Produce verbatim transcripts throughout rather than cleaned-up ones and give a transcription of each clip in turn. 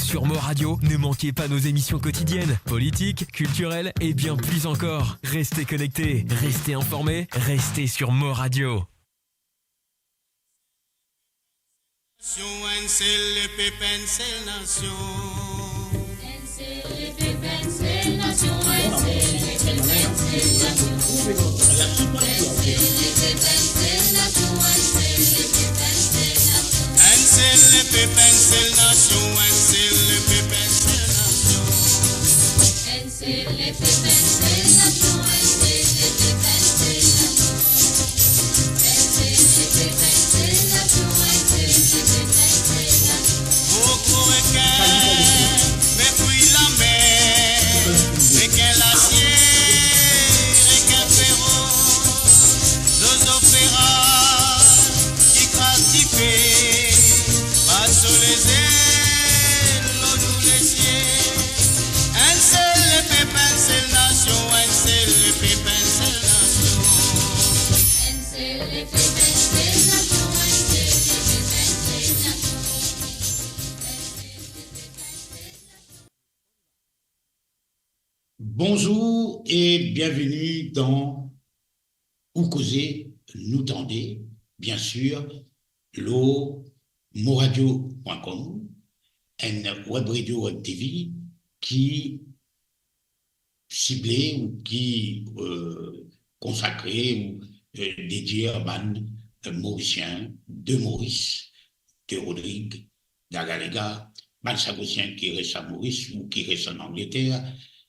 Sur Mo Radio, ne manquez pas nos émissions quotidiennes, politiques, culturelles et bien plus encore. Restez connectés, restez informés, restez sur Mo Radio. Nasion, enn sel lepep, enn sel nasion. Enn sel lepep, enn sel nasion, enn sel lepep, enn sel nasion. Enn sel lepep, enn sel nasion. Enn sel lepep, enn sel nasion, enn sel lepep, enn sel nasion. Enn sel lepep, enn sel nasion, enn sel lepep, enn sel nasion. Enn sel lepep, enn sel nasion, enn sel lepep, enn sel nasion. Gro rekin, me fri lamer, rekin lasie, rekin feros, zozo feraz ki kraz dife, pas so lezel lor nou lesie. Enn sel lepep, enn sel nasion, enn sel lepep, enn sel nasion. Enn sel lepep, enn sel nasion, enn sel lepep, enn sel nasion. Bonzour e bienveni dan Ou Koze, Nou Tande, biensir, lor moradio pwin kom, enn web radio, web T V ki sible ou ki, euh, konsakre ou, euh, dedie bann, euh, Morisien de Moris, de Rodrig, Dagalega, bann Sagosien ki res a Moris ou ki res an Angleter,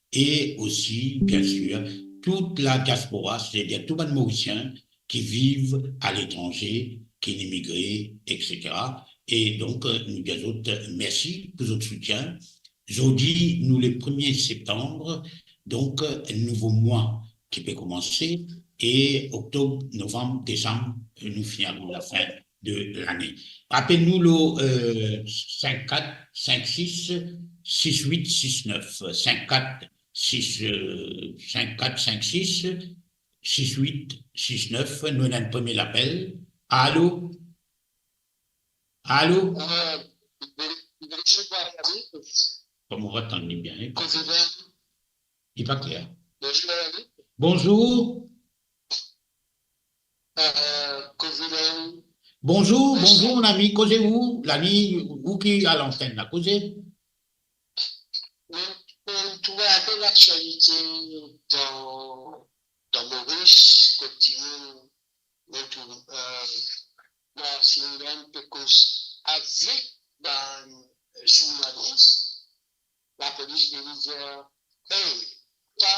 e osi, biensir, tout la diaspora, setadir tou bann Morisien ki viv aletranze, ki imigre, et cetera. E donk, nou dir zot mersi pou zot soutien. Zordi, nou le premie septanm, donk, nouvo mwa ki pe koumanse, e oktob, novam, desam, nou fini ariv lafin de lane. Apel nou lor, euh, cinq quatre cinq six six huit six neuf, cinq quatre six, euh, cinq quatre cinq six six huit six neuf, nou ena enn premie lapel. Alo? Alo? Euh, bonzour, Dani. Kouma ou tann li bien, hein? Kouma ou tann li? Li pa kler. Bonzour, Dani. Bonzour. Euh, kouma ou tann li? Bonzour, bonzour, mon ami. Koze ou, Dani, ou ki a lantenn la, koze. Donk, pou trouv enpe laktialite dan, dan Moris, kot dimoun, donk, euh, Marcelin pe koz avek bann zournalis, lapolis vinn dir, "Hey, pa,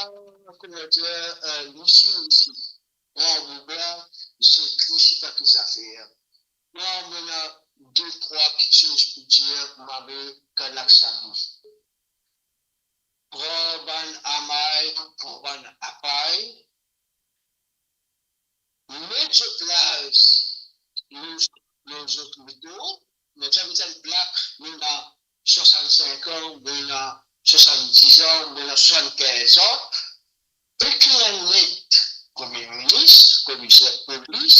kouma dir, euh, lisi, lisi." Pran boug la, zet li, sipa ki zafer. Mwa, mo ena de trwa kiksoz pou dir, mo ame kan laksabi. Pran bann amay, pran bann apay, met zot laz lor, lor zot ledo, mo ti a met enn plak, mo ena swasann-sink an, mo ena swasann-diz an, mo ena swasann-kinz an, ekrir enn let Premie Minis, Komiser Polis,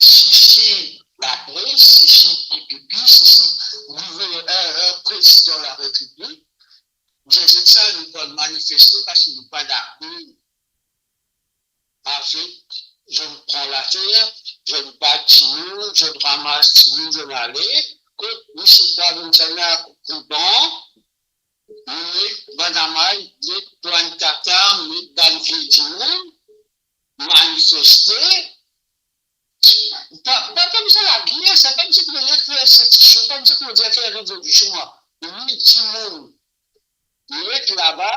sisi lapres, sisi pipipi, sisi gouver-, euh, euh, Prezidan Larepiblik, dir zot sa, nou pou al manifeste parski nou pa dakor avek zot pran later, zot bat dimoun, zot ramas dimoun, zot ale, kot misie Paul Monsana Kouban, met bann amay, met bann tata, met bann vie dimoun, manifeste. Pa, pa, pa bizin lager, sa pa bizin kriye, kriye instinksion, pa bizin kriye, kriye revolision. Met dimoun, met laba,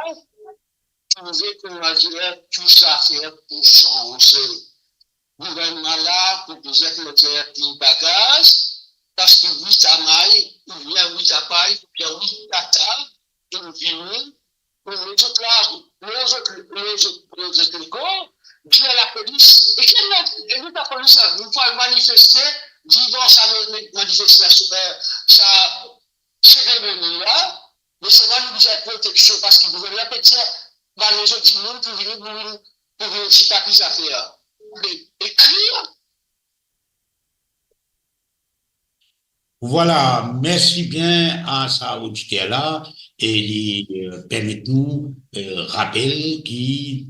trouve kouma dir tou zafer pou sanze. Gouvernman la pou bizin met pli bagaz, parski wit amay, oubien wit apay, oubien wit tata, pou vini, pou met zot la, met zot, met zot, met zot lekor, dir lapolis, e ki, e ki lapolis la, nou pou al manifeste divan sa, met, met manifestasion, eh, sa, seremoni la, me selman nou bizin proteksion, parski gouvernman pe dir, bann lezot dimoun pou vini, pou vini, pou vini sipa ki zafer. Me ekrir. Vwala, mersi bien a sa oditer la, e li, euh, permet nou, euh, rapel ki,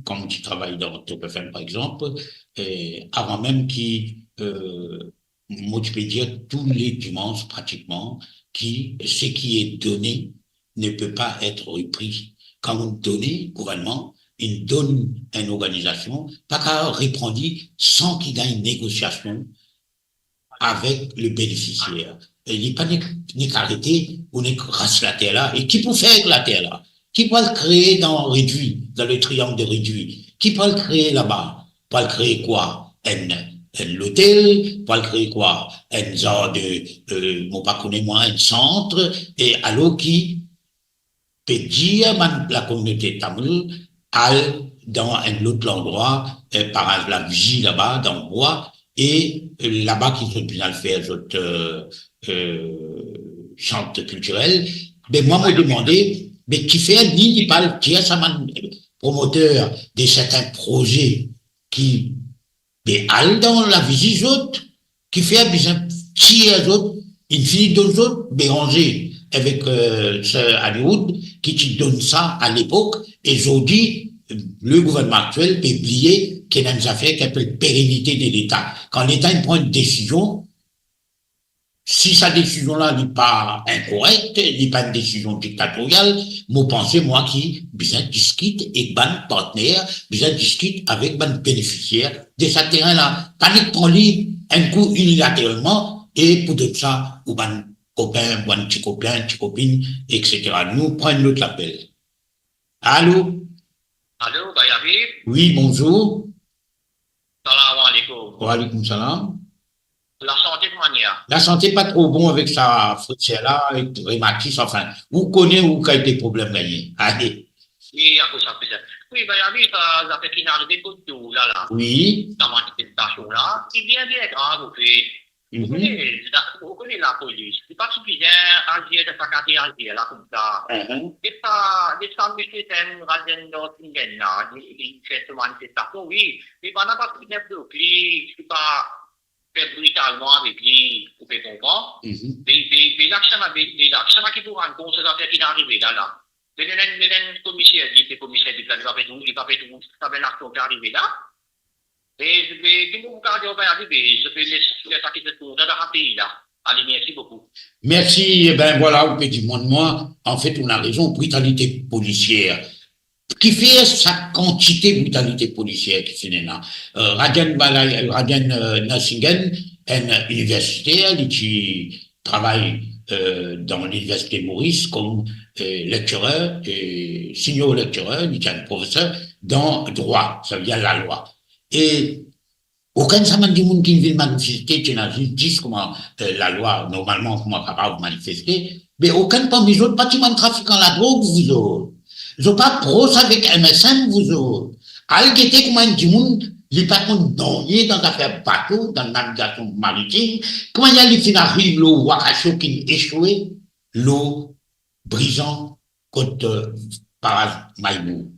kan ti travay dan Top F M, par exanp, euh, avan mem ki, euh, mo ti pe dir tou le dimans pratikman ki ce qui est donné ne peut pas être repris. Kan ou donn, gouvernman, li donn enn organizasion, pa kapav repran li san ki gagn negosiasion avek le benefisier. E li pa nek, nek arete ou nek ras later la. E ki pou fer ek later la? Ki pou al kree dan Redwi, dan le triangle de Redwi? Ki pou al kree laba? Pou al kree kwa? Enn, enn lotel? Pou al kree kwa? Enn zar de, euh, mo pa kone mwa, enn sant? E alor ki pe dir bann lakominote tamoul al dan enn lot landrwa, eh, paraz Lavizi laba, dan bwa, e, eh, laba ki zot bizin al fer zot, eh, eh, sant kiltirel. Be mwa, mo demande, be kifer li, li pa al dir sa bann promoter de sertin proze ki be al dan Lavizi zot, kifer bizin tir zot, inn fini donn zot, be ranze avek, eh, Sir Hollywood ki ti donn sa alepok, e zordi, le gouvernman aktiel pe bliye ki ena enn zafer ki apel pérennité de Leta. Kan Leta inn pran enn desizion, si sa desizion la li pa inkorek, li pa enn desizion diktatorial, mo panse mwa ki bizin diskit ek bann partner, bizin diskit avek bann benefisier de sa terin la. Pa nek pran li enn kou inilateralman e pou donn sa ou bann kopin, bann ti kopin, ti kopinn, et cetera. Nou pran enn lot lapel. Alo? Alo, Bayavi? Wi, bonzour. Salam aleykoum. Wa aleykoum salam. Lasante, kouma i ye? Lasante pa tro bon avek sa fresher la, ek rematis, anfin, ou kone ou kalite problem gagne. Ale. Wi, akoz sa fresher. Wi, Bayavi, sa zafer ki inn arive kot ou la, la. Wi. Sa manifestasion la, ki bien, bien grav, ou kone. Mhm. Ou kone la, ou kone lapolis, li pa ti bizin azir dan sa kalite azir la koumsa. Mhm. E sa, e sa misie Rajen Narsinghan la, li, li fer so manifestasion, wi. Me bann la pa ti bizin blok li, ti pa fer britalman avek li, ou pe konpran? Mhm. Me, me, me laksion la, me, me laksion la ki pou rann kont sa zafer ki inn arive la, la. Me ena enn, me ena enn komiser, li pe komiser, li pa, li pa pe trouv, li pa pe trouv sa bann laksion ki arive la. E, e, ki mo pou kapav dir, Bayavi, be, zot pe les, les sa ki zot kontan dan sa pei la. Ale, mersi boukou. Mersi, e ben, vwala, ou pe dimann mwa, anfet, ou ena rezon, britalite polisier. Kifer sa kantite britalite polisier ki finn ena? Eh, Rajen Bala-, Rajen, eh, Narsinghan, enn iniversiter, li ti travay, eh, dan Liniversite Moris kom, eh, lecturer, eh, senior lecturer, li ti enn profeser dan drwa, savedir lalwa. E okenn sa bann dimoun ki vinn manifeste, ti ena zis dis kouma, eh, lalwa, normalman, kouma kapav manifeste, me okenn parmi zot pa ti bann trafikan ladrog, zot. Zot pa pros avek M S M, zot. Al gete kouma enn dimoun, li pa konn nanye dan zafer bato, dan navigasion maritim, kouma li finn ariv lor Wakasio ki esoue lor Brizan kot, eh, paraz Maibou.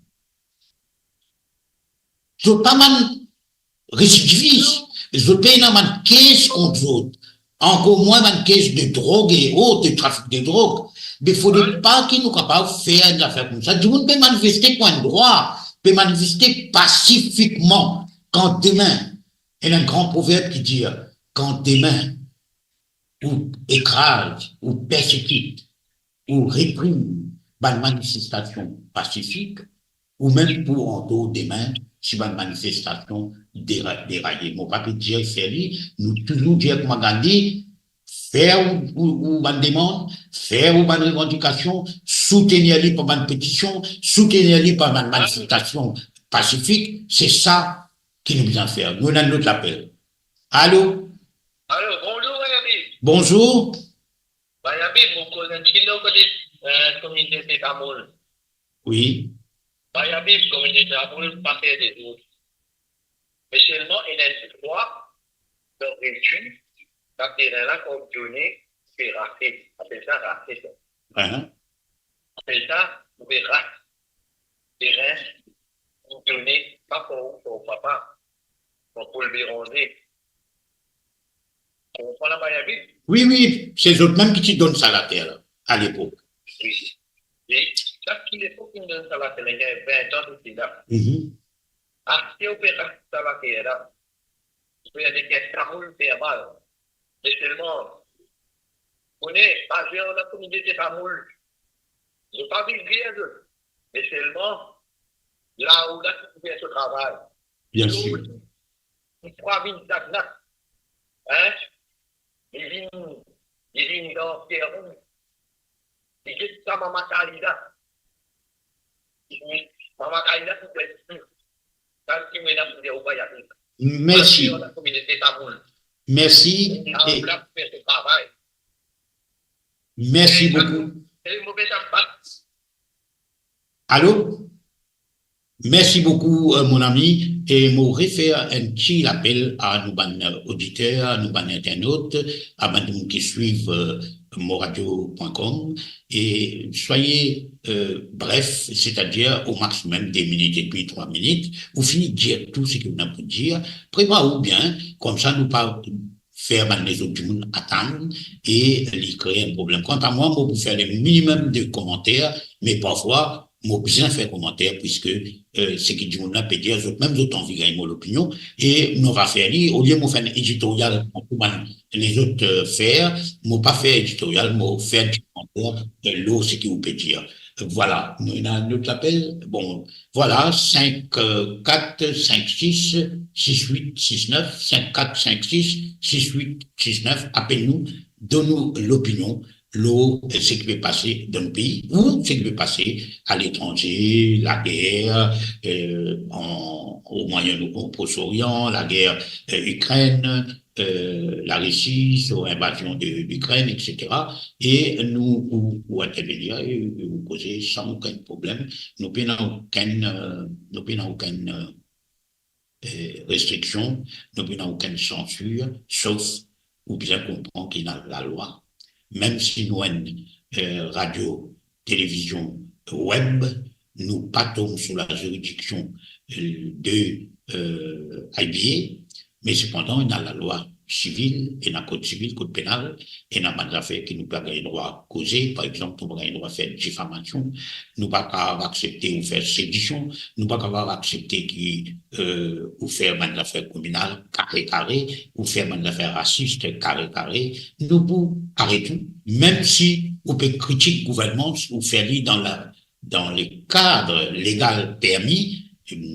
Zot pa bann residivis, zot pena bann kes kont zot, ankor mwin bann kes de drog e ot, de trafik de drog. Me fode pa ki nou kapav fer enn zafer koumsa. Dimoun pe manifeste pou enn drwa, pe manifeste pasifikman. Kan demin, ena enn gran proverb ki dir, kan demin ou ekraz, ou persekit, ou reprim bann manifestasion pasifik, ou mem pou antor demin si bann manifestasion dera-, deraye. Mo pa pe dir fer li, nou touzour dir kouma Gandhi, fer ou, ou, ou bann demann, fer ou bann revandikasion, soutenir li par bann petision, soutenir li par bann manifestasion pasifik, se sa ki nou bizin fer. Nou ena enn lot lapel. Alo? Alo, bonzour, Bayavi. Bonzour. Bayavi, mo koz enn ti lo kote, eh, kominote tamoul. Wi. Bayavi, kominote tamoul pa fer dezord. Me selman ena enn drwa dan Redwi, sa terin la kan ou done, ou pe rase, apel sa rase sa. Ahan. Apel sa, ou pe ras terin, ou done, pa par ou, par ou papa, par Paul Béranger. Ou konpran la, Bayavi? Wi, wi, se zot mem ki ti donn sa later la, alepok. Wi. E sa ki lepok ki donn sa later la, ena vin an de sela. Mhm. Aster ou pe ras sa later la, ou pe ena de kek tamoul fer mal. Me selman, kone, azer lakominote tamoul, zot pa viv bien, zot. Me selman, la ou la, ou fer so travay. Bien sir. Li krwar vinn stagnan. Hein? Li vinn, li vinn dan servi. Li get sa mama Kalila. Mama Kalila pou fer sir. Sa ki mena pou dir ou pa ape. Mersi. Aster lakominote tamoul. Mersi. E la, e ou la pou fer so travay. Mersi bokou. E mo pe sa bat. Alo? Mersi bokou, euh, mon ami. E mo refer enn ti lapel a nou bann oditer, a nou bann internat, a bann dimoun ki swiv, euh, moradio pwin kom. E soyez, euh, bref, setadir o maximum de minit edmi, trwa minit, ou fini dir tou seki ou ena pou dir. Prepar ou bien, koumsa nou pa fer bann lezot dimoun atann e li kree enn problem. Kanta mwa, mo pou fer le minimum de komanter, me parfwa, mo bizin fer komanter, piske, euh, seki dimoun la pe dir, zot mem zot anvi gagn mo lopinion, e nou va fer li, olie mo fer enn editorial, kouma lezot, euh, fer, mo pa fer editorial, mo fer enn ti komanter, euh, lor seki ou pe dir. Vwala, nou ena enn lot lapel. Bon, vwala, sink kat sink sis sis wit sis nef, sink kat sink sis sis wit sis nef, apel nou, donn nou lopinion lor, eh, seki pe pase dan nou pei ou seki pe pase aletranze, lager, eh, an, o Mwayen, o Proche-Orient, lager, eh, Ikrenn, eh, Larisi, so invazion de Likrenn, et cetera. E nou, ou, ou intervenir, e, e ou koze san okenn problem. Nou pena okenn, eh, nou pena okenn, eh, eh, restriksion, nou pena okenn sansir, sof ou bizin konpran ki ena lalwa. Mem si nou enn, eh, radio, televizion, web, nou pa tom sou laziridiksion, eh, de, eh, I B A, me sepandan ena lalwa sivil, ena kod sivil, kod penal, ena bann zafer ki nou pa gagn drwa koze. Par exanp, nou pa gagn drwa fer difamasion, nou pa kapav aksepte ou fer sedision, nou pa kapav aksepte ki, eh, ou fer bann zafer kriminal kare kare, ou fer bann zafer rasis kare kare. Nou pou aret ou, mem si ou pe kritik gouvernman, si ou fer li dan la, dan le kad legal permi,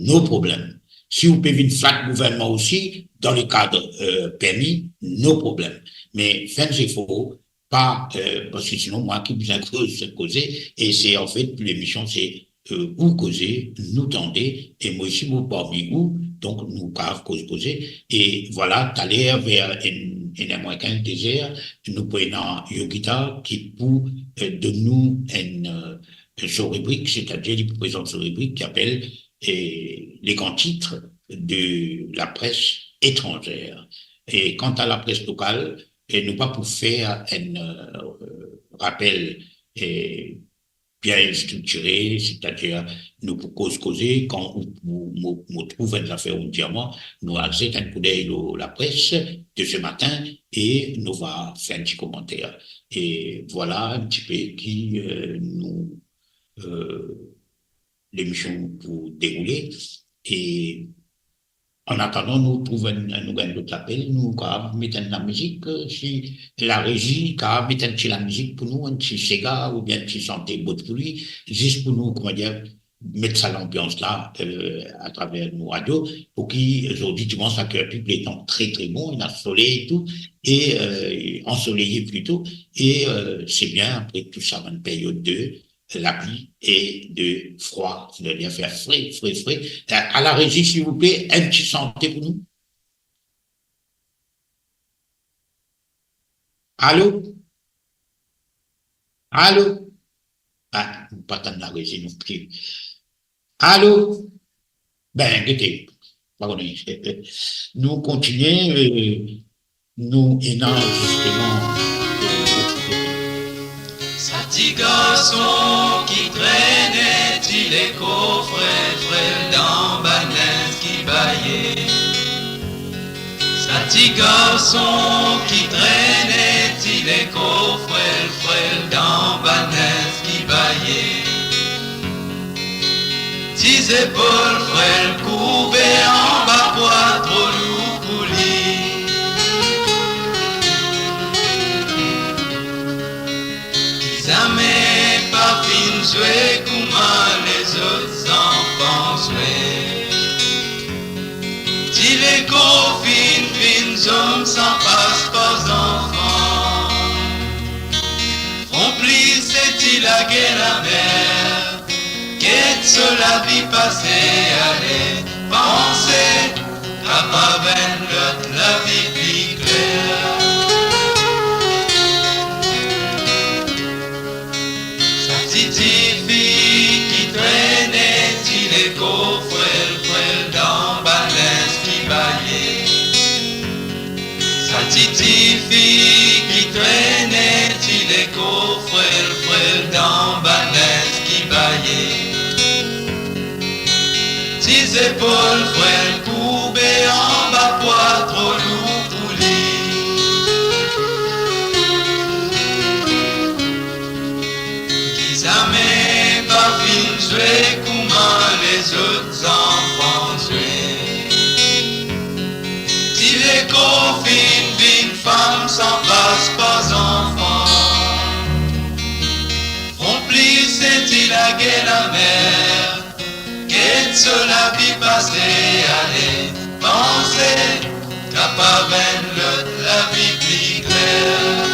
no problem. Si ou pe vinn flat gouvernman osi, dan le kad, eh, permi, no problem. Me fer enn zefor, pa, eh, parski sinon mwa ki bizin koz, koze, e se, anfet, lemision se, eh, ou koze, nou tande, e mwa osi mo parmi ou, donk nou kapav koz, koze, e vwala, taler ver enn, enn er mwin kinz, de zer, nou pou ena Yogita ki pou, eh, donn nou enn, eh, so ribrik, setadir li pou prezant so ribrik ki apel, eh, les grands titres de la presse étrangère. E kanta lapres lokal, eh, nou pa pou fer enn, eh, rapel, eh, bien striktire, setadir nou pou koz, koze, kan ou, ou, mo, mo trouv enn zafer ou dir mwa, nou al zet enn koudey lor lapres de se matin e nou va fer enn ti komanter. E vwala enn tipe ki, eh, nou, eh, lemision pou deroule. E an atandan nou trouv enn, nou gagn lot lapel, nou kapav met enn lamizik, eh, si larezi kapav met enn ti lamizik pou nou, enn ti sega oubien enn ti sante bot pou li, zis pou nou, koumadir, met sa lanbians la, eh, atraver nou radio, pou ki zordi dimans la, Kerpik, letan tre, tre bon, ena soley tou, e, eh, ansoleye plito, e, eh, se bien apre tou sa bann period de lapli e de frwa, setadir fer fre, fre, fre. Eh, a larezi, silvouple, enn ti sante pou nou. Alo? Alo? Ah, nou pa tann larezi non pli. Alo? Ben, gete, pa kone. Nou kontinie, eh, nou ena zisteman, eh, Sa ti garson ki trene ti lekor frel, frel dan bann linz ki baye. Sa ti garson ki trene ti lekor frel, frel dan bann linz ki baye. Ti zepol frel kourbe anba pwa tro lour pou li. Ki zame pa finn zwe kouma lezot zanfan zwe. Ti lekor finn vinn zom san pas par zanfan. Fron plis se ti lage lamer, get so lavi pase ale, panse kapav enn lot lavi pli kler. Sa ti tifi ki trene ti lekor frel, frel dan bann linz ki baye. Sa ti tifi ki trene ti lekor frel, frel dan bann linz ki baye. Ti zepol frel kourbe anba pwa tro lour pou li. Ki zame pa finn zwe kouma lezot zanfan zwe. Ti lekor finn vinn fam san pas par zanfan. Fron plis se ti lage lamer, get so lavi pase ale, panse kapav enn lot lavi pli kler.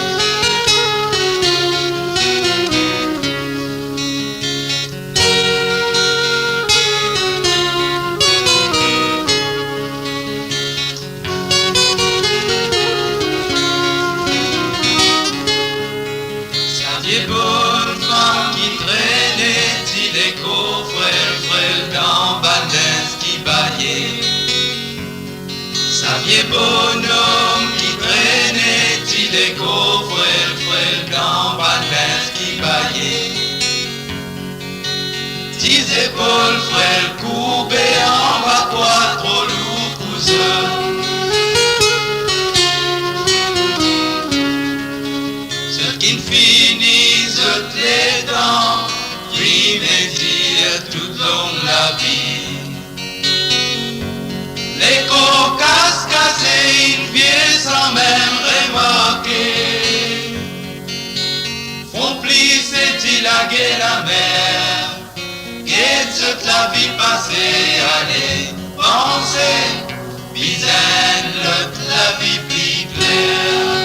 Sa vie bonn fam ki trene ti lekor frel, frel dan bann linz ki baye. Sa vie bonom ki trene ti lekor frel, frel dan bann linz ki baye. Ti zepol frel kourbe anba pwa tro lour pou zot. Zot ki'nn fini zot letan, rime dir toutlong lavi. Lekor kas kase inn vie san mem remarke. Fron plis se ti lage lamer, get zot lavi pase ale, panse bizin enn lot lavi pli kler.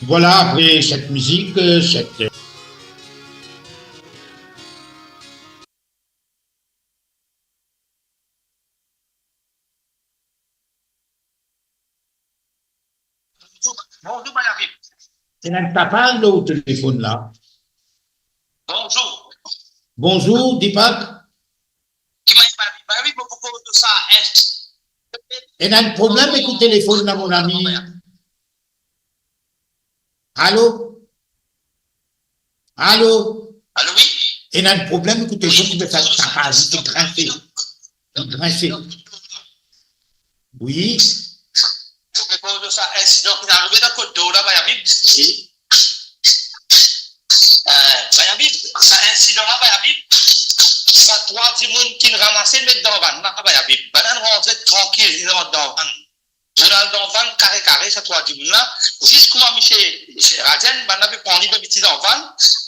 Voilà, après cette musique, euh, cette, Bonzour, Mayavib. Ena enn tapaz lor telefonn la. Bonzour. Bonzour, Deepak. Ki Mayavib, Mayavib, mo pou koz sa, eh. Ena enn problem ek telefonn la, mon ami. Alo? Alo? Alo, wi? Ena enn problem ek telefonn, ki fer sa, sa pa, li grinse. Li grinse. Wi. Mo pe koz sa insidan ki arive dan Kot Dor la, Mayavib. Wi. Eh, Mayavib, sa insidan la, Mayavib. Sa trwa dimoun ki ramase met dan vann la, Mayavib. Bann rantre trankil, li rant dan vann. Zot al dan vann kare kare, sa trwa dimoun la, zis kouma misie Raden, bann la pe pran li, pe met li dan vann.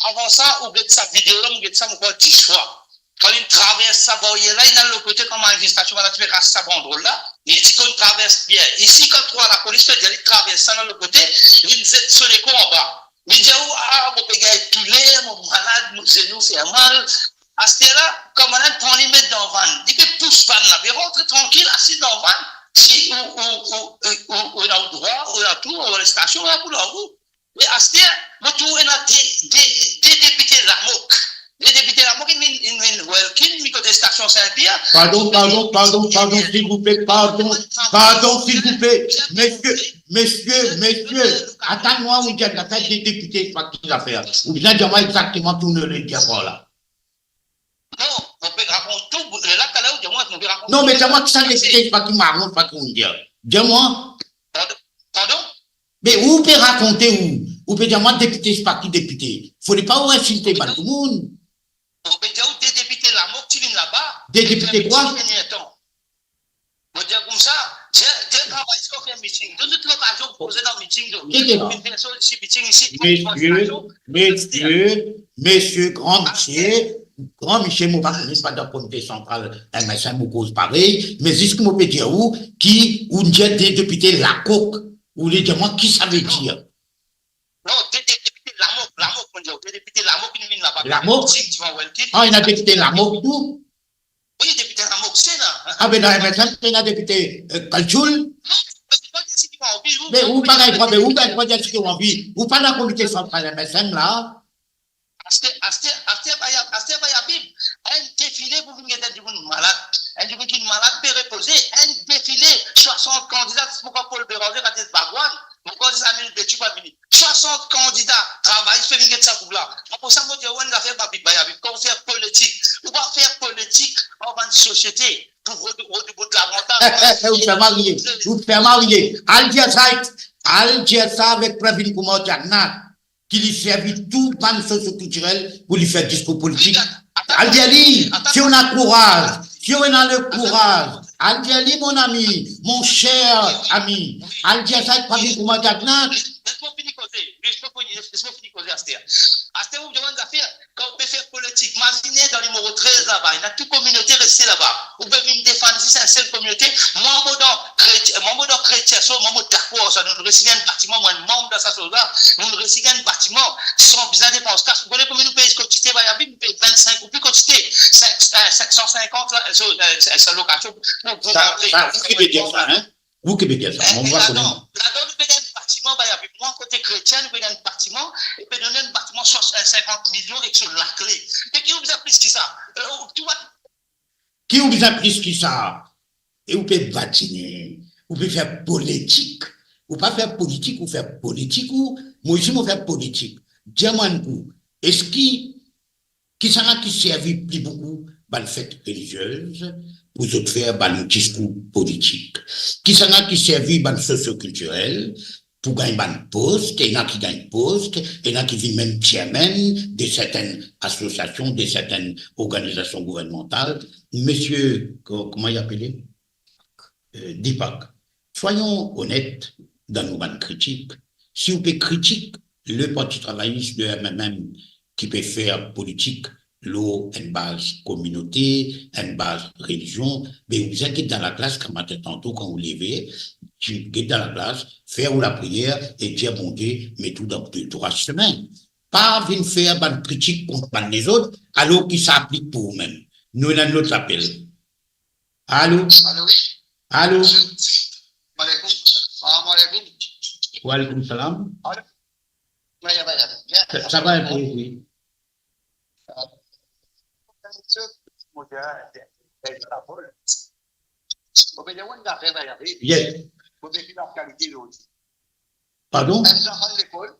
Avan sa, ou get sa video la, mo get sa, mo krwar dis fwa. Kan li travers sa baryer la, li al lot kote, kan manifestasion la ti pe ras sa bandrol la, li ti konn travers bien. Isi, kan trwa lapolis pe dir li travers sa, al lot kote, li zet so lekor anba. Li dir ou, ah, mo pe gagn douler, mo malad, mo zenou fer mal. Aster la, kan bann la pran li met dan vann, li pe pous vann la, pe rantre trankil, asiz dan vann. Si ou, ou, ou, ou, ou, ou ena ou drwa, ou ena tou, ou ena stasion la pou larou. Me aster, mo trouv ena de, de, de depite lamok. De depite lamok, inn vinn, inn vinn Welkin, mi kote stasion Sin Pier. Pardon, pardon, pardon, pardon, silvouple, pardon, pardon, silvouple. Mesie, mesie, mesie, atann mwa, ou dir, zafar de depite, pa ki zafer. Ou bizin dir mwa exakteman ki ou le dir par la. Non, mo pe rakont tou, la, talè ou dir mwa, mo pe rakont tou. Non, me dir mwa ki sa depite, pa ki maron, pa ki ou dir. Dir mwa. Pardon? Pardon? Me ou pe rakonte ou, ou pe dir mwa depite, pa ki depite. Fode pa ou insilte bann dimoun. Mo pe dir ou de depite lamok ti vinn laba. De depite kwa? Ti vinn letan. Mo dir koumsa, dir, dir travay, kan fer miting. Donn zot lokazion pou koze dan miting, donk. Ki, ki la? Vinn fer so, isi miting, isi, mesie, mesie, mesie, gran misie, gran misie, mo pa kone, pa dan Komite Santral M S M ou koz parey, me zis ki mo pe dir ou, ki ou dir de depite lakok, ou le dir mwa ki sa ve dir. Non, de, de depite lamok, lamok, mo dir, de depite lamok, inn vinn laba. Lamok? Miting divan Welkin. Ah, ena depite lamok tou? Wi, depite lamok, se la. Ah, be, dan M S M, ena depite, eh, kalchoul? Non, be, pa dir seki ou anvi, ou, be, ou pa gagn drwa, be, ou gagn drwa dir seki ou anvi. Ou pa dan Komite Santral M S M la. Aster, aster, aster, Mayavib, aster, Mayavib, enn defile pou vinn get enn dimoun malad. Enn dimoun ki malad pe repoze, enn defile, swasant kandida, zis pou kan Paul Bérenger, kan zis Bhagwan, pou kan zis Anil Betu pa vini. Swasant kandida, travay, pe vinn get sa boug la. Apre sa, mo dir ou enn zafer, Mayavib, Mayavib, kan ou fer politik, ou pa fer politik ar bann sosiete pou rod-, rod-, rod-, rod lavantaz. Ou fer marie, ou fer marie. Al dir sa, al dir sa avek Pravin Kumar Jagannath, ki li servi tou bann sosio-kiltirel pou li fer diskour politik. Al dir li, si ou ena kouraz, si ou ena le kouraz, al dir li, mon ami, mon cher ami, al dir sa avek Pravin Kumar Jagannath. Les, les mo fini koze, les mo fini, les mo fini koze aster. Aster, ou dir mwa enn zafer, kan ou pe fer politik, mazine dan nimero trez laba, ena tou kominote reste laba. Ou pe vinn defann zis enn sel kominote. Mwa, mo dan kretien, mwa, mo dan kretien, so, mwa, mo dakor sa, nou resi gagn batiman, mwa, enn manm dan sa soz la, nou resi gagn batiman, san bizin depans kas. Ou kone konbien nou pey kot site, Mayavib, nou pey vinn-sink roupi kot site, sink, eh, sink san sinkant, la, so, eh, sa lokasion pou, pou, pou sa, rantre, sa, pou ou ki pe dir sa, hein? Ou ki pe dir sa, eh, mwa, mo pa kone. Ladan, ladan nou pe gagn batiman, Mayavib, mwa, kote kretien, nou pe gagn batiman, e pe donn enn batiman swa-, sinkant milion ek so lakle. Me ki ou bizin plis ki sa? Eh, ou, tou bann Ki ou bizin plis ki sa? E ou pe badine, ou pe fer politik. Ou pa fer politik, ou fer politik ou, mo osi mo fer politik. Dir mwa enn kou, eski, kisannla ki servi pli boukou bann fet reliziez pou zot fer bann diskour politik? Kisannla ki servi bann sosio-kiltirel pou gagn bann pos, ena ki gagn pos, ena ki vinn mem chairman de sertenn asosiasion, de sertenn organizasion gouvernmantal. Misie, ko-, kouma li apele? Eh, Deepak, soyons honnêtes dan nou bann kritik. Si ou pe kritik le Parti Travayis, le M M M, ki pe fer politik lor enn baz kominote, enn baz relizion, be ou bizin get dan laklas, kouma tanto kan ou leve, Ti get dan laklas, fer ou lapriyer e dir Bondie met ou dan de drwa simin. Pa vinn fer bann kritik kont bann lezot, alor ki sa aplik pou oumem. Nou ena enn lot lapel. Alo? Alo, wi. Alo? Salam aleykoum. Salam aleykoum. Wa aleykoum salam. Alo? Wi, wi, wi. Bien. Sa, sa va enpe, wi. Mo pe dir enn zafer, Valérie. Yes. Mo pe dir laktualite zordi. Pardon? Enn zanfan lekol.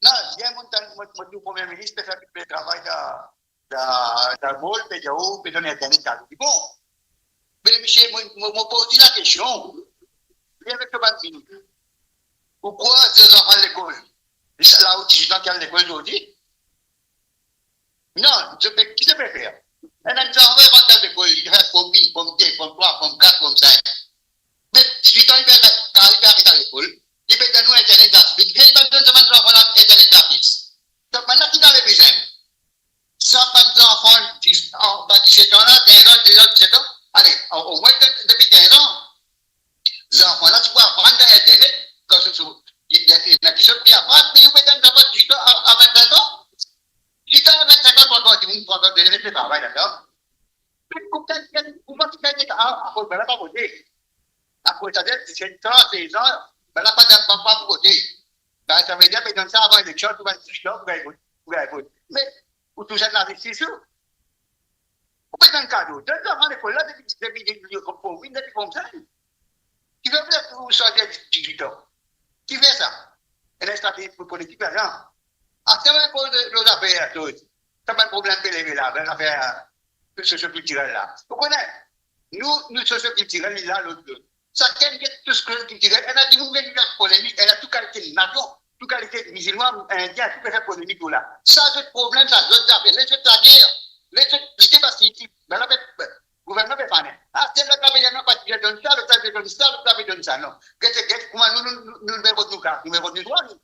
Non, yer mo tann, mo, mo dir Premie Minis pe fer, pe travay dan, dan, dan mol, pe dir, oh, pe donn internet kado. Li bon. Me misie, mo, mo, mo poz li lakestion. Li avek so bann minit. Ou krwar se zanfan lekol? Li sa la ou dizwit an ki al lekol zordi? Non, zot pe, ki zot pe fer? Enn, enn zanfan rant lekol, li fer form in, form de, form trwa, form kat, form sink. Me dizwit an, li pe, kan li pe aret lekol, li pe donn nou internet gratis. Me li pa donn sa bann zanfan la internet gratis. Donk, bann la ki dan lebezwin. Sa bann zanfan dis-, anba diset an la, kinz an, deza diset an, ale, o, omwin de-, depi kinz an, zanfan la ti pou aprann dan internet, kan so, so, li, li ena kisoz pou li aprann, me ou pe donn zanfan dizwit an a, a vinn-sink an, dizwit an a vinn-sink an, pou ankor dimoun, pou ankor dimoun pe travay ladan. Me kouma, kouma ki gagn a, akoz bann la pa vote. Akoz sa dir diset an, sez an, bann la pa, pa, pa pou vote. Be, sa ve dir, pe donn sa avan eleksion, tou bann dizwit an pou gagn vot, pou gagn vot. Me, ou touzour dan lazistis, ou. Ou pe donn kado. Donn zanfan lekol la depi, depi, depi, depi form in, depi form sink. Ki fer ou sorti a dizwit an? Ki fer sa? Ena stratezi pou politik ladan. Aktuelman, koz de, lor zafer, koz. Sa bann problem pe leve la, bann zafer, eh, sosio-kiltirel la. Ou kone, nou, nou sosio-kiltirel, li la, lot, lot. Sakenn get tou so kiltirel, ena dimoun vinn fer polemik, ena tou kalite nasion, tou kalite mizilman, indien, tou pe fer polemik lor la. Sa zot problem, sa zot zafer, les zot lager, les zot lite, parski ti, bann la pe, gouvernman pe fane. Ah, tel lot la pe dir non, parski li donn sa, lot la pe donn sa, lot la pe donn sa, non. Get, get, kouma nou, nou, nou, nou, nou pe rod nou kart, nou pe rod nou drwa, nou.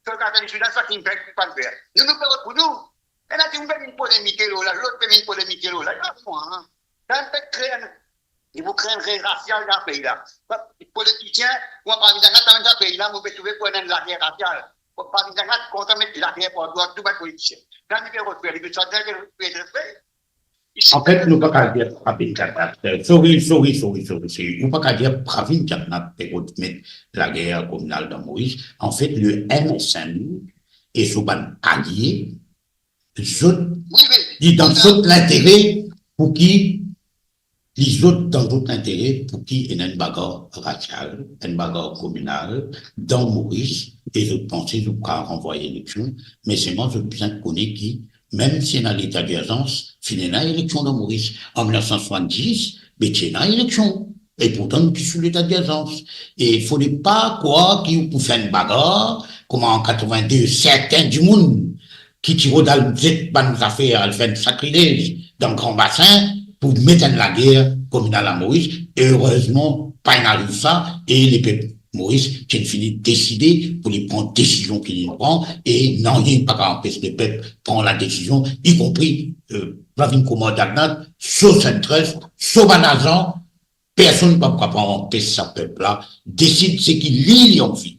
Sa, sa, sa, sa, sa, ki pe, ki pa fer. Nou, nou pe rod pou nou. Ena dimoun pe vinn polemike lor la, lot pe vinn polemike lor la. Non, mwa, hein. Sa, nou pe kre enn, li pou kre enn re rasial dan pei la. Politisien, mwa, parmi sa, dan sa pei la, mo pe trouve pou ena enn lager rasial. Parmi sa, kontan met lager partou, tou bann politisien. Kan li pe rod fer, li pe swa, li pe, pe, pe, Anfet, nou pa kav dir Pravin Jagannath, eh, sorry, sorry, sorry, sorry, sorry. Nou pa kav dir Pravin Jagannath pe rod met lager kominal dan Moris. Anfet, le M S M e so bann alie, zot, wi, wi, li dan zot lintere pou ki, li zot dan zot lintere pou ki ena enn bagar rasial, enn bagar kominal dan Moris, e zot panse zot kav ranvway eleksion, me selman zot bizin kone ki mem si ena leta dirzans, finn ena eleksion dan Moris. An mil nef san swasanndis, be ti ena eleksion. E pourtan, nou ti sou leta dirzans. E fode pa krwar ki ou pou fer enn bagar, kouma an katrovin-de, sertin dimoun ki ti rod al zet bann zafer, al fer enn sakrilez dan Gran Basin pou met enn lager kominal a Moris. Erezman, pa inn ariv sa, e lepep Moris ti finn fini deside pou li pran desizion ki li pran, e nanye pa kav anpes lepep pran ladesizion, ikonpri, eh, Pravin Kumar Jagannath, so Centrist, so bann azan, personn pa pou kav anpes sa pep la desid seki li, li anvi.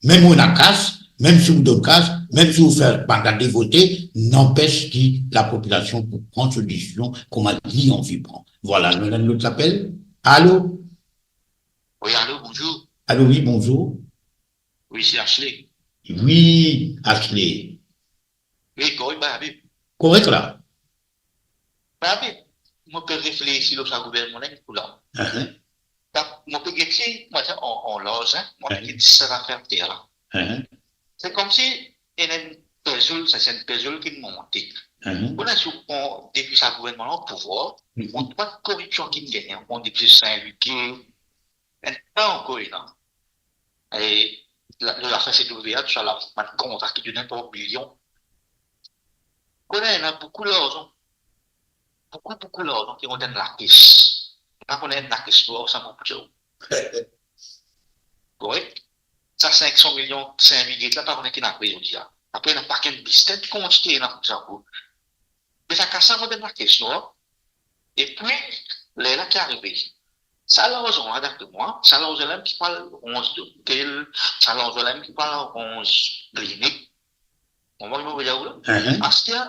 Mem ou ena kas, mem si ou donn kas, mem si ou fer bann la devote, nanpes ki lapopilasion pou pran so desizion kouma li anvi pran. Vwala, nou ena enn lot lapel. Alo? Wi, alo, bonzour. Alo, wi, bonzour. Wi, se Ashley. Wi, Ashley. Wi, korek, Babi. Korek la. Babi, mo pe reflesi lor sa gouvernman la, pou la. Ahan. Mo pe gete, mo, an, an larz, hein, mo pe gete sa zafer ter la. Ahan. Se koumsi ena enn puzzle, sa se enn puzzle ki monte. Ahan. Pou la, si ou pran depi sa gouvernman la an pouvwar, mhm, ou trouv koripsion ki gagne, ou pran depi Saint-Louis, enn tan ankor ena. E la, la, sa se W A, tousala, bann kontra ki donn par milion. Kone ena boukou larzan. Boukou, boukou larzan ki rant dan lakes. Pa kone lakes la, sa mo pou dir ou. Korek? Sa sink san milion, sink mil get la, pa kone ki ena apre, zot dir la. Apre, ena paket bisten ki koumans kite ena pou sa pou. Me sa kas la, mo donn lakes la. Epi, ler la ki arive, Sa larzan la, daprè mwa, sa larzan la mem ki pou al ranz lotel, sa larzan la mem ki pou al ranz klinik. Ou konpran ki mo pe dir ou la? Aster,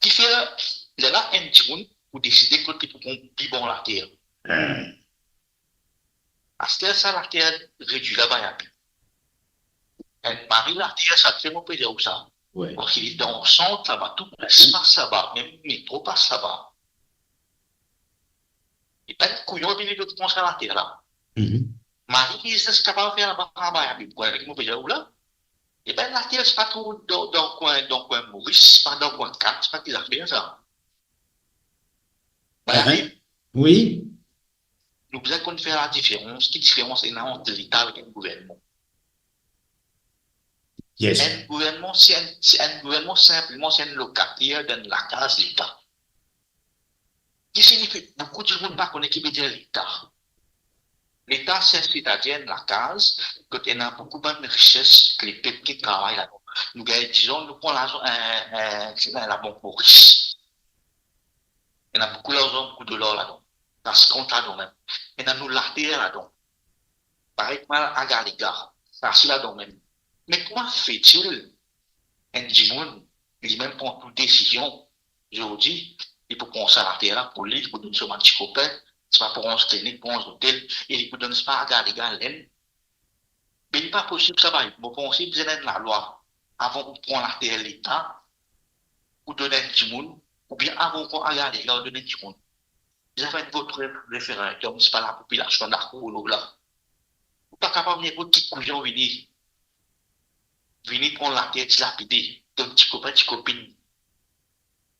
kifer lerla enn dimoun pou deside kot li pou pran pli bon later? Aster sa later redwi la bann lapli. Enn mari later, sa ki mo pe dir ou sa. Parski li dan sant laba, tou plis pas laba, mem metro pas laba. E bann kouyon vini kot pran sa later la. Mari ki zis kapav fer laba, laba, laba, laba, mo pe dir ou la. E bann later, se pa tro dan, dan kwin, dan kwin Moris, se pa dan kwin Kat, se pa ki zafer sa. Wi. Nou bizin konn fer ladiferans, ki diferans ena ant Leta avek enn gouvernman. Enn gouvernman, se enn, se enn gouvernman, sinpleman, se enn lokater dan enn lakaz Leta. Ki signifi, boukou dimoun pa kone ki vedir Leta. Leta, se, setadir enn lakaz kot ena boukou bann rises ki lepep ki travay ladan. Nou gagn, dizon, nou pran larzan, eh, eh, ki gagn Labank Moris. Ena boukou larzan, boukou dolar ladan. Kas kont ladan mem. Ena nou later ladan. Parey kouma agariga, sa se ladan mem. Me kouma fetil enn dimoun, limem pran tou desizion, zordi, li pou pran sa later la pou li, li pou donn so bann ti kopin, se pa pou ranz klinik, pou ranz lotel, e li pou donn sa agariga enn Be li pa posib sa, bay. Mo panse bizin enn lalwa avan ou pran later Leta, ou donn enn dimoun, oubien avan ou pran agariga, ou donn enn dimoun. Bizin fer enn vot re-, referendom, si pa lapopilasion dakor lor la. Ou pa kapav ninport ki kouyon vini, vini pran later, dilapide, donn ti kopin, ti kopinn.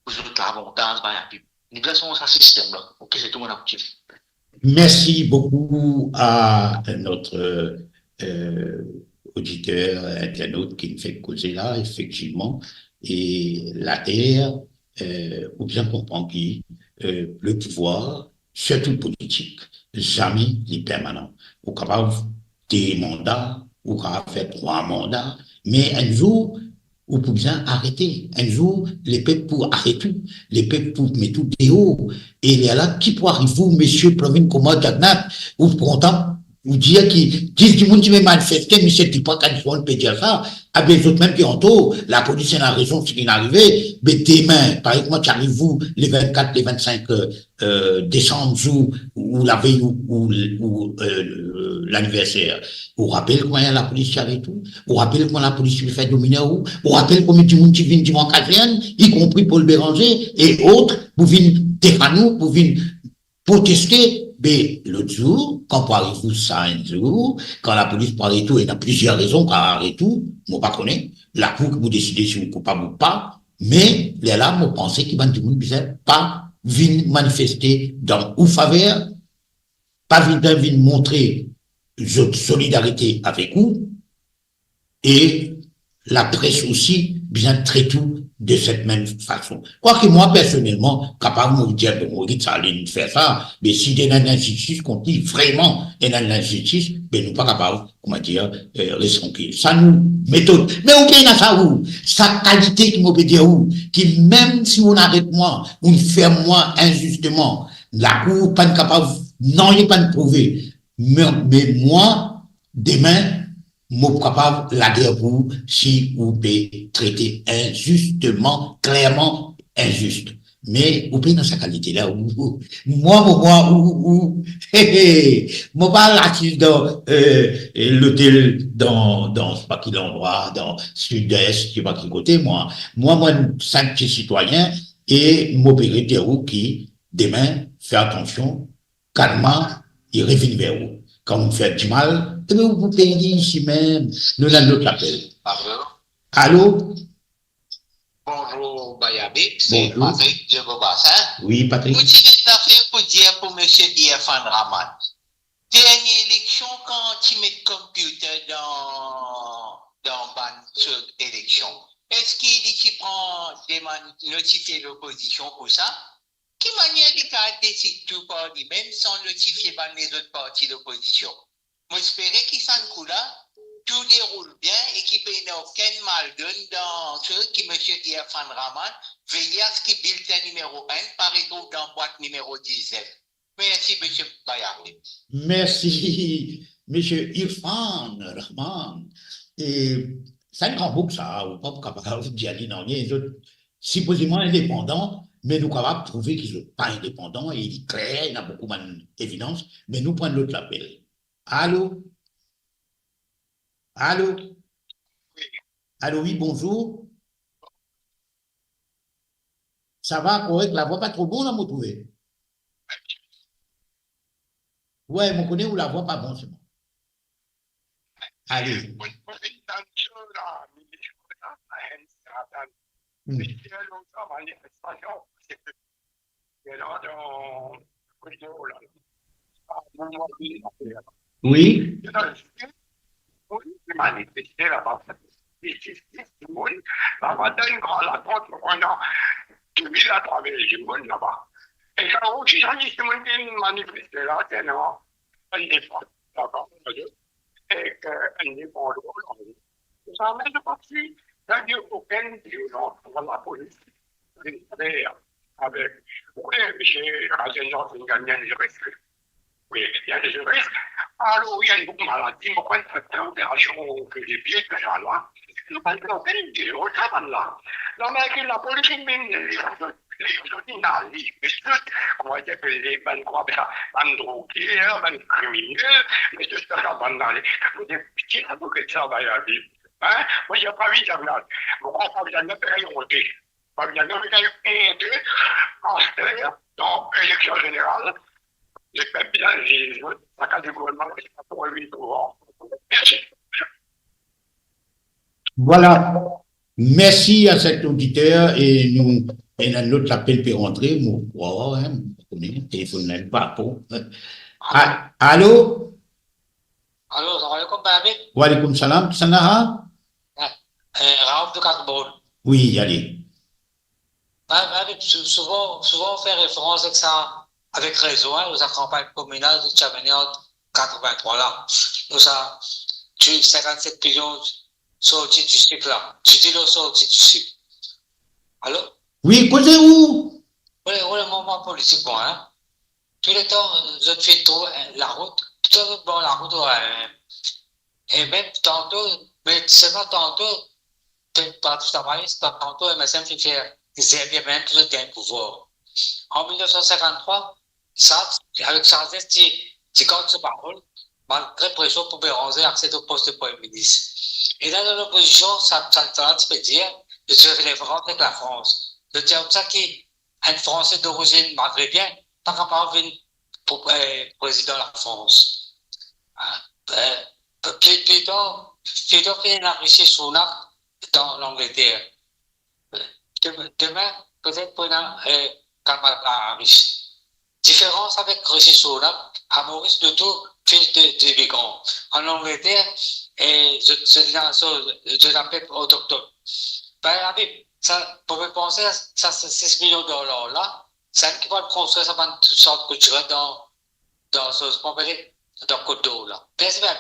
Pou zot lavantaz, bay apui. Li bizin sanz sa sistem la. Ok, se tou mo ti dir. Merci beaucoup à notre, euh, auditeur, internaute qui nous fait causer là, effectivement. Et la terre, euh, ou bien comprendre que, euh, le pouvoir, sirtou politik, zame li permanan. Ou kapav de manda, ou kapav fer trwa manda, me enn zour, ou pou bizin arete. Enn zour, lepep pou aret ou, lepep pou met ou deor. E lerla, ki pou ariv ou, misie Plomin kouma Jacknap, ou kontan, ou dir ki dis dimoun ti pe manifeste, misie Dipwa, kan dimoun pe dir sa, abe zot mem ki antor, lapolis ena rezon seki inn arive, be demin, parey kouma ti ariv ou, le vennkat, le vennsink, euh, euh, desam, zour ou lavey ou, ou, ou, euh, laniverser. Ou rapel kouma lapolis ti aret ou? Ou rapel kouma lapolis ti fer dominer ou? Ou rapel konbien dimoun ti vinn divan kazern, y compris Paul Bérenger et autres, pou vinn defann ou, pou vinn proteste? Be, lot zour, kan pou ariv ou sa enn zour, kan lapolis pou aret ou, ena plizier rezon pou aret ou, mo pa kone, lakour ki pou deside si ou koupab ou pa, me lerla, mo panse ki bann dimoun bizin pa vinn manifeste dan ou faver, pa vinn, vinn montre zot solidarite avek ou, e lapres osi bizin tret ou de set mem fason. Kwake mwa, personelman, kapav mo dir, bon, mo get sa, linn fer sa, me si ena linzistis kont li, vreman ena linzistis, be nou pa kapav, kouma dir, euh, res trankil. Sa nou metod. Me ou pe ena sa ou, sa kalite ki mo pe dir ou, ki mem si ou aret mwa, ou fer mwa inzisteman, lakour pa'nn kapav, nanye pa'nn prouve. Me, me mwa, demin, mo pou kapav lager pou ou si ou pe trete inzisteman, klerman inzis. Me ou pe ena sa kalite la, ou, ou, mwa, mo, mwa, ou, ou, he, he, mo pa al asiz dan, euh, lotel dan, dan, sepa ki landrwa, dan Sides, sepa ki kote, mwa. Mwa, mwa, enn sinp ti sitwayin, e mo pe redir ou ki demin, fer atansion, karma, li revinn ver ou. Kan ou fer dimal, ebe, ou pou pey li isi mem. Nou ena lot lapel. Alo? Alo? Bonjour, Bayabe. Se Patrick de Beaubassin. Wi, Patrick. Mo ti ena enn zafer pou dir pou misie Irfan Rahman. Dernie eleksion, kan ti met computer dan, dan bann so eleksion, eski li ti pran demann, notifie lopozision pou sa? Ki manier li kapav desid tou par limem san notifie bann lezot parti lopozision? Mo espere ki sa kou la, tou deroul bien e ki pena okenn maldonn dan sa ki misie Irfan Rahman veye aski biltin nimero enn pa retrouv dan bwat nimero diznef. Mersi, misie Bayar. Mersi, misie Irfan Rahman. E sa enn gran boug sa, ou pa kapav dir li nanye. Zot sipozeman indepandan, me nou kapav trouve ki zot pa indepandan, e li kler, ena boukou bann evidans, me nou pran lot lapel. Alo? Alo? Alo, wi, bonzour. Sa va, korek, lavwa pa tro bon la, mo trouve. Wi, mo kone ou lavwa pa bon, se bon. Ale. Hmm. Wi. Manifeste laba. Isi, isi, dimoun, laba, dan enn gran latant, mo krwar ena de mil a trwa mil dimoun laba. E sa osi, sa dimoun ki manifeste la, se non, enn defans laba, ek, eh, enn defans. Zame nou pa ti gagn okenn violans kont lapolis. Avek, wi, misie Razenan finn gagn enn ziris. Wi, li enn ziris. Alor, wi, enn boug maladi, mo krwar enn operasion ke lipie, tousala. Nou pa ti okenn violans sa bann la. Zame ki lapolis inn vinn, li, li, li, li, li, li, kouma dir, li, bann, kouma apel sa, bann droge, bann kriminel, me tou sa, sa bann la, li, mo dir, pitie, sa pou get sa, ba, li, Hein? Mo dir pa vinn Javenal. Mo krwar pa vinn Javenal, pe gagn onte. Pa vinn Javenal, pe gagn onte. Aster, dan eleksion zeneral, lepep bizin ziz zot, sa kalte gouvernman, sa pou vinn pouvoir. Mersi. Vwala. Mersi a set oditer e nou, ena enn lot lapel pe rantre, mo krwar, hein, mo kone, telefon la pa bon. A-, alo? Alo, salam aleykoum, Père Habib. Wa aleykoum salam, kisannla? Ah, eh, Raouf de Katbol. Wi, ale. Père Habib, sou-, souvan, souvan ou fer referans avek sa, avek rezon, hein, lor sa kanpagn kominal ki ti amenn an katrevintrwa la. Lor sa, ti sinkannset milion sorti disip la. Ti dir lor sorti disip. Alo? Wi, koze ou? Wi, wi, mo, mo politik, mwa, hein. Touletan, zot finn trouv, eh, larout, touletan zot bar larout, eh, e mem tanto, me selman tanto, pe-, pa tou sa mari, tanto M S M finn fer zervir mem pou zot gagn pouvwar. An mil nef san sinkanntrwa, sa, avek Sarkozy ti, ti gard so parol, malgre presion pou Béranger aksept o pos de Premie Minis. E dan lopozision, sa, sa, sa ti pe dir, zot ti fer referans avek Lafrans. Zot ti dir koumsa ki enn Franse dorizinn magrebien pa kapav vinn pou, eh, prezidan Lafrans. Ah, eh, pli, pli tar, pli tar finn ena Rishi Sunak dan Langleter. Dem-, demin, petet pou ena, eh, Kamala Harris. Diferans avek Rishi Sunak, a Moris nou tou fil de, de migran. An Langleter, eh, zot, zot ena so, zot ena pep otokton. Père Habib, sa, pou mo panse, sa, sa sis milion dolar la, sa ki pou al konstrir sa bann sant kiltirel dan, dan so, kouma apele, dan Kot Dor la. Mersi bien.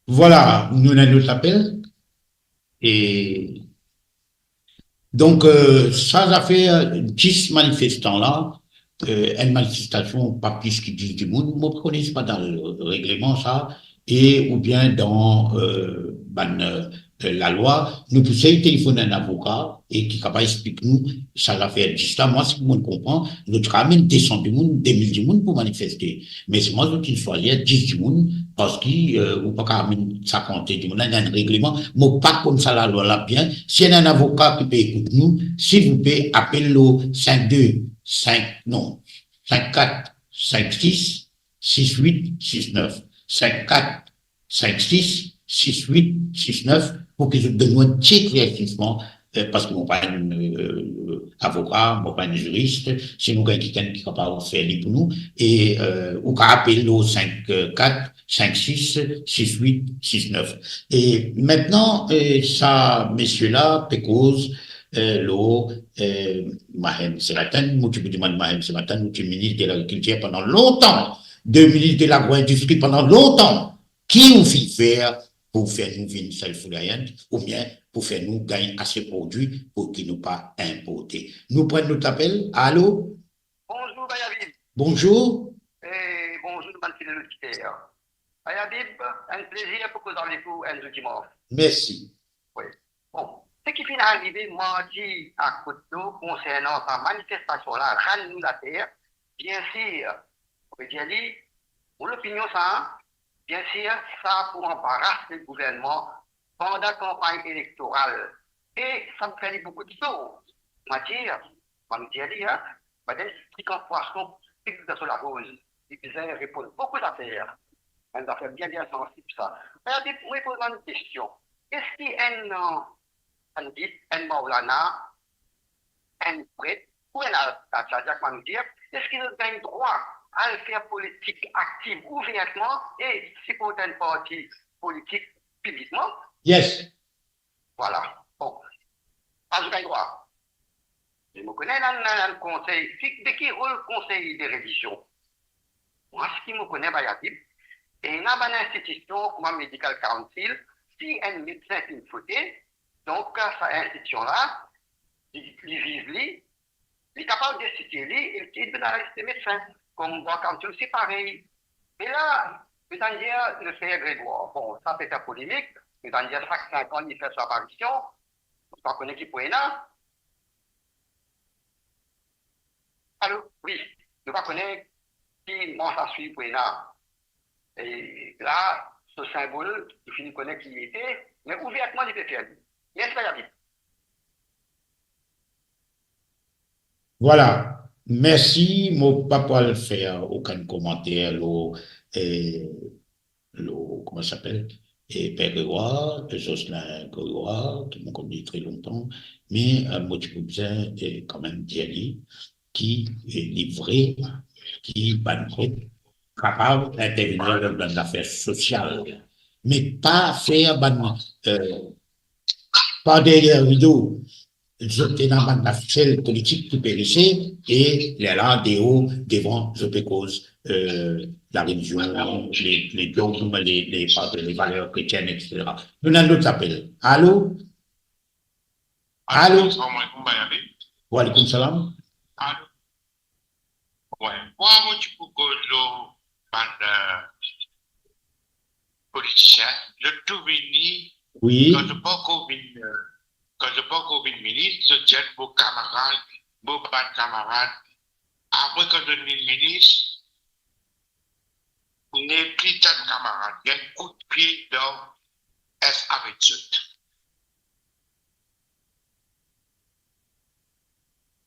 Vwala, nou ena enn lot lapel. E donk, eh, sa zafer dis manifestan la, eh, enn manifestasion pa plis ki dis dimoun, mo pa kone si pa dan regleman sa, e oubien dan, eh, bann, eh, lalwa, nou pou sey telefonn enn avoka e ki kapav explik nou sa zafer dis la. Mwa, seki mo konpran, nou ti kapav amenn de san dimoun, de mil dimoun pou manifeste. Me selman zot inn swazir dis dimoun, parski, eh, ou pa kapav amenn sa kantite dimoun la, ena enn regleman. Mo pa konn sa lalwa la bien. Si ena enn avoka ki pe ekout nou, silvouple, apel lor sink de sink, non, sink kat sink sis sis wit sis nef, sink kat sink sis sis wit sis nef, pou ki zot donn nou enn ti eklersisman, eh, parski mo pa enn, eh, avoka, mo pa enn ziris, si nou gagn kikenn ki kapav fer li pou nou, e, eh, ou kapav apel lor sink kat sink sis sis wit sis nef. E mintnan, eh, sa misie la pe koz, eh, lor, eh, Mahem Sematin, mo ti pou dimann Mahem Sematin, mo ti minis de lagrikiltir pandan lontan, de minis de lagro-indistri pandan lontan, ki ou finn fer pou fer nou vinn self-reliant, oubien pou fer nou gagn ase prodwi pou ki nou pa inporte? Nou pran lot apel. Alo? Bonzour, Bay Habib. Bonzour. E bonzour bann fidel oditer. Bay Habib, enn plezir pou koz avek ou enn zour dimann. Mersi. Wi. Bon, seki finn arive mardi a Kote Nor konsernan sa manifestasion la, Rann nou later, biensir, mo pe dir li, mo lopinion sa, biensir, sa pou anbaras le gouvernman pandan kanpagn elektoral. E sa pou fer li boukou ditor. Mo dir, mo dir li, hein, mo dir li, pik an pwason, pik dan so lagoz. Li bizin reponn boukou zafer. Enn zafer bien, bien sansib sa. Me, mo poz enn kestion. Eski enn, enn dit, enn maulana, enn pret, ou enn al-, al-, al-, kouma nou dir, eski zot gagn drwa al fer politik aktiv ouvertman e siport enn parti politik piblikman? Yes. Vwala. Bon. Sa zot gagn drwa. Me mo kone enn, enn, enn konsey, ki, de ki rol konsey de relizion? Mwa, seki mo kone, Bay Habib, ena bann institision kouma Medical Council, si enn medsin finn fote, donk, sa institision la, li, li viv li, li kapav destitye li, e li kit bann lis de medsin, kouma Bar Council osi parey. Me la, nou tann dir le Frer Gregwar. Bon, sa pe fer polemik, nou tann dir sak sink an li fer so aparision, nou pa kone ki pou ena. Alo, wi, nou pa kone ki mars a swiv pou ena. E la, so sinbol, nou finn kone ki li ete, me ouvertman li pe fer li. Mersi, Bay Habib. Vwala. Mersi, mo pa pou al fer okenn komanter lor, eh, lor, kouma sa apel, eh, Père Grégoire, eh, Jocelyn Grégoire, ki mo konn li tre lontan, me, eh, mo ti pou bizin, eh, kanmem dir li ki, eh, li vre ki bann pret kapav intervenir dan bann zafer sosial, me pa fer bann, eh, par deryer rido. Zot ena bann lafisel politik ki pe lese, e lerla deor, devan, zot pe koz, eh, larelizion, le, le dogm, le, le, pardon, le valer kretienn, et cetera. Nou ena lot apel. Alo? Alo? Salam aleykoum, Bay Habib. Waleykoum salam. Alo? Wi, mwa mo ti pou koz lor bann, eh, politisien, zot tou vini, wi, kan zot pankor vinn, eh, kan zot pankor vinn minis, zot dir mo kamarad, mo bann kamarad. Apre kan zot vinn minis, nepli tann kamarad, gagn koutpie dan es avek zot.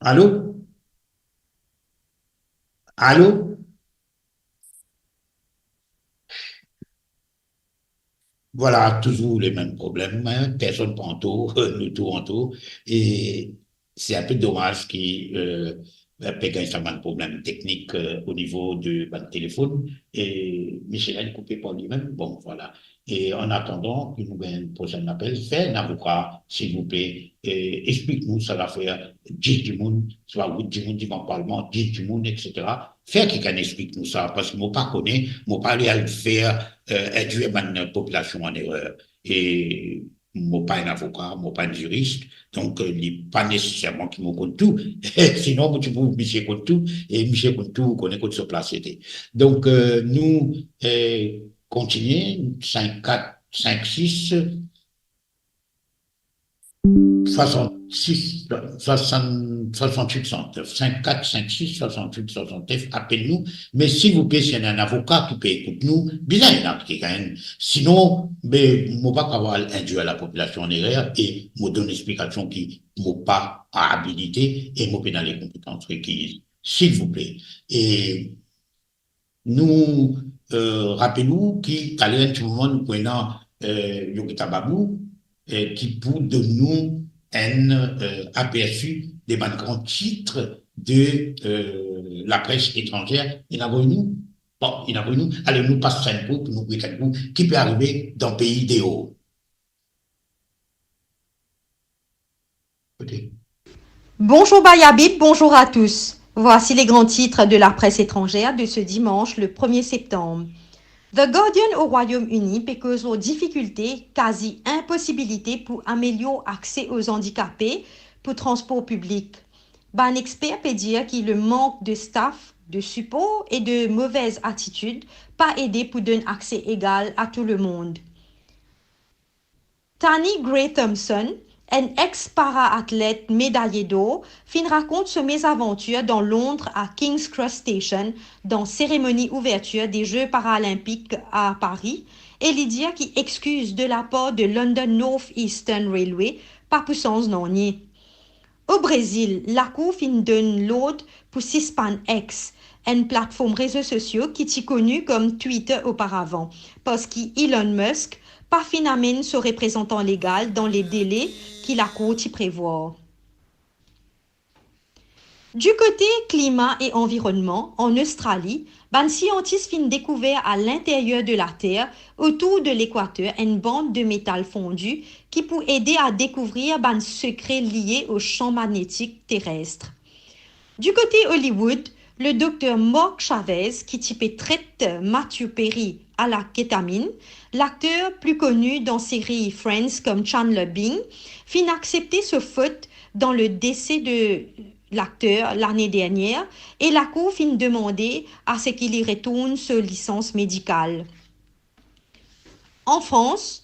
Alo? Alo? Vwala, touzour lemem problem, hein, personn pa an tor, nou tou an tor, e se inpe domaz ki, eh, pe gagn sa bann problem teknik, eh, o nivo de bann telefonn, e misie la, li koupe par limem. Bon, vwala. E an atandan ki nou gagn prosin apel, fer enn avoka, silvouple, e explik nou sa zafer dis dimoun, swa wit dimoun divan parlman, dis dimoun, et cetera. Fer kikenn explik nou sa, parski mo pa kone, mo pa ale al fer, eh, indwir bann popilasion an erer. E mo pa enn avoka, mo pa enn ziris, donk, eh, li pa neseserman ki mo konn tou. Sinon, mo ti pou misie konn tou, e misie konn tou, kone kot so plas ete. Donk, eh, nou, eh, kontinie, sink kat sink sis, swasannsis, swasann, swasannwit swasantnef, sink kat sink sis, swasannwit swasantnef, apel nou. Me silvouple, si ena enn avoka ki pe ekout nou, bizin ena kikenn. Sinon, be, mo pa kapav al indwir lapopilasion an erer e mo donn explikasion ki mo pa abilite e mo pena lekonpetans rekiz. Silvouple. E nou, eh, rapel ou ki taler enn ti moman nou pou ena, eh, Yogita Babou, eh, ki pou donn nou enn, eh, apersi de bann gran tit de, eh, lapres etranzer. Ena avek nou? Bon, ena avek nou. Ale, nou pas sa enn kou pou nou get enn kou ki pe arive dan pei deor. Bonjour Bay Habib, bonjour à tous. Voici les grands titres de la presse étrangère de ce dimanche le premier septembre. The Guardian au Royaume-Uni pe koz lor difikilte, kazi inposibilite pou amelior akse o zandikape pou transpor piblik. Bann exper pe dir ki le mank de staff de sipor e de movez atitid pa ede pou donn akse egal a tou lemond. Tanni Grey-Thompson, enn ex-para-atlet medaye dor, finn rakont so mezavantir dan Londres a King's Cross Station, dan seremoni ouvertir de Ze Paralinpik a Pari, e li dir ki exkiz de lapar de London North Eastern Railway pa pou sanz nanye. O Brezil, lakour finn donn lord pou sispann X, enn platform rezo sosio ki ti koni kom Twitter oparavan, parski Elon Musk pa finn amenn so reprezantan legal dan le dele ki lakour ti prevwar. Du kote klima e anvironnman, an Ostrali, bann siantis finn dekouver a linteryer de Later, otour de lekwater, enn band de metal fondi ki pou ede a dekouvrir bann sekre lie o san magnetik teres. Du kote Hollywood, le dokter Mark Chavez, ki ti pe tret Matthew Perry a la ketaminn, lakter pli koni dan seri Friends kom Chandler Bing, finn aksepte so fot dan le dese de lakter lane dernier e lakour finn demande a se ki li retourn so lisans medikal. An Frans,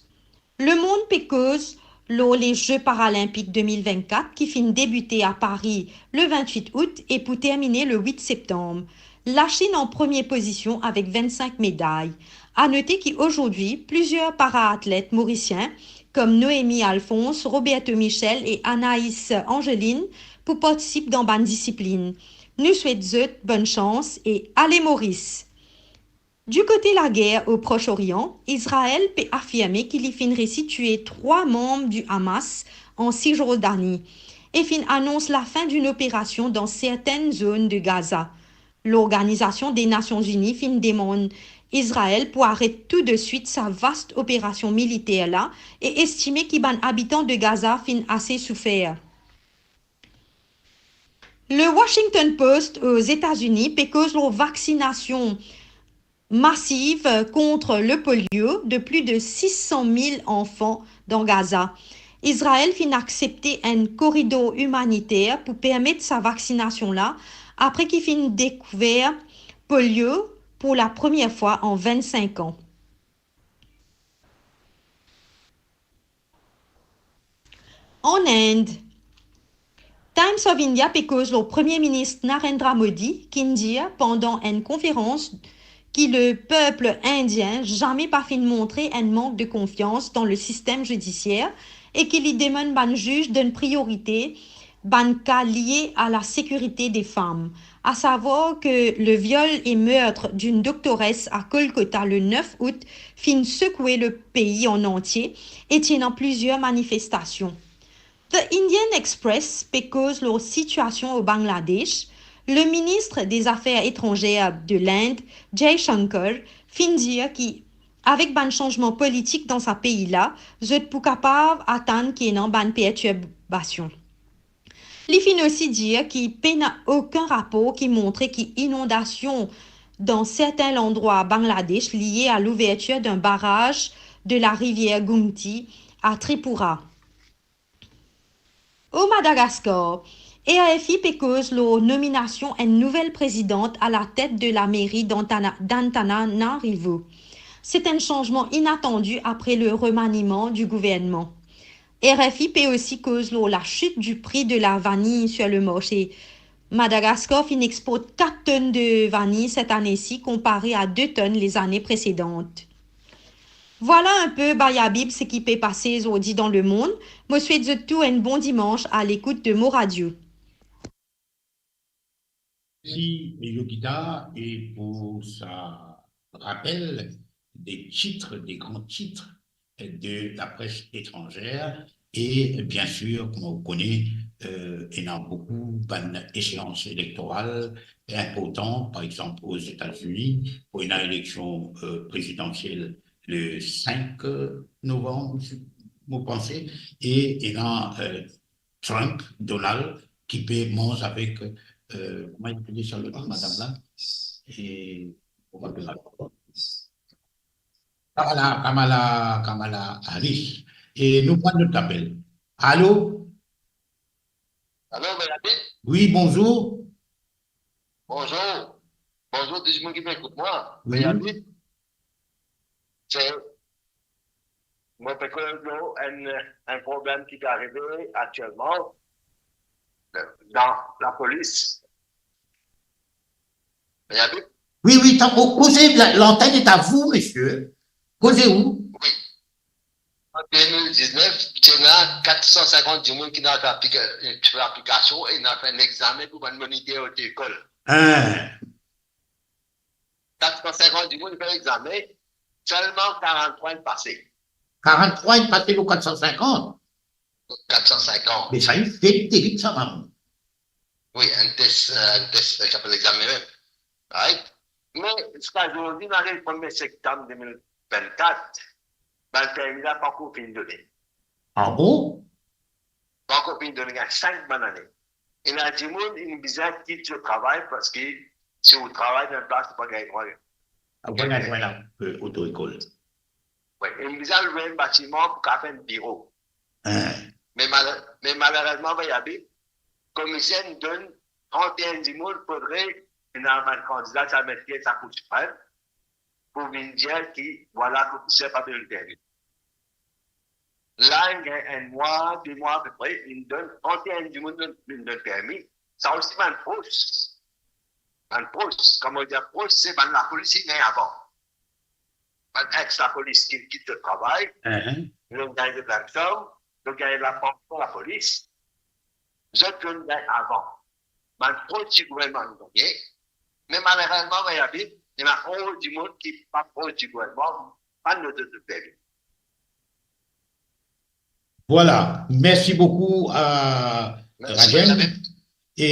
lemond pe koz lor le Ze Paralinpik de mil vennkat ki finn debite a Pari le vintwit out e pou termine le wit septanm. Lasinn an premie pozision avek vennsink meday. A note ki azordi, plizier para-atlet morisien, kom Noémie Alphonse, Roberto Michel e Anaïs Angeline, pou partisip dan bann disiplin. Nou swet zot bonn sans e ale Moris! Du kote lager o Proche-Orient, Izrael pe afirme ki li finn resi tue trwa manm di Hamas an Sisjordani e finn anons lafin enn operasion dan sertenn zonn de Gaza. Lorganizasion de Nasion Ini finn demann Izrael pou aret tou de swit sa vast operasion militer la e estime ki bann abitan de Gaza finn ase soufer. Le Washington Post o Zetazini pe koz lor vaksinasion masiv kont le polio de pli de sis san mil anfan dan Gaza. Izrael finn aksepte enn koridor imaniter pou permet sa vaksinasion la, apre ki finn dekouver polio pou la premie fwa an vennsink an. An Ind, Times of India pe koz lor Premie Minis Narendra Modi, ki'nn dir pandan enn konferans ki lepep indien zame pa finn montre enn mank de konfians dan le sistem zidisier e ki li demann bann ziz donn priorite bann ka lie a lasekirite de fam. Asavwar ke le viol e meurtre d'une doctoresse à Kolkata le nef out finn sekoue lepei an antie e ti ena plizier manifestasion. The Indian Express pe koz lor sitiasion o Bangladesh. Le ministre des Affaires étrangères de l'Inde, Jaishankar, finn dir ki avek bann sanzman politik dan sa pei la, zot pou kapav atann ki ena bann pertirbasion. Li finn osi dir ki pena okenn rapor ki montre ki inondasion dan sertin landrwa Bangladesh lie a louvertir d'un barrage de la rivière Gumti a Tripura. O Madagaskar, R F I pe koz lor nominasion enn nouvel prezidant a latet de lameri d'Antana-, d'Antananarivo. Se enn sanzman inatandi apre le remaniman di gouvernman. R F I pe osi koz lor lasit di pri de lavaniy sur le marse. Madagaskar finn export kat tonn de vaniy set ane si, konpare a de tonn lezane presedan. Vwala inpe, Bayabib, seki pe pase zordi dan lemond. Mo swet zot tou enn bon dimans a lekout de Mo Radio. Mersi, Yogita, e pou sa rapel de tit, de gran tit de la pres etranzer. E bien sir, kouma ou kone, euh, ena boukou bann eseans elektoral inportan, par exanp, Ozetazini, pou ena eleksion, euh, prezidansiel le cinq novembre, mo panse, e ena, euh, Trump, Donald, ki pe manz avek, euh, kouma li pe apel sa, madam la? E, kouma li pe apel? Kamala, Kamala, Kamala Harris. E nou pran lot apel. Alo? Alo, Bernadette? Wi, bonzour. Bonzour. zot dimoun ki pe ekout mwa, wi, Benyamin, se, mo pe koz lor enn, enn problem ki pe arive aktielman dan lapolis. Benyamin? Wi, wi, tann, koze, la, l'antenne est à vous, monsieur. Koze ou? Wi. An de mil diznef, ti ena kat san sinkant dimoun ki inn fer aplika-, fer aplikasion e inn fer enn examen pou bann moniter oto-lekol. Hein. Kat san sinkant dimoun fer examen, selman karant-trwa inn pase. Karant-trwa inn pase lor kat san sinkant? Kat san sinkant. Me sa inn fet terib sa, mama. Wi, enn tes, enn tes, ki apel examen mem. Right? Me ziska zordi, nou ariv premie septam de mil vennkat, bann permi la pankor finn done. Ah bon? Pankor finn done, gagn sink bann ane. Ena dimoun inn bizin kit zot travay, parski si ou travay dan enn plas, ou pa gagn drwa. Ou pa gagn drwa, euh, oto-lekol. Wi, inn bizin lwe enn batiman pou kapav fer enn biro. Hein. Me mal-, me malerezman, Benyamin, komiser inn donn trant-e-enn dimoun, fodre ena bann kandida, sa met pies Lakour Siprem, pou vinn dir ki, vwala, komiser pa pe donn permi. La, inn gagn enn mwa, de mwa apepre, inn donn trant-e-enn dimoun donn, inn donn permi. Sa osi bann pros. Bann pros, kouma dir pros, se bann lapolis ki gagn avan. Bann ex lapolis ki kit zot travay, mhm, zot gagn zot larzan, zot gagn lapansion lapolis, zot konn gagn avan. Bann pros gouvernman nou gagne, me malerezman, Benyamin, ena anpil dimoun ki pa pros gouvernman, pa donn zot permi. Vwala, mersi boukou a Rajem. Mersi, Benyamin. E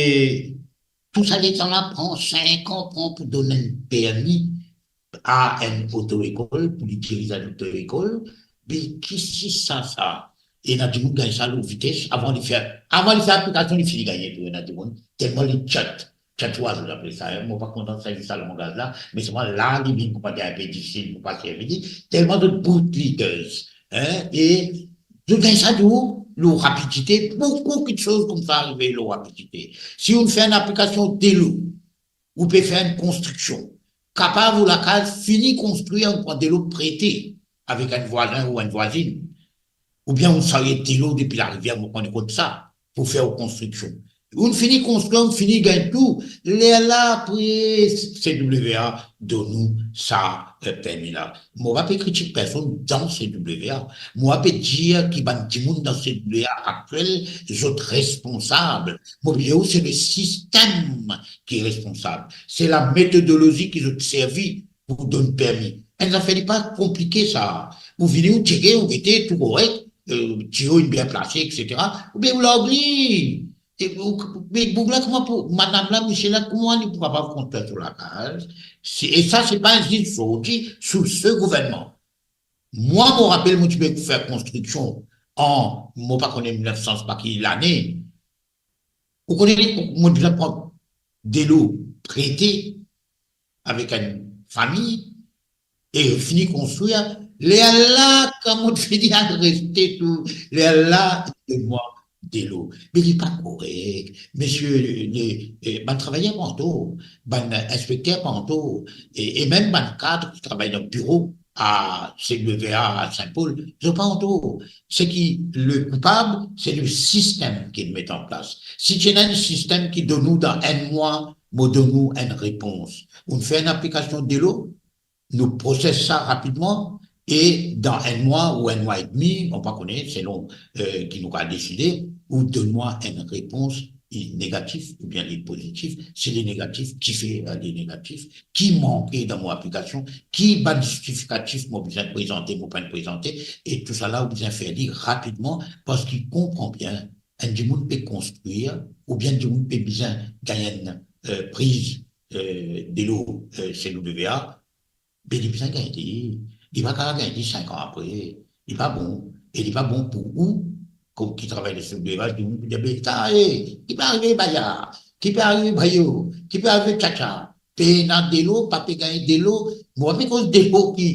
tou sa letan la pran sink an, pran pou donn enn permi a enn oto-lekol, pou li diriz enn oto-lekol, me ki sisa sa? Ena dimoun gagn sa lor vites, avan li fer, avan li fer aplikasion, li fini gagne tou, ena dimoun, telman li chat, chatouaz, zot apel sa, hein, mo pa kontan servi sa langaz la, me selman la, li vinn kouma dir enpe difisil pou pa servi li, telman zot bootlickers, hein, e zot gagn sa tou, lor rapidite, boukou kiksoz koumsa arive lor rapidite. Si ou fer enn aplikasion delo, ou pe fer enn konstriksion. Kapav ou lakaz fini konstrir, ou pran delo prete avek enn vwazin ou enn vwazinn, oubien ou sarye delo depi larivier, mo konn kot sa, pou fer ou konstriksion. Ou fini konstrir, ou fini gagn tou, lerla apre C W A donn ou sa, eh, permi la. Mo pa pe kritik personn dan C W A. Mo pa pe dir ki bann dimoun dan C W A aktiel, zot responsab. Mo pe dir ou, se le sistem ki responsab. Se lametodolozi ki zot servi pou donn permi. Enn zafer li pa konplike sa. Ou vini, ou tcheke, ou gete, tou korek, eh, tiyo inn bien plase, et cetera. Oubien ou larg li. E ou, me boug la, kouma pou, madam la, misie la, kouma li pou kapav konstrir so lakaz? Se, e sa, se pa enn ziz sorti sou se gouvernman. Mwa, mo rapel, mo ti pe fer konstriksion an, mo pa kone mil nef san pa ki lane. Ou kone, mo bizin pran delo prete avek enn fami e fini konstrir. Lerla, kan mo fini al reste tou, lerla, donn mwa delo. Me li pa korek. Misie, le, eh, bann travayer pa an tor, bann inspekter pa an tor, e, e mem bann kad ki travay dan biro a C W A a Saint-Paul, zot pa an tor. Seki le koupab, se le sistem ki met an plas. Si ti ena enn sistem ki donn ou dan enn mwa, mo donn ou enn repons. Ou fer enn aplikasion delo, nou proses sa rapidman, e dan enn mwa ou enn mwa edmi, mo pa kone, selon, eh, ki nou kapav deside, ou donn mwa enn repons, li negatif oubien li pozitif. Si li negatif, kifer li negatif? Ki manke dan mo aplikasion? Ki bann zistifikatif mo bizin prezante, mo pa'nn prezante? E tousala ou bizin fer li rapidman, parski konpran bien, enn dimoun pe konstrir, oubien enn dimoun pe bizin gagn enn, eh, priz, eh, delo, eh, C W A, be li bizin gagn li, li pa kapav gagn li sink an apre, li pa bon, e li pa bon pou ou, kom ki travay dan C W A, dimoun pou dir, be ta, e, ki pe arive Baya, ki pe arive Bayo, ki pe arive Tchatcha, pena delo, pa pe gagn delo, mo pa pe koz delo ki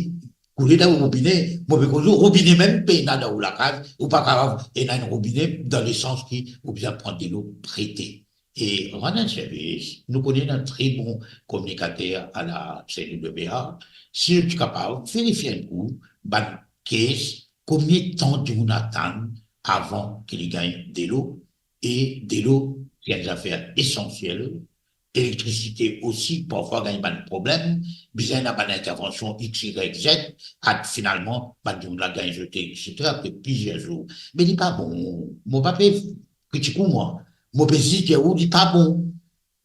koule dan robine, mo pe koz robine mem pena dan ou lakaz, ou pa kapav ena enn robine dan lesans ki ou bizin pran delo prete. e rann enn servis. Nou kone ena tre bon kominikater a la C W A. Si nou ti kapav verifie enn kou, bann kes, konbien tan dimoun atann avan ki li gagn delo, e delo, se enn zafer esansiel. Elektrisite osi, parfwa gagn bann problem, bizin ena bann intervansion X, Y, Z, at finalman, bann dimoun la gagn zot, et cetera, pe plizier zour. Me li pa bon, mo pa pe kritik ou, mwa. Mo pe zis dir ou, li pa bon.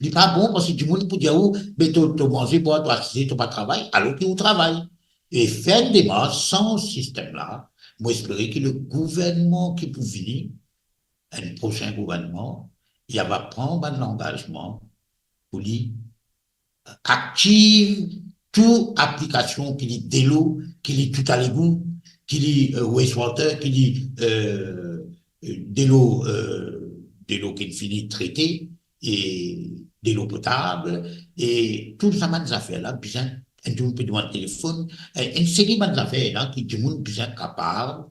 Li pa bon, parski dimoun pou dir ou, be to, to manze, bwar, to asize, to pa travay, alor ki ou travay. E fer enn demars san sistem la, mo espere ki le gouvernman ki pou vini, enn prosin gouvernman, li ava pran bann langazman pou li aktiv tou aplikasion, ki li delo, ki li tout a legou, ki li, euh, wastewater, ki li, euh, delo, euh, delo ki fini trete, e delo potab, e tou sa bann zafer la, bizin, enn dimoun pe demann telefon, e enn seri bann zafer la ki dimoun bizin kapav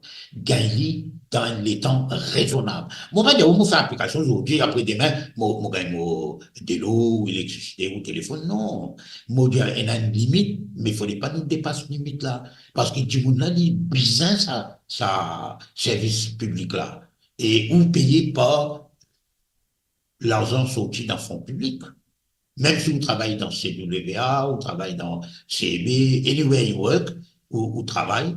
gagn li dan enn letan rezonab. Mo pa dir ou mo fer aplikasion zordi, apre demin, mo, mo gagn mo delo, ou elektrisite, ou telefon, non. Mo dir, ena enn limit, me fode pa nou depas limit la, parski dimoun la, li bizin sa, sa servis piblik la. E ou peye par larzan sorti dan fon piblik. Mem si ou travay dan C W A, ou travay dan C E B, anywhere you work, ou, ou travay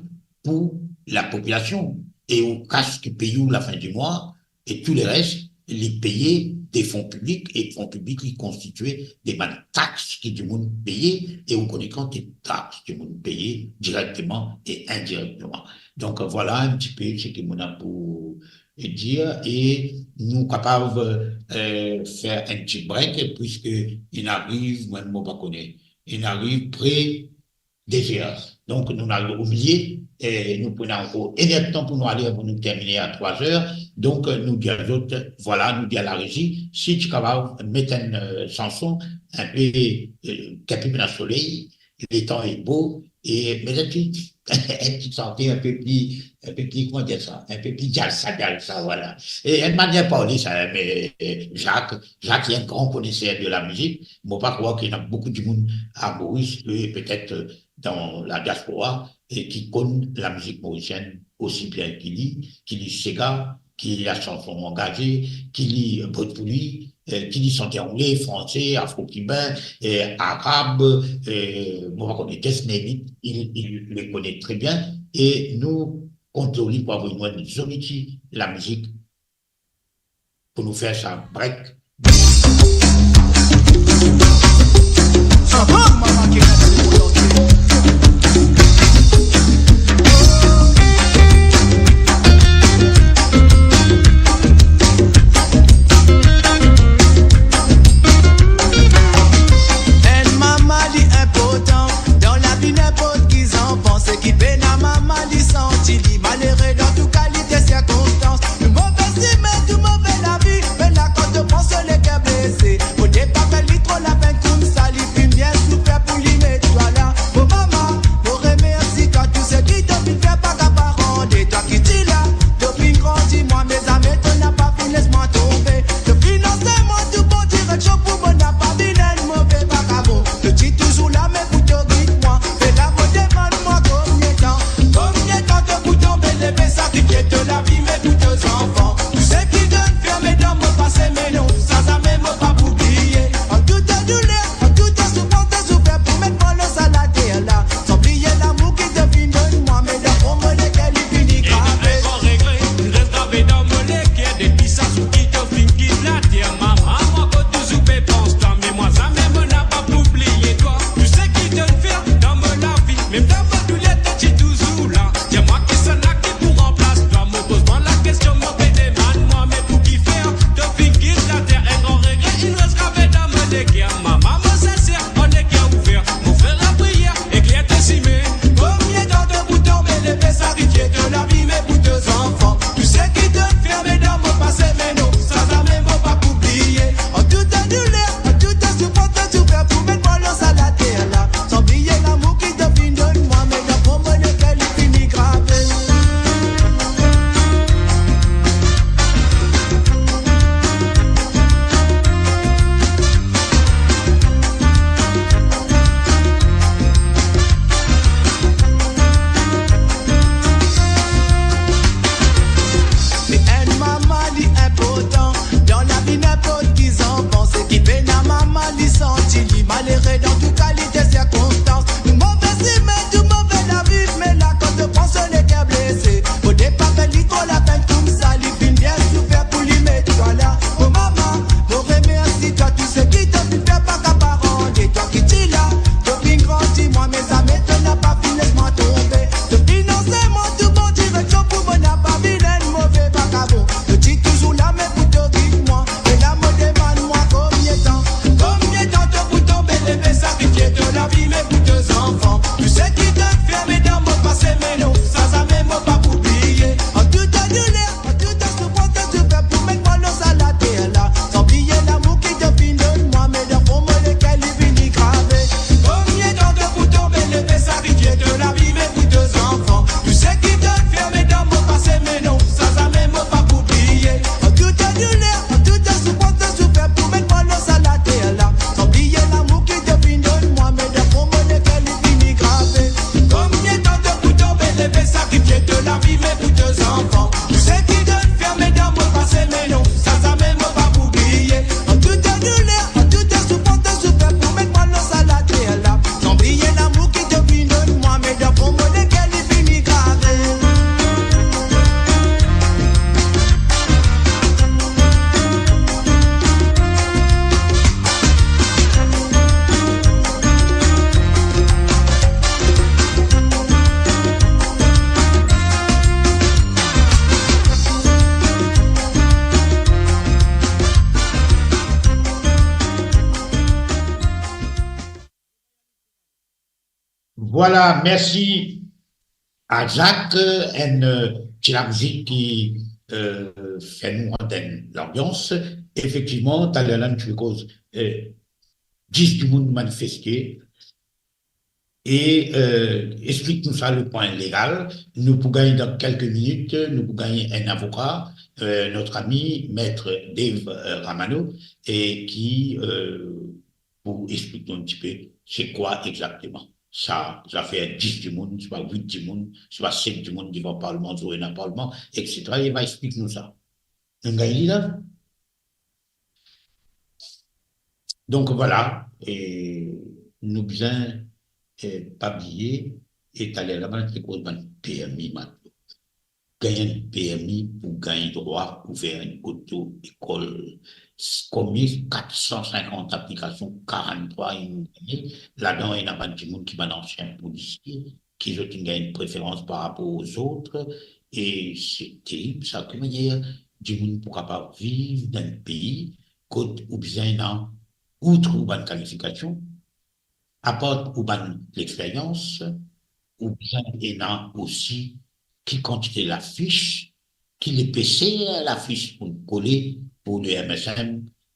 pou lapopilasion. E ou kas ki peye ou lafin di mwa, e tou leres, li peye de fon piblik, e fon piblik, li konstitie de bann tax ki dimoun peye, e ou kone kantite tax dimoun peye direkteman e indirekteman. Donk, vwala enn tipe seki mo ena pou dir, e nou kapav, euh, fer enn ti break, puiske inn ariv, mwa, mo pa kone, inn ariv pre de zer. Donk, nou al omilie, e nou pou ena ankor enn er tan pou nou ale, pou nou termine a trwa zer. Donk, nou dir zot, vwala, nou dir larezi, si ti kapav met enn, euh, sanson, enn pe, euh, ki pe ena soley, letan est beau, e met enn ti, enn ti sante enn pe pli, enn pe pli, kouma dir sa, enn pe pli djalsa, djalsa, vwala. E enn manier parle sa, me, euh, Jacques, Jacques, li enn gran koneser de la mizik. Mo pa krwar ki ena boukou dimoun a Moris, e petet, euh, dan la diaspora, e ki konn lamizik morisienn osi bien ki li, ki li sega, ki li lasanson angaze, ki li Bhojpuri, eh, ki li sante angle, franse, afro-kibin, eh, arab, eh, mo pa kone, just name it, li, li le kone tre bien, e nou kont lor li pou avoy nou enn zoli ti lamizik pou nou fer sa break. Enn mama li inportan dan lavi ninport ki zanfan, seki pena mama li santi li malere dan tou kalite sirkonstans. Tou move simin, tou move lavi, pena kan to pran so leker blese. Fode pa fer li tro lapenn koumsa, li finn bien soufer pou li met Malere dan tou kalite sirkonstans. Nou move simin, nou move lavi, me la kan to pran so leker blese, o depa fer li tro lapenn koumsa, li finn bien soufer pou li met twa la. Mo mama, mo remersi twa, tou seki to finn fer pa kapav rande. Twa ki ti la, to finn grandi mwa, me zame to napa finn les mwa tonbe. To finn ansegne mwa tou bon direksion pou mo napa vinn enn move vakabon. To ti touzour la, me pou to gid mwa. E la mo demann mwa komie tan, komie tan to pou tonbe leve, sakrifie to lavi, me pou to zanfan. Tou seki to finn fer, me dan mo pase, me non, sa zame mo pa pou bliye. An tou ta douler, an tou ta soufrans, to soufer pou met mwa lor sa later la. San bliye lamour ki to finn donn mwa, me dan fon mo leker li vini grave. Komie tan to pou tonbe leve, sakrifie to lavi, me pou to zanfan. Tou seki to finn fer, me dan mo pase, me non, sa zame mo pa pou bliye. An tou ta douler, an tou ta soufrans, to soufer pou met mwa lor sa later la. San bliye lamour ki to finn donn mwa, me dan fon mo leker li vini grave. Komie tan to pou tonbe leve, sakrifie to lavi, me pou to zanfan. Tou seki to finn fer, me dan mo pase, me non, sa zame mo pa pou bliye. An tou ta douler, an tou ta soufrans, to soufer pou met mwa lor sa later la. San bliye lamour ki to finn donn mwa, me dan fon mo leker li vini grave. Vwala, mersi a Zak, enn, eh, ti lamuzik ki, eh, fer nou rant dan lanbians. Efektivman, taler la nou ti pe koz, eh, dis dimoun manifeste e, eh, explik nou sa, le pwin legal. Nou pou gagn dan kelke minit, nou pou gagn enn avoka, eh, notre ami Maître Dave, eh, Ramano, e ki, eh, pou explik nou enn tipe se kwa exakteman sa zafer dis dimoun, swa wit dimoun, swa set dimoun devan parlman, zour ena parlman, et cetera. Li va explik nou sa. Nou gagn li la. Donk, vwala, e nou bizin, e, pa bliye, e taler la, bann ti koz bann permi, matlo. Gagn enn permi pou gagn drwa ouver enn oto-lekol. Konbien? Kat san sinkant aplikasion, karann-trwa inn gagne. Ladan, ena bann dimoun ki bann ansien polisie, ki zot inn gagn preferans par rapor o zot, e se terib sa, ki manier dimoun pou kapav viv dan enn pei kot ou bizin ena, outre ou bann kalifikasion, apar ou bann lexperyans, ou bizin ena osi ki kantite lafis, ki lepeser lafis pou kole pou le M S M,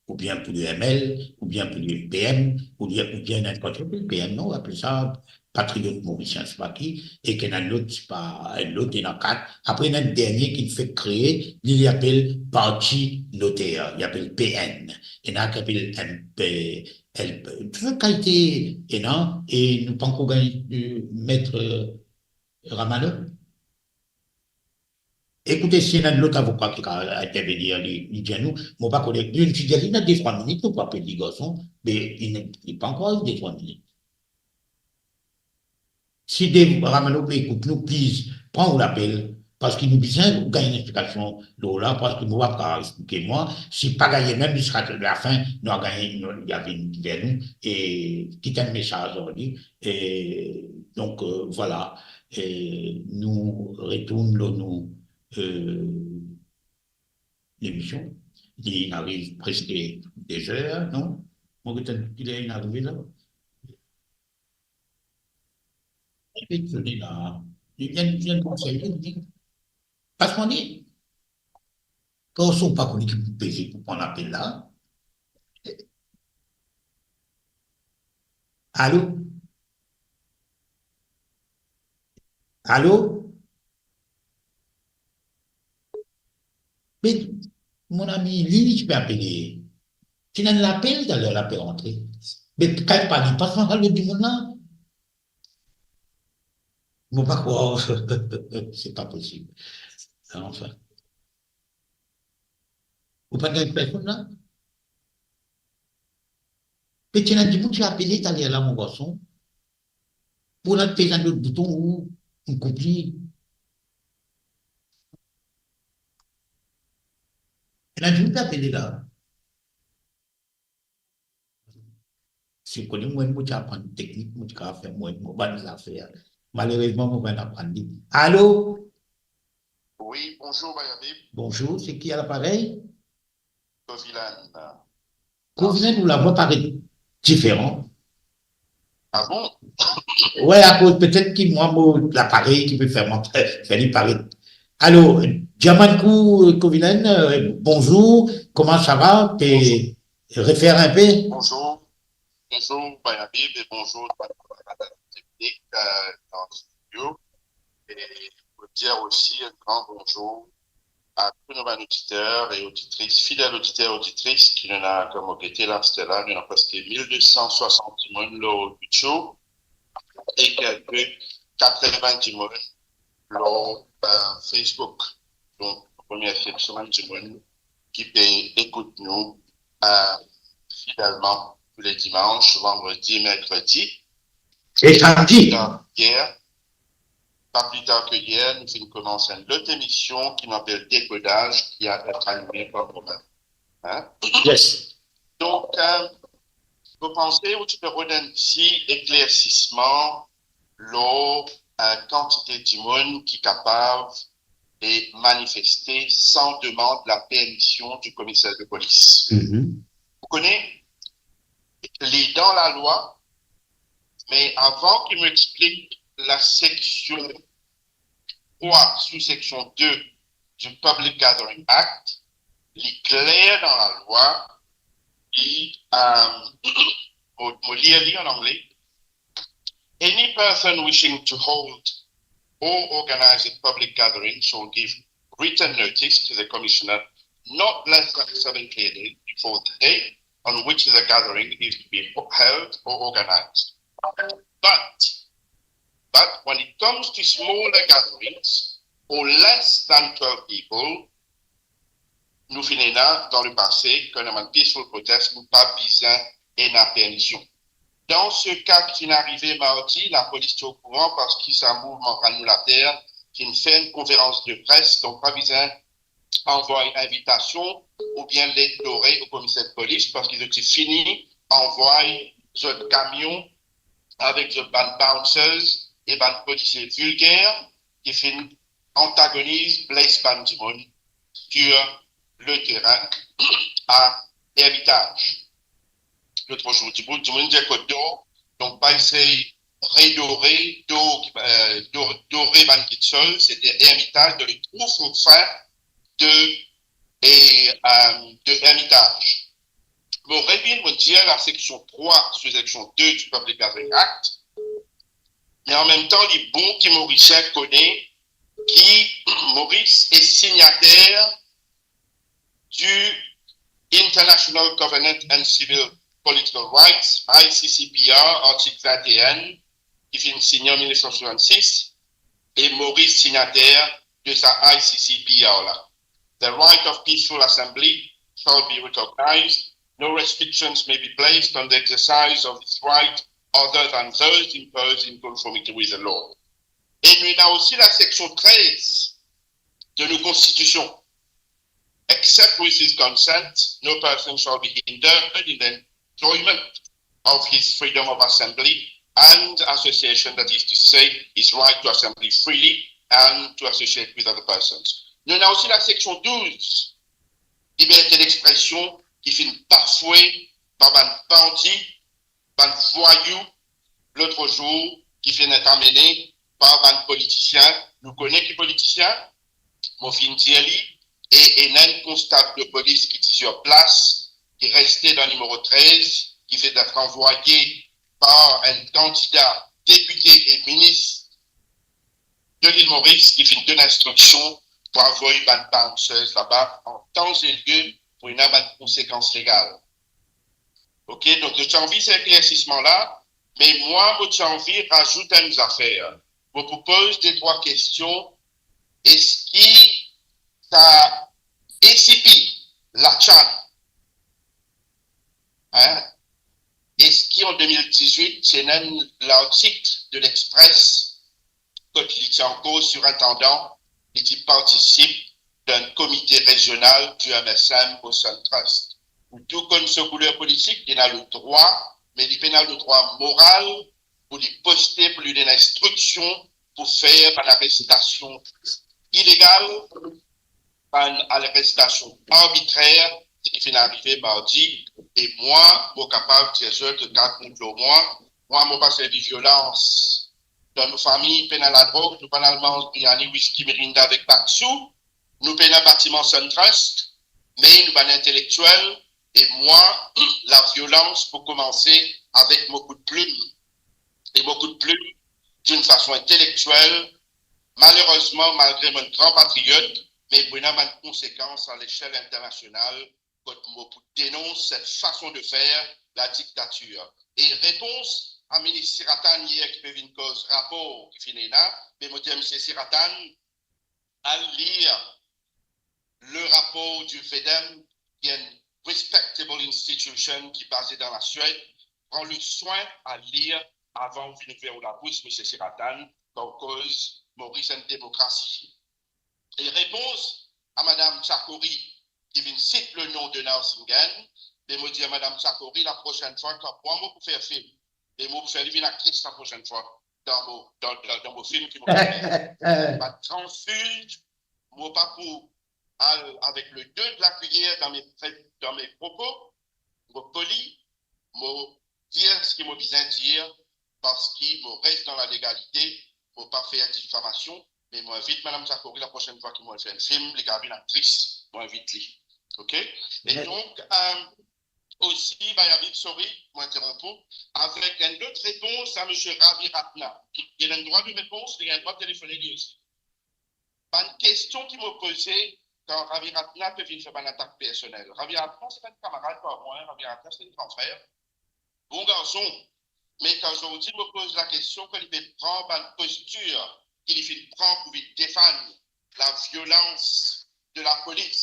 oubien pou le M L, oubien pou le P M, oubien, oubien ninport ki P M, non, apel sa Patriyot Morisien, sepa ki, e ki ena enn lot, sepa, enn lot, ena kat. Apre, ena enn dernie ki fek kree, li, li apel Parti Noter, li apel P N. Ena ki apel M P, L P, tou kalite ena, e nou pankor gagn, eh, Maître, eh, Ramano. Ekoute, si ena enn lot avoka ki kapav intervenir, li, li dir nou, mo pa kone, li, li ti dir li ena de trwa minit, nou pou apel li, garson, me li, li pankor ariv de trwa minit. Si Dave Ramano pe ekout nou, please, pran ou lapel, parski nou bizin gagn enn explikasion lor la, parski mo pa kapav explike mwa, si pa gagne mem ziska lafin, nou a gagne, nou, li a vinn ver nou, e kit enn mesaz ar li, e donk, eh, vwala, e nou retourn lor nou, eh, lemision. Li ariv preske de zer, non? Mo get enn ki ler li arive la. Li pe sone la. Li vinn, vinn konseye, li di, "Pas mwa li." Kan ou pa kone ki pou peze pou pran lapel la. Alo? Alo? Me, mon ami, li, li ti pe apele. Ti ena enn lapel, taler la pe rantre. Me kan li pa, li pa finn apel lot dimoun la. Mo pa krwar. Se pa posib. Anfin. Ou pa gagn personn la? Pe ti ena dimoun ti apele taler la, mo garson. Pou ena pez enn lot bouton ou inn koup li. Ena dimoun pe apele la. Si ou kone mwa, mo ti aprann teknik, mo ti kapav fer mwa, mo bann zafer. Malerezman, mo pa'nn aprann li. Alo? Wi, bonzour, Bayabib. Bonzour, se ki a laparey? Kovilan. Kovilan, ou lavwa paret diferan. Ah bon? Wi, akoz petet ki mwa, mo laparey ki pe fer mwa, fer li paret. Alor, dir mwa enn kou, Kovilan, euh, bonzour, kouma sa va? Pe refer enpe? Bonzour. Bonzour, Bayabib, e bonzour, teknik, euh, dan studio. E pou dir osi enn gran bonzour a tou nou bann oditer e oditris, fidel oditer, oditris ki nou ena kouma gete la, aster la, nou ena preske mil de san swasant dimoun lor YouTube e kelke katreven dimoun lor, euh, Facebook. Donk, nou remersie tou bann dimoun ki pe ekout nou, euh, fidelman tou le dimans, vandredi, merkredi. E samdi. Yer, pa pli tar ke yer, nou finn koumans enn lot emision ki nou apel Dekodaz, ki a été anime par mwa mem. Hein? Yes. Donk, euh, mo panse ou ti pe rod enn ti eklersisman lor, euh, kantite dimoun ki kapav e manifeste san demande la permision du commissaire de police. Mhm. Ou kone, li dan lalwa, me avan ki mo explik la seksion trwa, sou seksion de du Public Gathering Act, li kler dan lalwa, li, euh, mo, mo lir li an angle, "Any person wishing to hold or organize a public gathering shall give written notice to the commissioner not less than seven clear days before the day on which the gathering is to be held or organized. But, but when it comes to smaller gatherings or less than twelve people, nou finn ena dan lepase, kan ena bann peaceful protest, nou pa bizin ena permision. Dan se ka ki finn arive mardi, lapolis ti okouran parski sa mouvman Rann nou later finn fer enn konferans de pres, donk pa bizin anvoy invitasion oubien let dore o komiser de polis, parski zot ti fini anvoy zot kamion avek zot bann bouncers e bann polisie vilger ki finn antagoniz, bles bann dimoun sur le terrain à Ermitage. Lotro zour, dimoun, dimoun dir kot dor, donk pa esey redore, dor, euh, dor, dore bann kiksoz, se ti Ermitage, dan le trou fon fin de, e, euh, de Ermitage. Mo revinn, mo dir la seksion trwa sou seksion de du Public Gathering Act, me an mem tan, li bon ki Morisien kone ki Moris e signater du International Covenant and Civil Political Rights, I C C P R, artik vinte et un, ki finn signe an mil nef san swasannsis, e Moris signater de sa I C C P R la. The right of peaceful assembly shall be recognized. No restrictions may be placed on the exercise of this right other than those imposed in conformity with the law. E nou ena osi la seksion trez de nou konstitision. Except with his consent, no person shall be hindered in the enjoyment of his freedom of assembly and association, that is to say, his right to assemble freely and to associate with other persons. Nou ena osi la seksion douz, liberte d'expression, ki finn bafwe par bann bandi, bann vwayou, lotro zour, ki finn et amene par bann politisien. Nou kone ki politisien, mo finn dir li, e ena enn konstab de polis ki ti sur plas, ki reste dan nimero trez, ki finn et anvoye par enn kandida depite e minis de Lil Moris, ki finn donn instriksion pou avoy bann bouncers laba an tan e lie pou ena bann konsekans legal. Ok, donk, mo ti anvi se eklersisman la, me mwa, mo ti anvi razout enn zafer. Mo pou poz de trwa kestion. Eski sa A C P, Lachann, hein? E ki an de mil dizwit ti ena enn lartik de L'Express kot li ti ankor sirintandan, li ti partisip dan enn komite rezional di M S M o Suntrust. Ou tou konn so kouler politik, li ena ledrwa, me li pena ledrwa moral pou li poste, pou li donn instriksion pou fer bann arestasion ilegal, bann arestasion arbitrer, seki finn arive mardi, e mwa, mo kapav dir zot, gard kont lor mwa, mwa, mo pa servi violans. Dan nou fami, pena ladrog, nou pa'nn al manz biryani, wiski, mirinda avek baksou, nou pena batiman Suntrust, me nou bann intelektiel, e mwa, laviolans pou koumanse avek mo kout plim. E mo kout plim, d'une façon intellectuelle, malerezman, malgre mo enn gran patriot, me pou ena bann konsekans a lesiel internasional, kot mo pou denons cette façon de faire la dictature. E repons a minis Siratan yer ki pe vinn koz rapor ki finn ena, be mo dir, misie Siratan, al lir le rapor du FEDEM, ki enn respectable institution ki baze dan Laswed, pran le swin al lir avan ou vinn ouver ou labous, misie Siratan, kan ou koz Moris enn demokrasi. E repons a madam Chakori, ki vinn sit le nom de Narsinghan, be mo dir madam Chakori, laprosenn fwa, kan mwa mo pou fer fim, be mo pou fer li vinn aktris laprosenn fwa dan mo, dan, dan, dan mo fim ki mo pou fer. Bann transfiz, mo pa pou al avek le de de la kuiyer dan me, dan me propo, mo poli, mo dir seki mo bizin dir, parski mo res dan lalegalite, mo pa fer difamasion, me mo invit madam Chakori laprosenn fwa ki mo fer enn fim, li kapav vinn aktris, mo invit li. Ok? E donk, euh, osi, Bayavid, sorry, mo interonp ou, avek enn lot repons a misie Ravi Ratna. Li ena enn drwa de repons, li ena drwa telefone li osi. Bann kestion ki mo poze, kan Ravi Ratna pe vinn fer bann atak personel. Ravi Ratna, se pa enn kamarad par mwa, Ravi Ratna, se enn gran frer. Bon garson, me kan zordi mo poz lakestion, kan li pe pran bann postir ki li finn pran pou vinn defann laviolans de lapolis,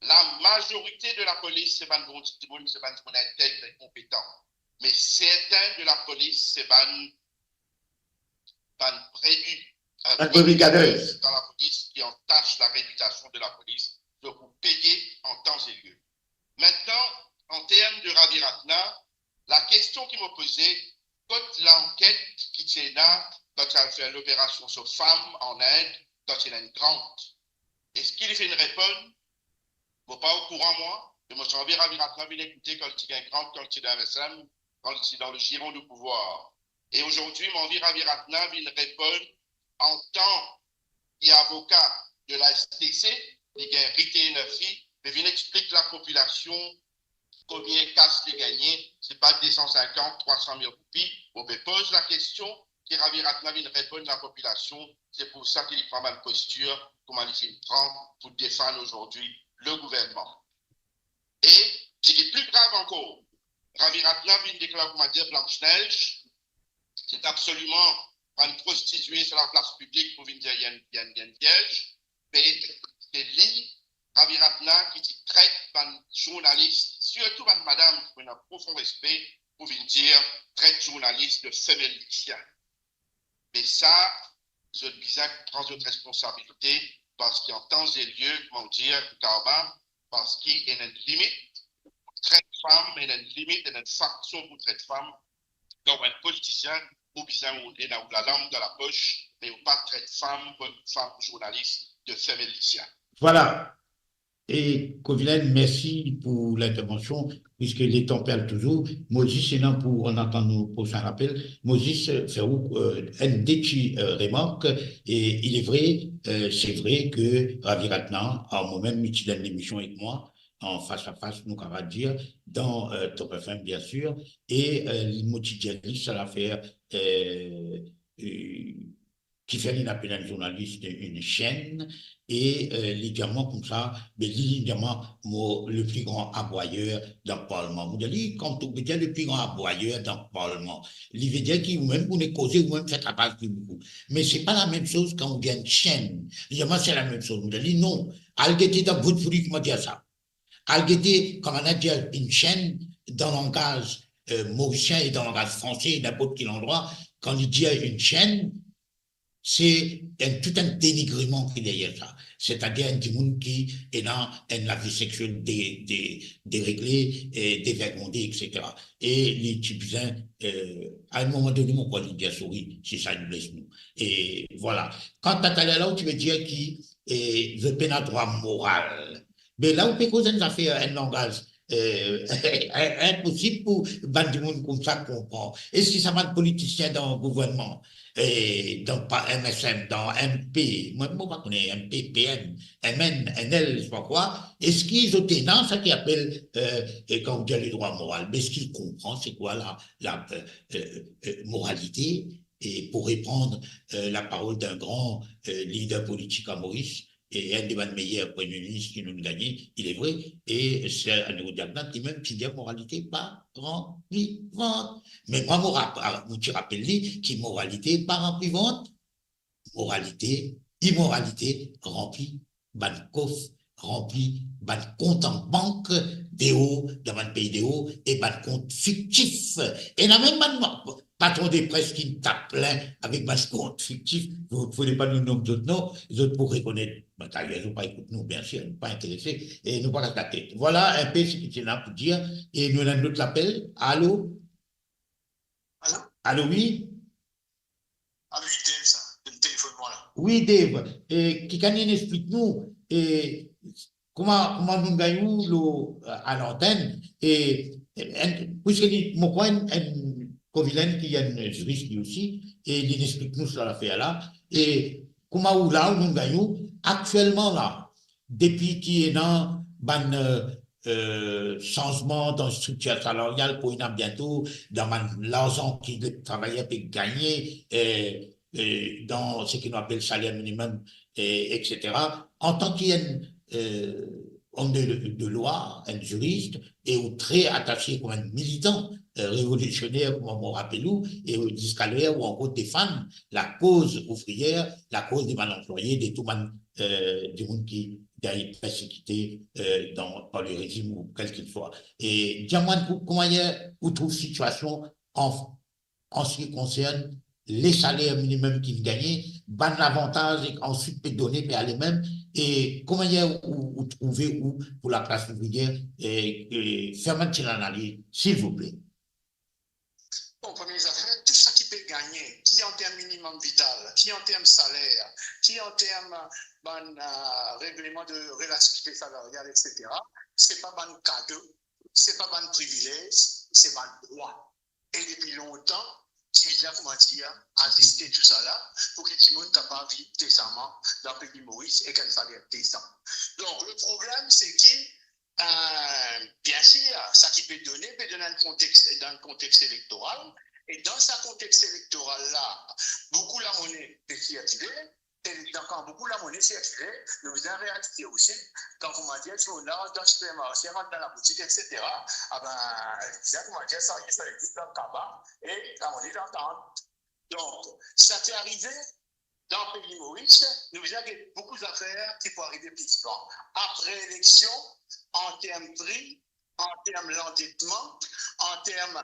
lamazorite de lapolis, se bann bon dimoun, se bann dimoun integre, konpetan. Me sertin de lapolis, se bann, bann brebi, euh, bann brebi galez dan lapolis ki antas larepitasion de lapolis. Donk, ou peye an tan e lie. Aster, an term de Ravi Ratna, lakestion ki mo poze, kot lanket ki ti ena kan ti al fer loperasion so fam an Ind, kan ti ena enn grant? Eski li finn reponn? Mo pa okouran mwa, me mo ti anvi Ravi Ratna vinn ekoute kan li ti gagn grant, kan li ti dan M S M, kan li ti dan le giron de pouvwar. E azordi, mo anvi Ravi Ratna vinn reponn antan ki avoka de la S T C, li gagn rite enerzi, me vinn explik lapopilasion konbien kas li gagne, se pa de san sinkant, trwa san mil roupi. Mo pe poz lakestion, ki Ravi Ratna vinn reponn lapopilasion, se pou sa ki li pran bann postir kouma li finn pran pou defann azordi le gouvernman. E seki pli grav ankor, Ravi Ratna vinn deklar, kouma dir, Blanche Neige, se absoliman pa enn prostitie sir laplas piblik pou vinn dir li enn, li enn, li enn vierz, me se li, Ravi Ratna, ki ti tret bann zournalis, sirtou bann madam, ki mo ena profon respe, pou vinn dir, tret zournalis de femel lisien. Me sa, zot bizin pran zot responsabilite, parski an tan e lie, kouma dir, karma, parski ena enn limit pou tret fam, ena enn limit, ena enn fason pou tret fam. Kan ou enn politisien, ou bizin ou ena ou lalam dan lapos, me ou pa tret fam, bann fam zournalis de femel lisien. Vwala. E Kovilen, mersi pou lintervansion, piske letan pale touzour. Mo zis ena pou, an atandan nou prosin rapel, mo zis, euh, fer ou, euh, enn de ti, euh, remark. E il est vrai, euh, se vre ke Ravi Ratna, ar momem, li ti dan enn lemision avek mwa, an fas a fas, nou kapav dir, dan, euh, Top F M, biensir, e, euh, mo ti dir li sa lafer, euh, euh, kifer li apel enn zournalis de enn sien, e, euh, li dir mwa koumsa, be li, li dir mwa, mo, le pli gran aboyer dan parlman. Mo dir li, kan to pe dir le pli gran aboyer dan parlman, li ve dir ki ou mem pou nek koze, ou mem fer travay pli boukou. Me se pa lamem soz kan ou dir enn sien. Li dir mwa se lamem soz. Mo dir li non. Al gete dan Vote For You kouma dir sa. Al gete kouma dir enn sien dan langaz, euh, Morisien e dan langaz franse, ninport ki landrwa, kan li dir enn chaîne, se enn, tou enn denigreman ki deryer sa. Setadir enn dimoun ki ena enn lavi sexiel de, de, deregle, e devergonde, et cetera. E li ti bizin, euh, a enn moman done, mo krwar li dir sorry, si sa inn bles nou. E vwala. Kanta taler la, ou ti pe dir ki, e, zot pena drwa moral. Me la, ou pe koz enn zafer, enn langaz, euh, inposib pou bann dimoun koumsa konpran. Eski sa bann politisien dan gouvernman, e, dan pa M S M, dan M P, mwa, mo pa kone M P, P M, M N, N L, je sais pas quoi, eski zot ena sa ki apel, euh, e kan ou dir ledrwa moral, me eski li konpran se kwa la, la, euh, euh, euh, moralite? E pou reprann, euh, laparol d'enn gran, euh, lider politik a Moris, e enn de bann meyer premie minis ki nou'nn gagne, il est vrai, e Sir Annie Roux-Diacknad, limem, ki dir moralite pa ranpli vant. Me mwa, mo rap-, a, mo ti rapel li ki moralite pa ranpli vant. Moralite, imoralite ranpli bann kof, ranpli bann kont an bank deor, dan bann pei deor, e bann kont fiktif. Ena mem bann patron de pres ki tap plin avek bann kont fiktif. Fode pa nou nom zot non, zot pou rekonet. Bon, dayer, zot pa ekout nou, biensir, nou pa interese, e nou pa kas latet. Vwala enpe seki ti ena pou dir, e nou ena enn lot lapel. Alo? Alo? Alo, wi? Ah wi, Dave sa, li telefonn mwa la. Wi, Dave, e, ki gagn inn explik nou, e, kouma, kouma nou gagn ou lor, a lantenn, e, enn, piske li, mo krwar enn, enn Covilhard ki enn ziris li osi, e li explik nou sa lafer la, e kouma ou la, ou nou gagn ou, aktielman la, depi ki ena bann, euh, euh, sanzman dan striktir salaryal pou ena biento, dan bann larzan ki le travayer pe gagne, euh, euh, dan seki nou apel saler minimem, euh, et cetera. Antan ki enn, euh, om de, de lwa, enn ziris, e ou tre atase kouma enn militan, euh, revolisioner, kouma mo rapel ou, e ou ziska ler ou ankor defann lakoz ouvriyer, lakoz de bann anplwaye, de tou bann, euh, dimoun ki gagn persekite, euh, dan, par le rezim ou kelkeswa. E dir mwa, kou-, kouma ou trouv sitiasion an, an se ki konsern le saler minimem ki gagne, bann lavantaz ki answit pe done pe ale mem, e kouma ou, ou trouve ou pou laklas ouvriyer, e, e fer mwa enn ti lanaliz, silvouple. Bon, premie zafer, tou sa ki pe gagne, ki an term minimem vital, ki an term saler, ki an term bann, euh, regleman de relativite salaryal, et cetera, se pa bann kado, se pa bann privilez, se bann drwa. E depi lontan, ti bizin, kouma dir, aziste tou sa la, pou ki dimoun kapav viv desaman dan pei Moris ek enn saler desan. Donk, le problem, se ki, euh, biensir, sa ki pe done, pe done dan enn kontex, dan enn kontex elektoral. E dan sa kontex elektoral la, boukou lamone pe sirkile, e dan kan boukou lamone sirkile, nou bizin realize osi, kan kouma dir, dimoun la rant dan sipermarse, rant dan laboutik, et cetera, a ben, bizin, kouma dir, sa, sa existe dan kaba, e lamone dan kant. Donk, sa ki arive, dan pei Moris, nou bizin get boukou zafer ki pou arive pli devan. Apre eleksion, an term pri, an term landetman, an term,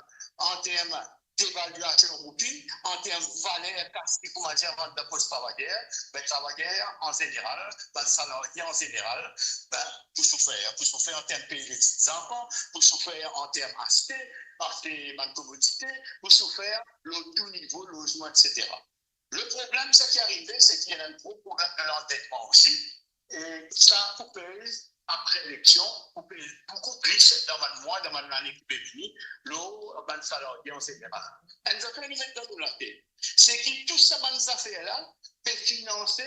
an term devalyasion roupi, an term valer kas ki kouma dir rant dan pos travayer, be travayer an zeneral, bann salarie an zeneral, be pou soufer, pou soufer an term pey letit zanfan, pou soufer an term aste, aste bann komodite, pou soufer lor tou nivo lozman, et cetera. Le problem, sa ki arive, se ki ena enn gro problem de landetman osi, e sa pou pez apre eleksion, pou pez boukou plis dan bann mwa, dan bann lane ki pe vini, lor bann salarie an zeneral. Enn zafer nou met dan nou latet, se ki tou sa bann zafer la pe finanse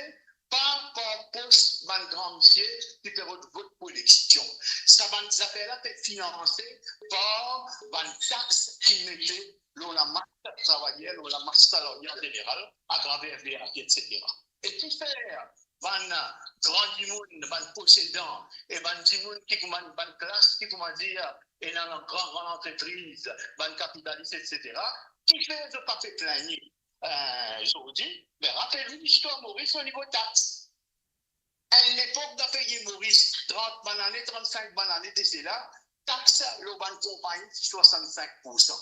pa par pos bann gran misie ki pe rod vot pou eleksion. Sa bann zafer la pe finanse par bann tax ki mete lor lamas travayer, lor lamas salarie an zeneral, atraver V A T, et cetera. E kifer bann gran dimoun, bann posedan, e bann dimoun ki kouma, bann klas ki, kouma dir, ena gran, gran lantrepriz, bann kapitalis, et cetera, kifer zot pa pe plinn, eh, zordi? Me rapel ou listwar Moris o nivo tax. Enn lepok dan pei Moris, trant bann lane, trannsink bann lane de sela, ta tax lor bann konpagni swasannsenk poursan.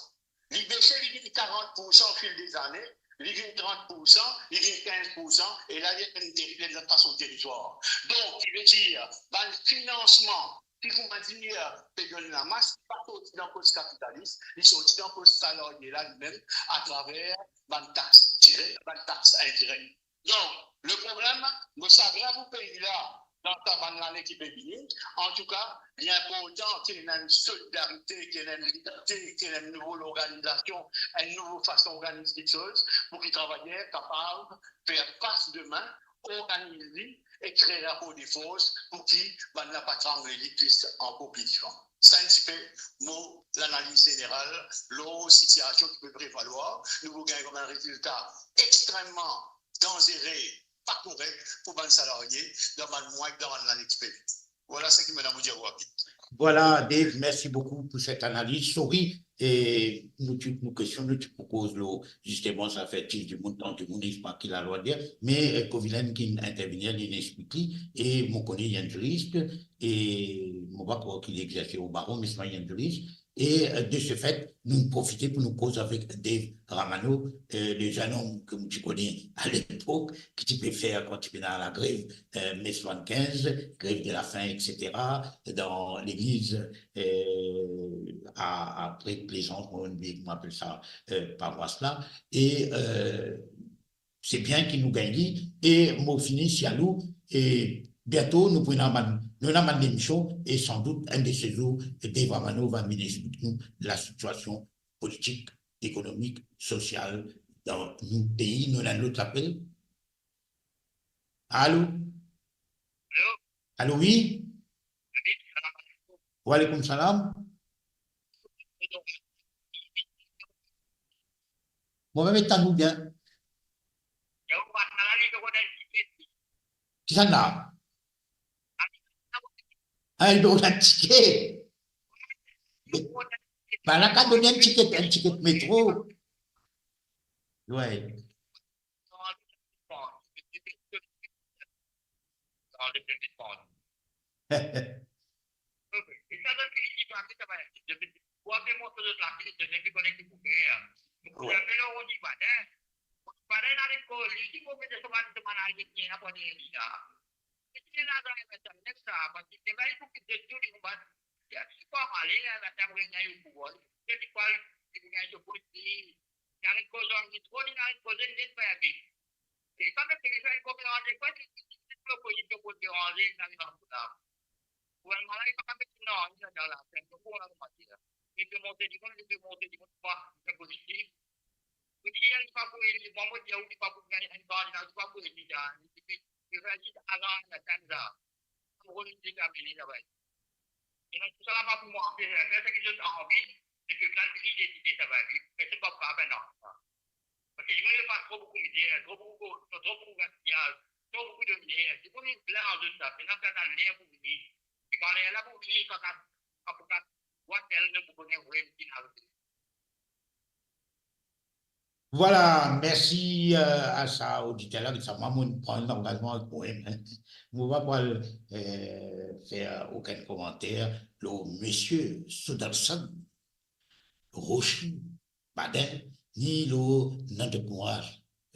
Li bese, li vinn karant poursan ofil dezane, li vinn trant poursan, li vinn kinz poursan, e la li enn teri-, li enn lotfason teritwar. Donk, ki vedir, bann finansman ki, koumadir, pe donn lamas, li pa sorti dan pos kapitalis, li sorti dan pos salarie la limem, atraver bann tax direk, bann tax indirek. Donk, le problem, nou sa grav ou pei la, dan sa bann lane ki pe vini. Antouka, li inportan ki ena enn solidarite, ki ena enn liberte, ki ena enn nouvo lorganizasion, enn nouvo fason organiz kiksoz, pou ki travayer kapav fer fas demin, organiz li e kre rapor de fors pou ki bannla pa trangle li plis ankor pli divan. Sa enn tipe mo lanaliz zeneral lor sitiasion ki pe prevalwar. Nou pou gagn kouma rezilta extrememan danzere, pa korek pou bann salarie dan bann mwa ek dan bann lane ki pe vini. Vwala seki mo ena pou dir rapid. Vwala, Dave, mersi boukou pou set analiz. Sorry, e nou ti, nou kestion, nou ti pou koz lor zisteman zafer tif dimoun, tan dimoun, e pa ki lalwa dir, me, e, Kovilen ki intervenir, li explik li, e mo kone li enn ziris, e mo pa krwar ki li exerse o baro, me selman li enn ziris, e, e, de se fet, nou profite pou nou koz avek Dave Ramano, e, le zennom ki mo ti kone alepok, ki ti pe fer kan ti pe ena lagrev, e, me swasannkinz, grev de lafin, et cetera, dan legliz, e, a, apre Plezans, mo bliye kouma apel sa, e, parwas la. E, e, se bien ki nou gagn li, e mo fini, si alor, e biento nou pou ena bann, nou ena bann lemision, e sandout enn de se zour, Dave Ramano va vinn explik nou lasitiasion politik, ekonomik, sosial dan nou pei. Nou ena enn lot lapel. Alo? Alo? Alo, wi? Salut, salam alaikum. Wa alaikum salam. Mo pa met tann ou bien. Kisannla? Ah, li donn enn tike. Bann la kapav donn enn tike, enn tike metro. Wi. Gouvernman la, li pa kapav met nanye ladan la. Li pou monte dimoun, li pou monte dimoun, pa, li pa pozitif. Pou dir li pa pou, li pa pou gagn enn kandida, li pa pou, li, li, li, li fer zis avan latann sa. Pou li determine sa va. E donk, tousala pa pou mwa, fer, fer seki zot anvi, e pep la vini deside sa va, li, personn pa pou kapav fer nanye. Parski dimoun pa tro boukou mizer, tro boukou, tro boukou gaspiyaz, tro boukou de mizer. Dimoun plin ar zot sa, pena pena ler pou vini. E kan ler la pou vini, kan, kan pou kat, bwa tel, nou pou kone vre ki ena. Vwala, mersi, euh, a sa oditer la, ki sa mwa, mo pran langazman avek momem, hein. Mo pa pou al, euh, fer okenn komanter lor misie Soderson Roche Baden, ni lor Nandakumar,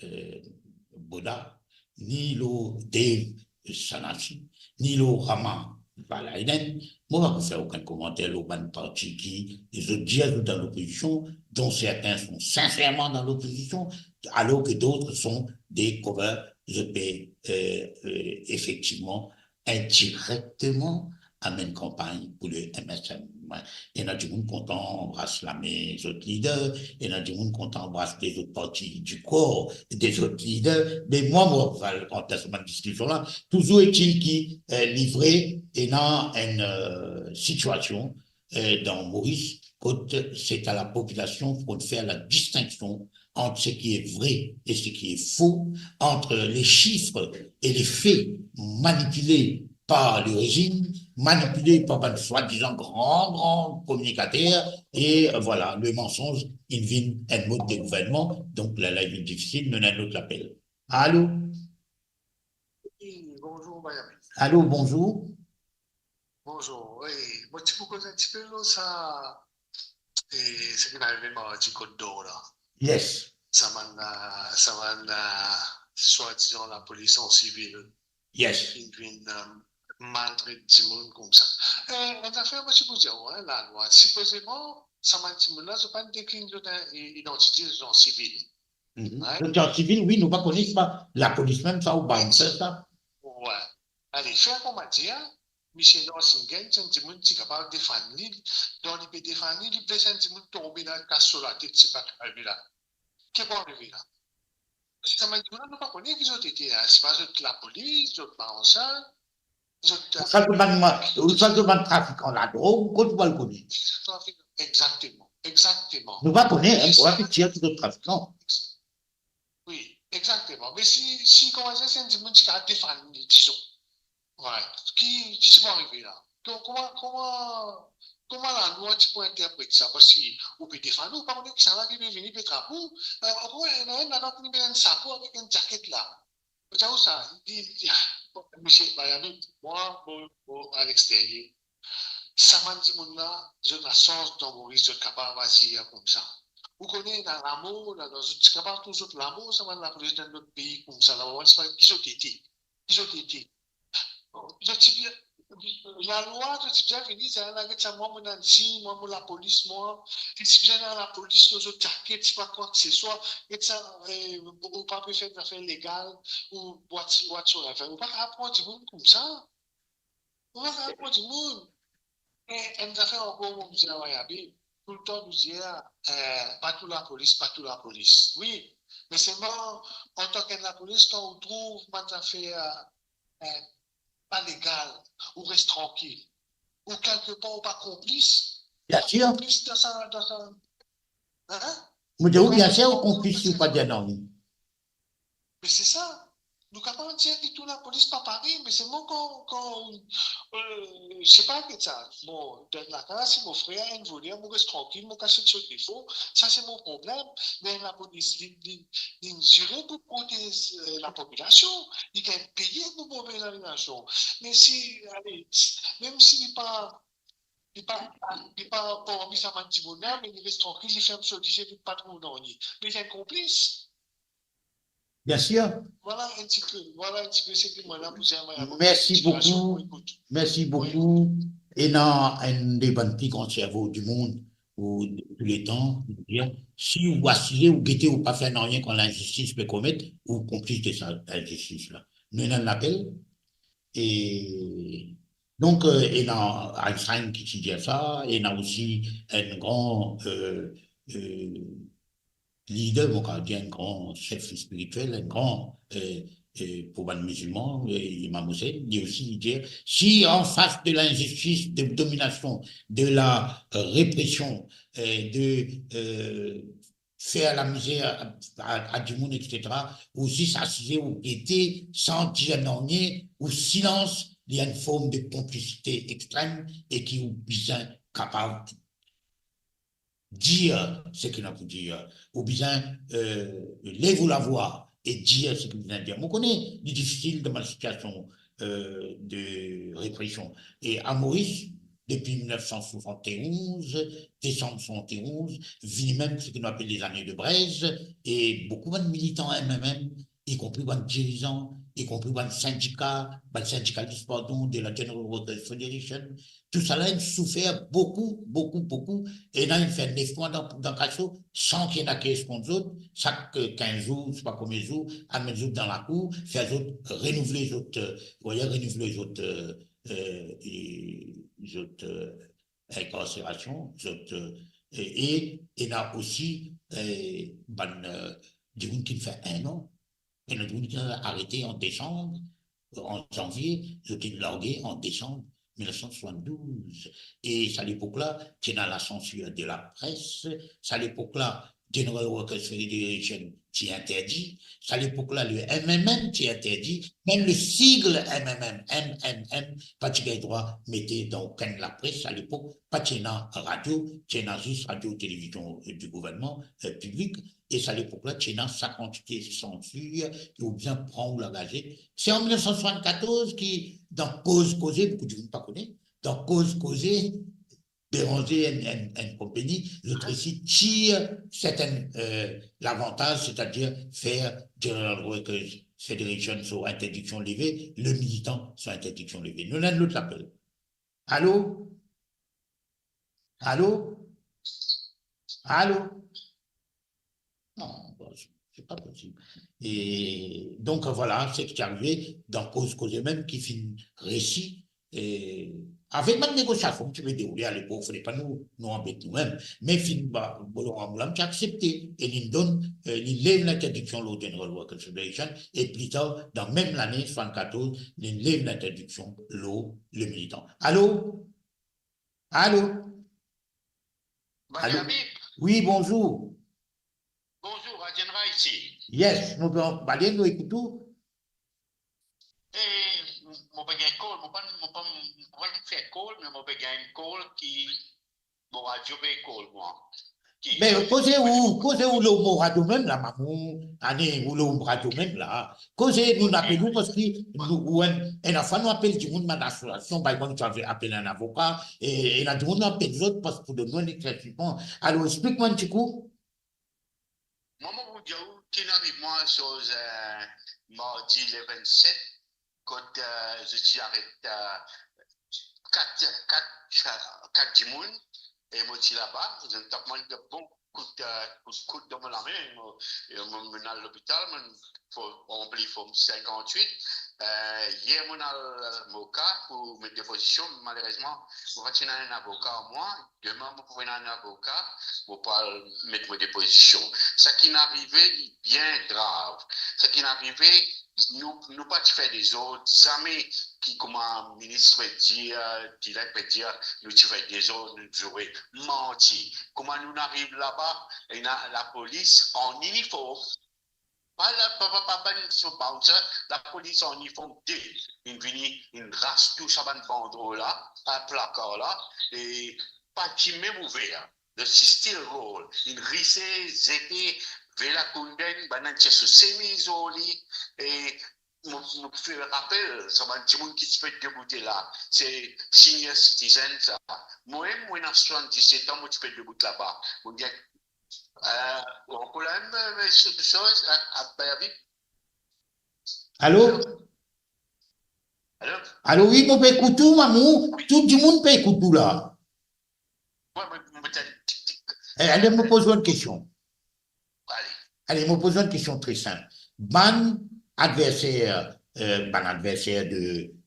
euh, Boda, ni lor Dave Sanasi, ni lor Rama Valainen. Mo pa pou fer okenn komanter lor bann parti ki zot dir zot dan lopozision, dont certains sont sincèrement dans l'opposition, alors que d'autres sont des cover, zot pe, euh, euh, efektivman, indirekteman amenn kanpagn pou le M S M. Ena dimoun kontan anbras lame zot lider, ena dimoun kontan anbras lezot parti di kor de zot lider. Me mwa, mo pa pou al rant dan sa bann diskision la. Touzour etil ki, euh, li vre, ena enn, euh, sitiasion, euh, dan Moris, kot se a lapopilasion pou fer ladistinksion ant seki e vre e seki e fo, ant le sif e le fe manipile par le rezim, manipile par bann swadizan gran, gran kominikater, e, euh, vwala, le mansonz, inn vinn enn mod de gouvernman, donk la, la, inn vinn difisil, nou ena enn lot lapel. Alo? Wi, bonzour, Benjamin. Alo, bonzour. Bonzour, wi, mo ti pou koz enn tipe lor sa, e, seki arive mardi Côte d'Or la. Yes. Sa bann, sa bann, swadizan lapolis an sivil. Yes. Ki vinn, eh, maltret dimoun koumsa. Eh, enn zafer mo ti pou dir, wi, lalwa, sipozeman, sa bann dimoun la, zot pa deklinn zot, eh, idantite, zot an sivil. Mhm. Right? Zot an sivil, wi, nou pa kone, se pa lapolis mem sa, ou bann sa. Wi. Ale, fer kouma dir, misie Norsingen, ti enn dimoun ti kapav defann li, donk li pe defann li, li bles enn dimoun tonbe la, kas so latet, ti pa kapav la. Ki pou arive la? Sa bann dimoun la, nou pa kone ki zot ete la. Se pa zot lapolis, zot pa ansan, zot... Ou sa zot bann, ou sa zot bann trafikan ladrog, kot ou al kone? Exakteman, exakteman. Nou pa kone, hein, nou pa pe dir ki zot trafikan. Wi, exakteman. Me si, si kouma dir, se enn dimoun ti kapav defann li, dizon. Right. Ki, ki ti pou arive la? Donk, kouma, kouma, kouma lalwa ti pou interpret sa? Parski ou pe defann ou, ou pa kone kisannla ki pe vini, pe trap ou. Eh, ou kone, ena enn ladan ki met enn sapo avek enn zaket la. Ou dir ou sa, li, li, misie Miami, mwa, mo, mo, alexteryer. Sa bann dimoun la, zot ena sans dan Moris, zot kapav azir koumsa. Ou kone, ena lamor, la, dan zot, ti kapav trouv zot lamor, sa bann lapolis dan lot pei koumsa, la, ou pa ki zot ete. Ki zot ete. Zot ti bien, lalwa, zot ti bien vini, sa, la, get sa, mwa, mo ena enn sign, mwa, mo lapolis, mwa, zot ti bien ena lapolis lor zot zaket, ti pa kwa ki se swa, get sa, eh, ou pa pe fer zafer legal, ou what, whatsoever. Ou pa kapav pran dimoun koumsa. Ou pa kapav pran dimoun. E enn zafer ankor, mo dir, wi, Abi, toultan nou dir, eh, pa tou lapolis, pa tou lapolis. Wi, me selman, antan ki enn lapolis, kan ou trouv bann zafer, eh, pa legal, ou res trankil. Ou kelkepar, ou pa konplis. Bien sir. Konplis dan sa, dan sa. Hein? Mo dir ou, bien sir, ou konplis si ou pa dir nanye. Me se sa. Nou kapav dir ki tou lapolis pa parey, me selman kan, kan, eh, se pa ki sa. Bon, dan lakaz, si mo frer enn voler, mo res trankil, mo kasiet so defo, sa se mo problem. Me lapolis, li, li, li zire pou protez, eh, lapopilasion, li gagn peye pou protez lapopilasion. Me si, ale, mem si li pa, li pa, li pa parmi sa bann dimoun la, me li res trankil, li ferm so lizie, li pa trouv nanye. Me li enn konplis. Bien sir. Vwala enn tipe, vwala enn tipe seki mo ena pou dir. Mersi boukou. Mersi boukou. Ena enn de bann pli gran servo dimond, ou de tou letan, dir, si ou asize, ou gete, ou pa fer nanye kan linzistis pe komet, ou konplis de sa linzistis la. Nou ena enn apel, e donk, eh, ena Einstein ki ti dir sa, ena osi enn gran, eh, eh, lider, mo kapav dir enn gran sef spiritiel, enn gran, eh, eh, pou bann mizilman, eh, Imam Hussein, li osi, li dir, si an fas de linzistis, de dominasion, de la, eh, represion, eh, de, eh, fer lamizer a, a, a dimoun, et cetera, ou zis asize, ou gete, san dir nanye, ou silans, li enn form de konplisite extrem e ki ou bizin kapav dir seki ena pou dir, ou bizin, eh, lev ou lavwa e dir seki bizin dir. Mo kone li difisil dan bann sitiasion, eh, de represion. E a Moris, depi mil nef san swasant e onz, desanm swasant e onz, vini mem seki nou apel lezane de Brez, e boukou bann militan M M M, ikonpri bann dirizan, ikonpri bann sindika, bann sindikalis, pardon, de la General Workers Federation, tousala inn soufer boukou, boukou, boukou, ena inn fer nef mwa dan, dan kaso, san ki ena kes kont zot, sak, eh, kinz zour, se pa konbien zour, amenn zot dan lakour, fer zot renouvle zot, eh, ou vwar, renouvle zot, eh, eh, e zot, eh, inkarserasion, zot, eh, e, e ena osi, eh, bann, eh, dimoun ki fer enn an, ena dimoun ki arete an desanm, an zanvie, zot inn large an desanm mil nef san swasanndouz. E sa lepok la, ti ena lasansir de lapres, sa lepok la, General Workers Federation ti interdi, sa lepok la, le M M M ti interdi, mem le sigle M M M, M M M, pa ti gagn drwa mete dan okenn lapres, sa lepok, pa ti ena radio, ti ena zis Radio Télévision du Gouvernement, eh, piblik, e sa lepok la, ti ena sa kantite sansir ki ou bizin pran ou lagazet. Se an mil nef san swasannkatorz ki, dan Koz Koze, boukou dimoun pa kone, dan koz koze, deranze enn, enn, enn konpani, zot resi tir sertin, euh, lavantaz, setadir fer General Workers Federation so interdiksion leve, le militan so interdiksion leve. Nou ena enn lot lapel. Alo? Alo? Alo? Non, bon, se, se pa posib. E donk, vwala, seki ti arive dan koz koze mem ki finn resi. E, avek bann negosiasion ki ti pe deroule alepok, fode pa nou, nou anbet noumem. Me finn ba, Bainimarama ti aksepte e li donn, e, li lev linterdiksion lor General Workers Federation e pli tar, dan mem lane swasann-katorz, li lev linterdiksion lor le militan. Alo? Alo? Bani Alo? Habib? Wi, bonzour. Bonzour, Rajendrah isi. Yes, nou, nou, Bani, nou ekout ou. E, mo pa gagn call, mo pa, mo pa, mo pa fer call, me mo pe gagn call ki mo radio pe call mwa. Ki Be, koze ou, koze ou lor mo radio mem la, maman, ane, ou lor mo radio mem la. Koze nou apel ou parski nou, ou enn, enn fwa nou apel dimoun bann asosiasion, bann ki ti ave apel enn avoka, e, ena dimoun nou apel zot parski pou donn nou enn eklersisman. Alor, explik mwa enn tikou. Mwa, mo pou dir ou ki inn ariv mwa, soz, eh, mardi le vennset, kot, eh, zot ti aret, eh, kat, kat, kat dimoun, e mo ti laba, zot tap mwa bon kout, eh, kout, kout dan mo lame, mo, e mo, mo al lopital, mo fom, ranpli fom sinkant-wit. Eh, yer mo al, eh, Moka pou met depozision, malerezman, mo pa ti ena enn avoka mwa, Demin, mo pou ena enn avoka, mo pou al met mo depozision. Seki inn arive, li bien grav. Seki inn arive, nou, nou pa ti fer dezord, zame ki kouma minis pe dir, Dylan pe dir, nou ti fer dezord, nou ti zoure. Manti. Kouma nou ariv laba, ena lapolis an iniform, pa la, pa, pa, pa bann so bouncer, lapolis an iniform de, inn vini, inn ras tou sa bann bandrol la, sa plakar la, e pa ti mem ouver. Zot ti still roll, inn rise, zete, vela koundenn, bannla ti so semiz lor li, e mo, mo fer rapel, sa bann dimoun ki ti pe debout la, se senior citizen sa. Mwa mem, mo ena swasann-diset an, mo ti pe debout laba. Mo gagn Eh, ou ankor la mem, eh, soz, eh, eh, Bani Habib? Alo? Alo? Alo, wi, mo pe ekout ou, maman. Wi. Tou dimoun pe ekout ou la. Mwa, mwa, mo pe tann tik, tik. Eh, ale, mo poz ou enn kestion. Ale. Ale, mo poz ou enn kestion tre sinp. Bann adverser, eh, bann adverser de,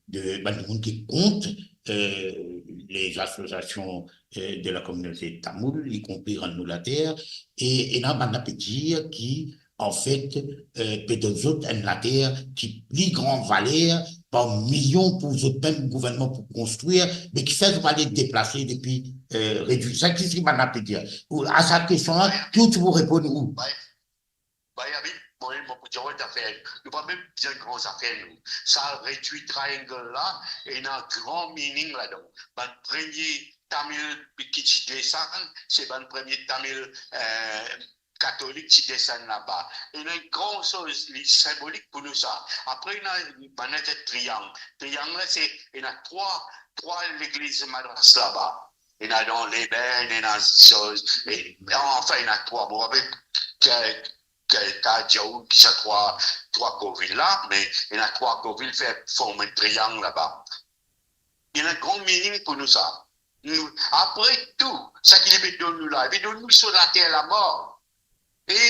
de, bann dimoun ki kont, eh, les associations, eh, de la communauté tamoul, ikonpri rann nou later, e, e ena bann la pe dir ki, anfet, eh, pe donn zot enn later ki pli gran valer par milion pou zot mem gouvernman pou konstrir, me ki fer zot ale deplase depi, eh, Redwi. Sa ki, ki bann la pe dir. Ou, a sa kestion la, ki ou ti pou reponn ou? Bani Habib, mwa, mo pou dir ou enn zafer. Nou pa mem bizin gran zafer, nou. Sa Redwi Triangle la, ena gran meaning ladan. Bann premie Tamil ki ti desann, se bann premie Tamil, eh, katolik ti desann laba. Ena enn gran soz, li sinbolik pou nou sa. Apre, ena bann lete triang. Triang la, se, ena trwa, trwa legliz madras laba. Ena dan Leben, ena soz, e, anfin, ena trwa, mo pa pe, ke, ke, ka dir ou ki sa trwa, trwa kovil la, me ena trwa kovil fer, form enn triang laba. Ena gran meaning pou nou sa. Nou, apre tou, sa ki li pe donn nou la, li pe donn nou so later lamar. E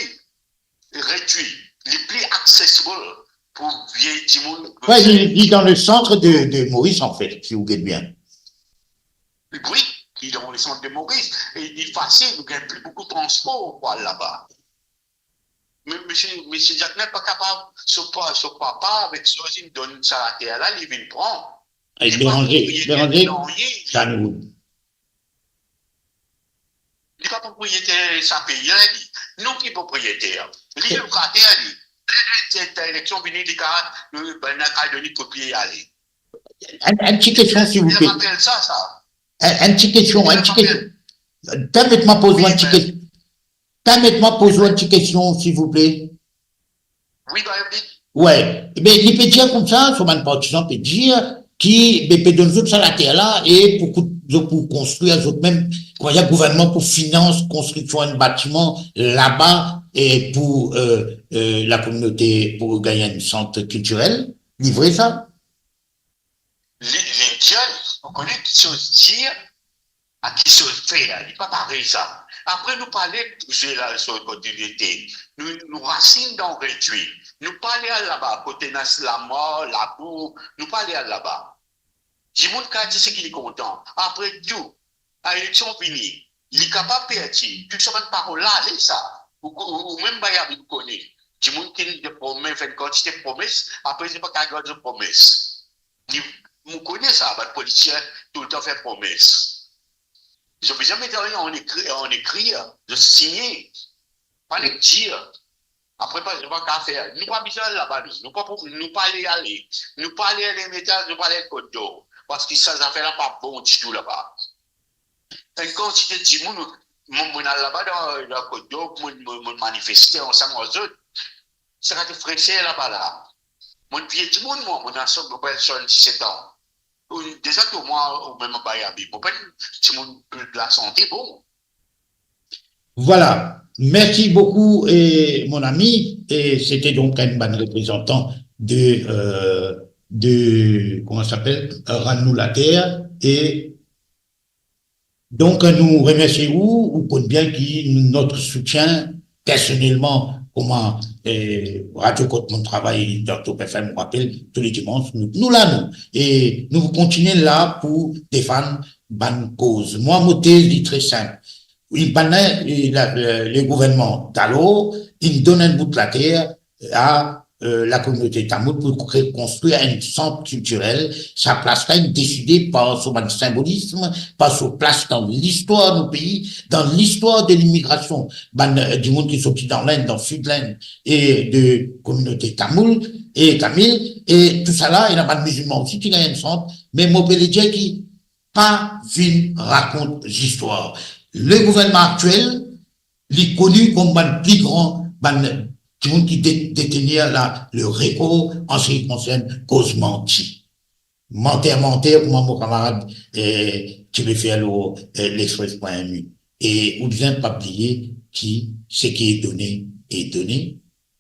Redwi, li pli accessible pou vie dimoun. Ouais, li, li dan le centre de, de Maurice, en fait, si vous guettez bien. Wi, li dan le centre de Maurice. E li fasil, nou gagn pli boukou transpor pou al laba. Me misie, misie Jacknel pa kapav, so pa, so papa avek so zinn donn sa later la, li vinn pran. Li pa propriyeter de nanye. Li pa propriyeter sa pei la, li. Nou ki propriyeter. Li lokater, li. Ler eleksion vini, li ka, bann la ka donn li kout pie, ale. Enn, enn ti kestion, silvouple. Rapel sa, sa. Enn, enn ti kestion, enn ti kestion. Permet mwa poz ou enn ti kestion. Permet mwa poz ou enn ti kestion, silvouple. Wi, Bani Habib. Wi. Ebe, li pe dir koumsa, so bann partizan pe dir, ki, be, pe donn zot sa later la e pou kout-, zot pou konstrir zot mem, koumadir gouvernman pou finans konstriksion enn batiman laba e pou, euh, euh, lakominote pou gagn enn sant kiltirel. Li vre sa? Li, li dir, ou kone ki soz dir, a ki soz fer, li pa parey sa. Apre nou pa le touze la so kontinite. Nou, nou rasinn dan redwi. Nou pa le al laba, kot ena lamar, labou, nou pa le al laba. Dimoun kapav dir seki li kontan. Apre tou, a eleksion vini, li kapav perdi. Tou sa bann parol la, ale sa. Ou, ou, ou mem bay avi pou kone. Dimoun ki finn promes, fer enn kantite promes, apre zot pa kapav gard zot promes. Li, mo kone sa, bann politisien toultan fer promes. Zot bizin met an, an ekri, an ekrir, zot signe, pa nek dir. Apre, pa, zot pa kapav fer. Nou pa bizin al laba, nou. Nou pa pou, nou pa le ale. Nou pa le al Ermitaj, nou pa le al Kot Dor. Parski sa zafer la pa bon ditou laba. Enn kantite dimoun, mo, mo al laba dan, dan Kot Dor, mo, mo, mo manifeste ansam ar zot. Sa kati freser laba la. Mo vie dimoun, mwa, mo ena so, mo pran swasann-diset an. Ou, deza tou mwa, ou mem bay abi. Mo pa enn dimoun lasante, bon. Voilà. Merci beaucoup, eh, mon ami. Et c'était donc une bonne représentante de, euh, de, comment ça s'appelle, euh, Rann Nou Later. Et donc, nous remercions, ou, ou compte bien que notre soutien personnellement, comme, euh, Radio Kot Mo Travay dan Top F M, on rappelle, tous les dimanches, nous, nous là, nous. Et nous continuons là pour défendre bonne cause. Moi, mon thèse, il est très simple. Wi, bann, eh, la, le, le gouvernman dalor, inn donn enn bout later a, eh, lakominote tamoul pou rekonstrir enn sant kiltirel. Sa plas la inn deside par so bann sinbolism, par so plas dan listwar nou pei, dan listwar de limigrasion, bann, eh, dimoun ki sorti dan Linn, dan Sid Linn, e de kominote tamoul e tamil, e tousala, ena bann mizilman osi ki gagn enn sant, me mo pe le dir ki pa vinn rakont zistwar. Le gouvernman aktiel, li koni kom bann pli gran, bann dimoun ki de-, detenir la, le rekor an se ki konsern koz manti. Manter, manter, kouma mo kamarad, eh, ti pe fer lor, eh, L'Express point M U. E ou bizin pa bliye ki seki est donné est donné,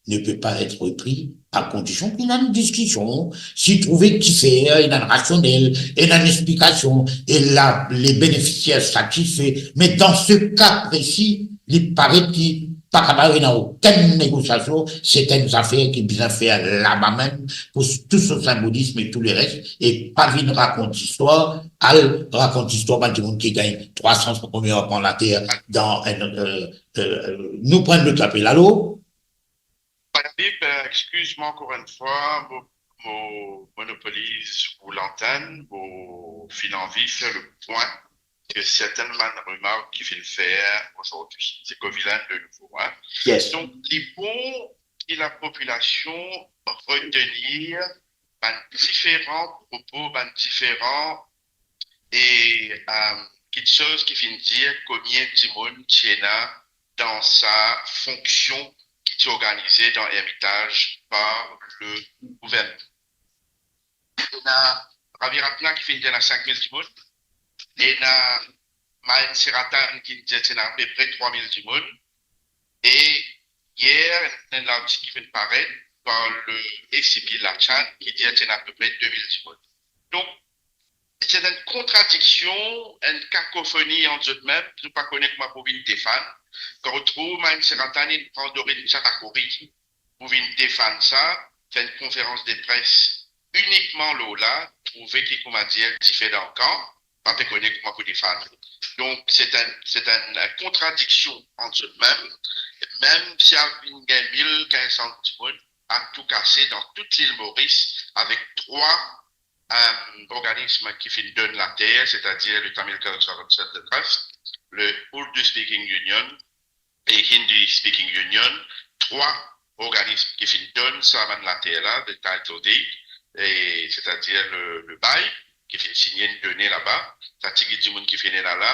ne peut pas être repris à condition ki ena enn diskision, si trouve kifer, ena enn rasionel, ena enn explikasion, e la, le benefisier satisfe. Me dan se ka presi, li paret ki pa kapav ena okenn negosiasion, se enn zafer ki bizin fer laba mem pou tou so sinbolism e tou leres, e pa vinn rakont zistwar, al rakont zistwar bann dimoun ki gagn trwa san, trwa san mil fran later dan enn, eh, eh, nou pran lot lapel. Alo? Madame Bib, euh, excuse-moi encore une fois, mo, mo monopoliz ou lantenn, mo finn anvi fer le pwin ke sertenn bann remark ki finn fer azordi. Se Covillain de nouvo, hein. Yes. Donk, li bon ki lapopilasion retenir bann diferan propo, bann diferan e, euh, kitsoz ki finn dir komie dimoun ti ena dan sa fonksion ki ti organize dan Ermitaj par le gouvernman. Ena Ravi Ratna ki finn dir ena sink mil dimoun, ena Mahen Serathan ki dir ti ena apepre trwa mil dimoun, e yer, enn lartik ki finn paret par le A C P Lachan ki dir ti ena apepre de mil dimoun. Donk, se enn kontradiksion, enn kakofoni ant zot mem, nou pa kone kouma pou vinn defann. Kan ou trouv Mahen Serathan inn pran Dorin Chakori pou vinn defann sa, fer enn konferans de pres inikman lor la, trouve ki, kouma dir, dife dan kan, pa pe kone kouma pou defann. Donk, se enn, se enn kontradiksion ant zot mem. Mem si a vinn gagn mil kinz san dimoun, a tou kase dan tou lil Moris, avek trwa, euh, organism ki finn donn later, setadir le Tamil Cultural Center Trust, le Urdu Speaking Union, e Hindi Speaking Union, trwa organism ki finn donn sa bann later la, the title deed, e setadir le, le bay, ki finn signe enn done laba, sa ti gagn dimoun ki finn ena la.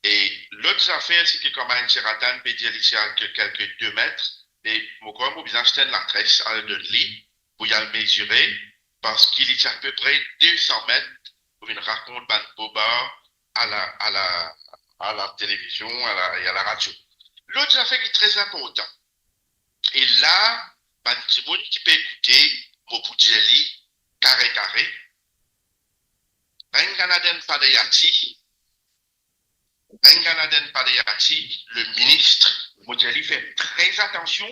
E lot zafer, se ki kan Mahen Serathan pe dir li ti a ke kelke de met, e mo krwar mo bizin aste enn latres al donn li, pou li al mezire, parski li ti apepre de san met pou vinn rakont bann bobar a la, a la, a la televizion, a la, e a la radio. Lot zafer ki tre inportan, e la, bann dimoun ki pe ekoute, mo pou dir li kare kare, Ranganathan Padayachee, Ranganathan Padayachee, le minis, mo dir li fer tre atansion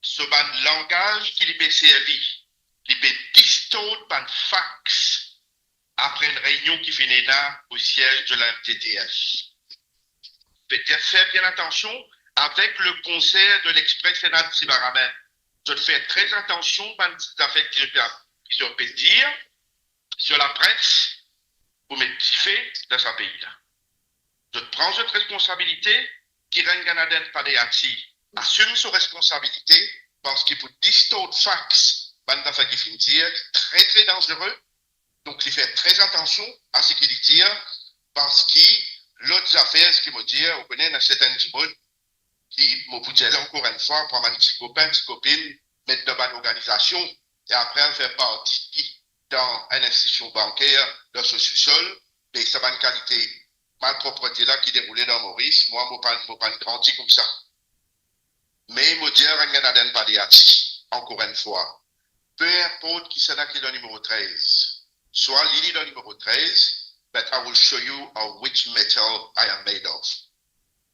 so bann langaz ki li pe servi, li pe distort bann fax apre enn reynion ki finn ena o siez de la M T T F. Fer, fer bien atansion avek le konser de L'Express e Nat Sivaraman. Zot fer tre atansion bann zafer ki zot pe, ki zot pe dir, si lapres pou met dife dan sa pei la. Zot pran zot responsabilite, ki Ranganathan Padayachee asim so responsabilite, parski pou distort fax, bann zafer ki finn dir, li tre, tre danzere. Donk, li fer tre atansion a seki li dir, parski lot zafer, seki mo dir, ou kone, ena sertin dimoun ki, mo pou dir la ankor enn fwa, pran bann ti kopin, ti kopinn, met dan bann organizasion, e apre al fer parti dan enn institusion banker dan so sousol, me sa bann kalite malproprete la ki deroule dan Moris, mwa, mo pa, mo pa'nn grandi koumsa. Me mo dir Ranganathan Padayachee, ankor enn fwa, pe inport kisannla ki dan nimero trez, swa li, li dan nimero trez, but I will show you of which metal I am made of.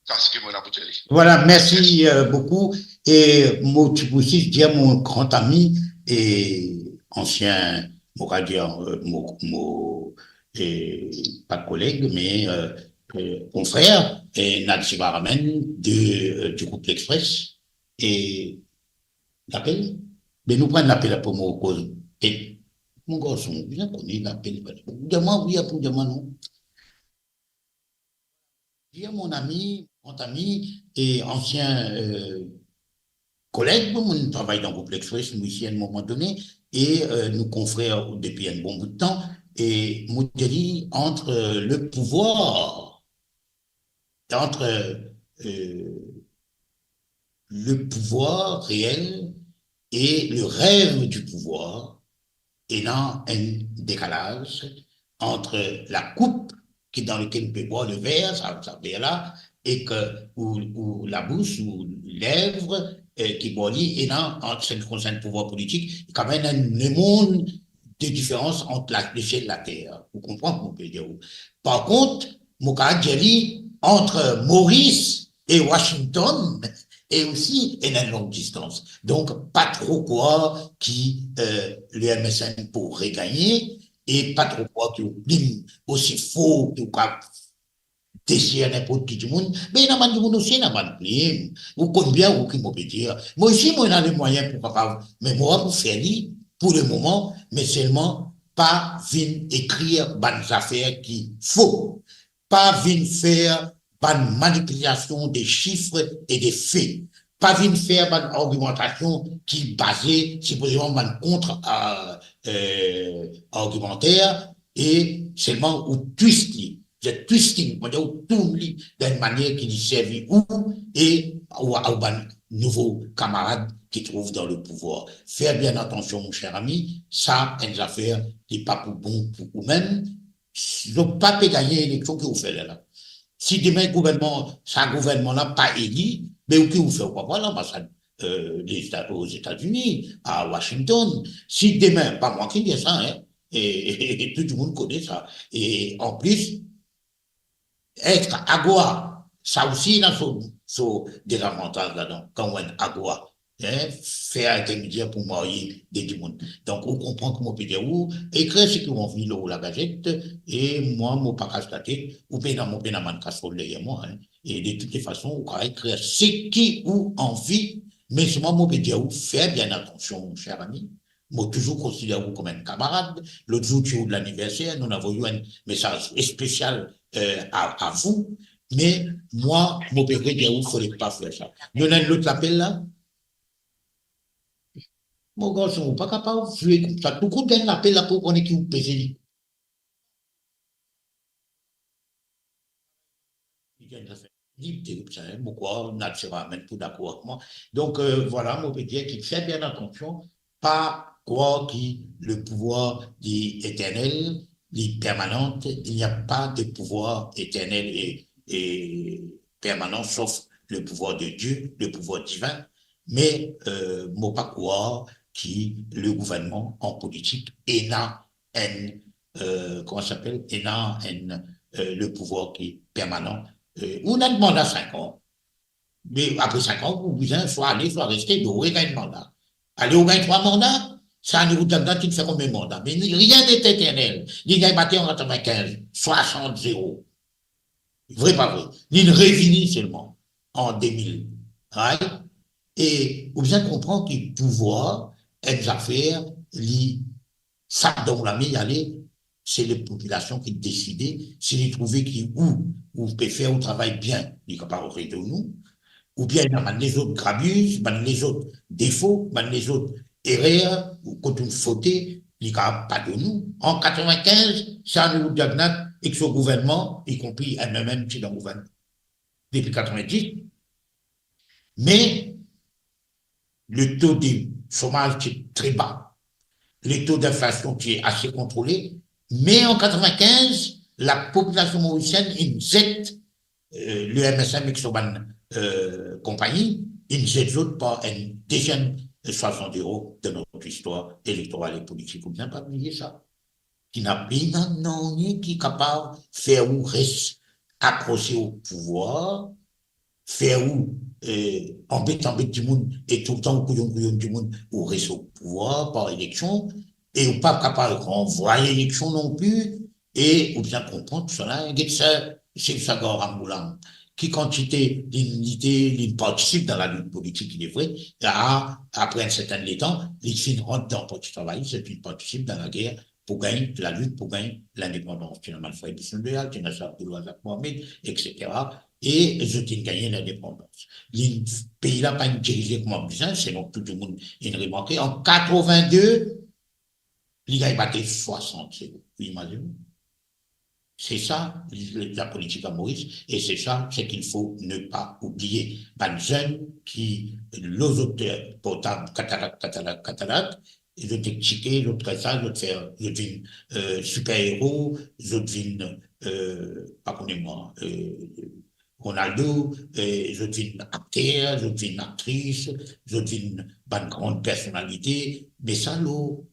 Sa seki mo ena pou dir li. Vwala, mersi, mersi, euh, boukou. E mo ti pou zis dir mo gran ami e ansien, mo va dir, euh, mo, mo, e pa koleg, me, euh, euh, konfrer, e Nat Sivaraman de, euh, du group L'Express. E lapel, be nou pran lapel apre mo koz. E mo garson, bizin kone lapel, pa dir mwa wi, apre dir mwa non. Dir mon ami, grand ami e ansien, euh, koleg, mo travay dan group L'Express, nou isi, a enn moman done, e, euh, nou konfrer depi enn bon bout tan, e mo dir li, ant, euh, le pouvwar, ant, euh, le pouvwar reel e le rev di pouvwar, ena enn dekalaz ant lakoup ki dan lekel nou pe bwar lever, sa, sa ver la, e ke, ou, ou labous, ou lev, eh, ki bwar li, ena ant sa ki konsern pouvwar politik, e kanmem ena enn lemonn de diferans ant la, lesiel later. Ou konpran kouma mo pe dir ou. Par kont, mo kapav dir li, ant Moris e Washington, e osi ena enn long distans. Donk, pa tro krwar ki, euh, le M S M pou regagne, e pa tro krwar ki ou plim osi for ki ou kapav desir ninport ki dimoun. Me ena bann dimoun osi, ena bann plim. Ou konn bien ou ki mo pe dir. Mo osi, mo ena lemwayin pou kapav, me mo pa pou fer li pou lemoman, me selman pa vinn ekrir bann zafer ki fo. Pa vinn fer bann manipilasion de sif e de fe. Pa vinn fer bann argimantasion ki baze sipozeman bann kontra, euh, argimanter e selman ou twist li. Zot twisting, kouma dir, ou tourn li dan enn manier ki li servi ou e ou, ou bann nouvo kamarad ki trouv dan le pouvwar. Fer bien atansion, mon cher ami, sa enn zafer ki pa pou bon pou oumem. Zot pa pe gagne eleksion ki ou fer la. Si demin gouvernman, sa gouvernman la pa eli, be ou ki ou fer, ou pa pran lanbasad, euh, Lezeta-, Ozetazini, a Washington. Si demin, pa mwa ki dir sa, hein, e, e, e tou dimoun kone sa. E anplis, et AGOA, sa osi ena so, so dezavantaz ladan, kan ou enn AGOA, hein, fer intermedier pou marye de dimoun. Donk, ou konpran kouma mo pe dir ou, ekrir seki ou anvi lor lagazet, e mwa, mo pa kas latet, ou pena, mo pena bann kasrol deryer mwa, hein. E de toute façon, ou kapav ekrir seki ou anvi, me selman mo pe dir ou, fer bien atansion, mon cher ami. Mo touzour konsider ou kouma enn kamarad. Lot zour ti ou laniverser, nou ena avoy ou enn mesaz espesial, euh, a, a vou. Me mwa, mo pe redir ou, fode pa fer sa. Nou ena enn lot lapel la. Mo garson, ou pa kapav zwe koumsa. Tou kout enn lapel la pou kone ki ou peze li. Li enn zafer lib, terib sa, hein, mo krwar Nat Sivaraman pou dakor avek mwa. Donk, euh, vwala, mo pe dir ki fer bien atansion, pa croire que le pouvoir est éternel, il est permanent, il n'y a pas de pouvoir éternel et, et permanent, sauf le pouvoir de Dieu, le pouvoir divin. Me, euh, mo pa krwar ki le gouvernman an politik ena enn, euh, kouma sa apel, ena enn, euh, le pouvwar ki permanan. Euh, ou ena enn manda sink an. Me apre sink an, ou bizin swa ale, swa reste, donk ou gagn manda. Ale, ou gagn trwa manda, sa, nou, ou dan, dan, ti fer konbien manda? Me rien n'est éternel. Li gagn bate an katrevinkinz, swasant zero. Vre pa vre? Li revini selman an de mil, right? E ou bizin konpran ki pouvwar, enn zafer, li sap dan ou lame, ale, se le popilasion ki deside. Si li trouve ki ou, ou pe fer ou travay bien, li kapav redonn ou. Oubien ena bann lezot grabiz, bann lezot defo, bann lezot erer, ou kot ou fote, li kapav pa donn ou. An katrevinkinz, Charles Jaguenat ek so gouvernman, ikonpri M M M ti dan gouvernman depi katrevinndis, me le to de somaz ti tre ba, le to dinflasion ti ase kontrole, me an katrevinkinz, lapopilasion morisienn inn zet, euh, le M S M ek so bann, euh, konpagni, inn zet zot par enn deziem, euh, swasant zero dan nou listwar elektoral e politik. Ou bizin pa bliye sa. Ki ena pena nanye ki kapav fer ou res akrose o pouvwar, fer ou, eh, anbet, anbet dimoun, e toultan ou kouyonn, kouyonn dimoun, ou res o pouvwar par eleksion, e ou pa kapav ranvwaye eleksion non pli, e ou bizin konpran tousala, get sa, se sa Garam Boulam, ki kantite li, li te, li partisip dan lalit politik, il est vrai, la, apre enn sertin letan, li finn rant dan Parti Travayis, li finn partisip dan lager pou gagn lalit pou gagn lindepandans. Ti ena Manfred Bisson-Loyal, ti ena Charles Deloy, Jacques Mohamed, et cetera. E zot inn gagn lindepandans. Li, pei la pa inn dirize kouma bizin, selon tou dimoun inn remarke. An katrevinde, li gagn bate swasant zero. Ou imazinn? C'est ça, la politique à Maurice, et c'est ça ce qu'il faut ne pas oublier. Bann zenn ki lor zot portab, katarak, katarak, katarak, zot ek tike, zot fer sa, zot fer, zot vinn, euh, super-héros, zot vinn, euh, pa kone mwa, euh, Ronaldo, euh, zot vinn akter, zot vinn aktris, zot vinn bann gran personalite, me sa lor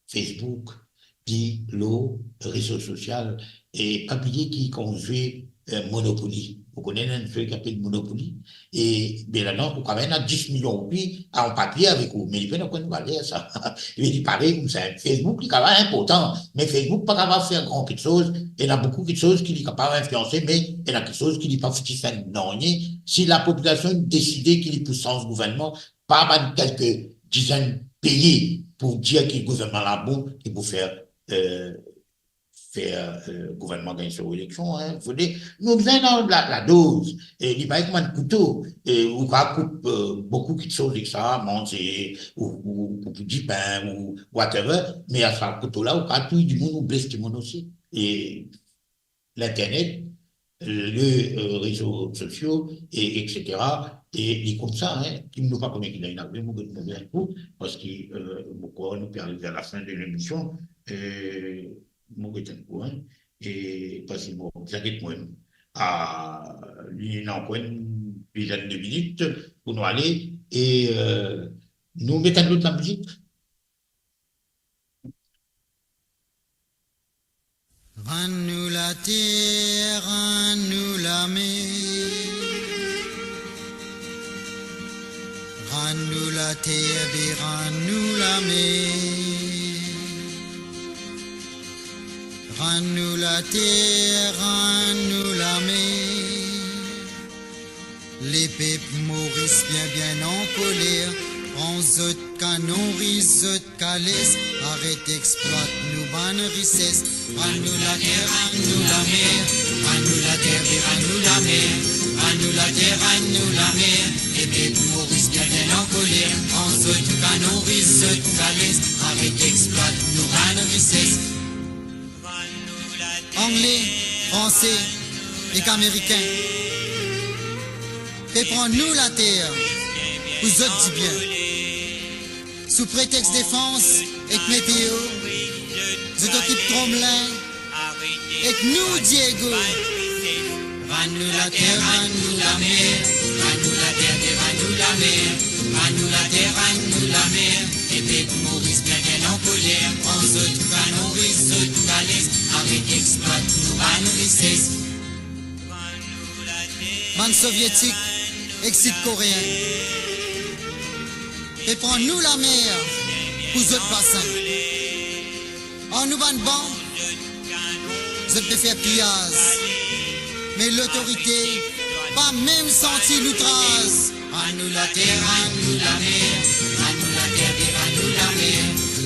Facebook, di lor rezo sosial, e pa bliye ki kan ou zwe, eh, Monopoly, ou kone enn zwe ki apel Monopoly, e be ladan ou kapav ena dis milion roupi an papie avek ou, me li pena okenn valer sa. Li parey koumsa, Facebook li kapav inportan, me Facebook pa kapav fer gran kiksoz, ena boukou kiksoz ki li kapav inflianse, me ena kiksoz ki li pa fouti fer nanye. Si lapopilasion deside ki li pou sanz gouvernman, pa bann kelke dizenn peye pou dir ki gouvernman la bon, ki pou fer, euh, fer, euh, gouvernman gagn so eleksion, hein. Fode, nou bizin la, la, ladoz. E li parey kouma enn kouto, e ou kapav koup, euh, boukou kiksoz ek sa, manze, ou, ou, ou dipin, ou whatever, me ar sa kouto la, ou kapav touy dimoun, ou bles dimoun osi. E l'internet, le, euh, rezo sosio, e, et cetera. E li koumsa, hein, ki nou pa kone ki inn arive, mo get mo enn kou, parski, euh, mo krwar nou pe ariv a lafin de lemision, euh, mo get enn kou, hein, e parski mo, zaget mwa, ah, li ena ankor enn dizenn de minit pou nou ale, e, euh, nou met enn lot lamizik. Rann nou later, rann nou lamer. Rann nou later, be rann nou lamer. Rann nou later, rann nou lamer. Lepep Moris bien, bien ankoler, pran zot kanon, riz zot kales, aret explwat nou bann rises. Rann nou later, rann nou lamer, rann nou later, be rann nou lamer, rann nou later, rann nou lamer. Lepep Moris bien, bien ankoler, pran zot kanon, riz zot kales, aret explwat nou bann rises. Angle, Franse ek Amerikin pe pran nou later pou zot dibien. Sou pretex defans ek meteo, zot okip Tromelin ek nou Diego. Rann nou later, rann nou lamer, rann nou later, rann nou lamer, rann nou later, rann nou lamer. Lepep Moris bien, bien ankoler, pran zot kanon ris, zot kalis, aret explwat nou bann rises. Bann Sovietik ek Sid Koreen pe pran nou lamer pou zot basin. Ar nou bann ban, zot pe fer piyaz, me lotorite pa mem santi nou traz. Rann nou later, rann nou lamer, rann nou later, rann nou lamer,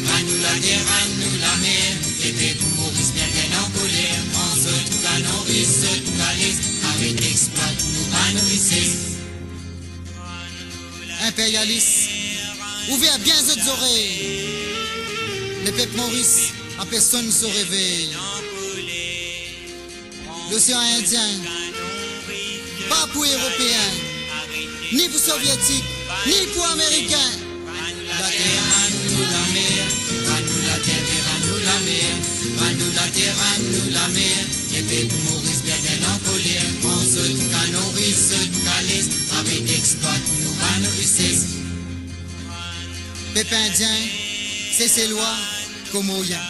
rann nou later, rann nou lamer. Lepep Moris bien, bien ankoler, pran zot kanon ris, zot kalis, aret explwat nou bann rises. Inperyalis, ouver bien zot zorey. Lepep Moris, a personn so revey. Losean Indien pa pou Eropeen, ni pou Sovietik, ni pou Amerikin. Rann nou later, rann nou lamer, rann nou later, rann nou lamer, rann nou later, rann nou lamer. Lepep Moris bien, bien ankoler, pran zot kanon ris, zot kalis, aret explwat nou bann rises. Pep Indien, Seselwa, Komorien.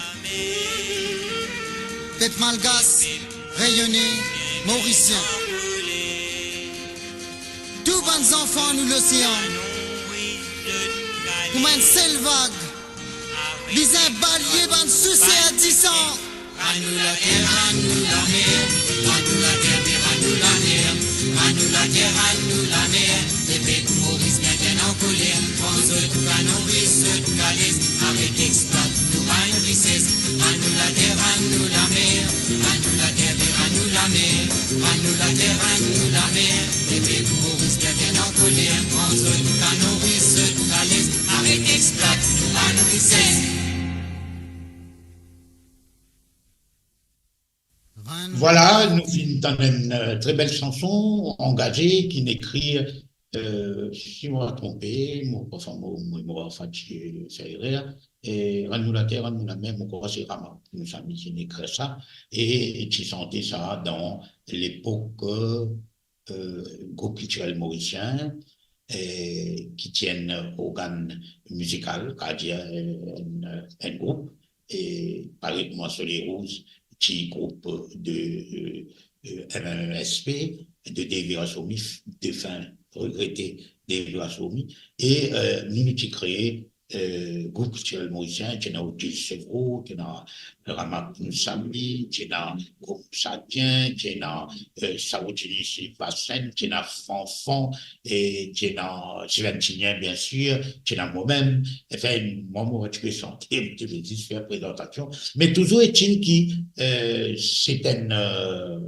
Pep Malgas, Reyone, Morisien. Tou bann zanfan nou losean, kouma enn sel vag, bizin balye bann souser disan. Rann nou later, rann nou lamer, rann nou later, rann nou lamer, rann nou later, rann nou lamer. Lepep Moris bien, bien ankoler, pran zot kanon ris, zot kalis, aret explwat nou bann rises. Rann nou later, rann nou lamer, rann nou later, rann nou lamer, rann nou later, rann nou lamer. Lepep Moris bien, bien ankoler, pran zot kanon ris, zot kalis, aret explwat nou bann rises. Vwala, nou finn tann enn, euh, tre bel sanson angaze ki'nn ekrir, euh, si mo pa tronpe, mo, anfin, mo, mo, mo, anfin, ti fer erer, e Rann nou later, rann nou lamer, mo krwar se Ramapounasamy ki'nn ekrir sa, e ti sante sa dan lepok, euh, group kiltirel morisien, eh, ki ti enn organn mizikal, kadir, eh, enn, enn group, e parey kouma Soleil Rouge ti group de, eh, eh, M M M S P, de Dave Virasomi, defin, regrete Dave Virasomi, e, eh, nou, nou ti kree eh, group kiltirel morisien, ti ena Odile Sevreau, ti ena Ramapounasamy, ti ena Gom Sadien, ti ena, eh, Sarotini Sylvassen, ti ena Fanfan, e ti ena Sylvain Tinien, bien sir, ti ena momem. Anfin, mwa, mo ti pe sante, mo ti pe zis fer prezantasion. Me touzour etil ki, eh, se enn, eh,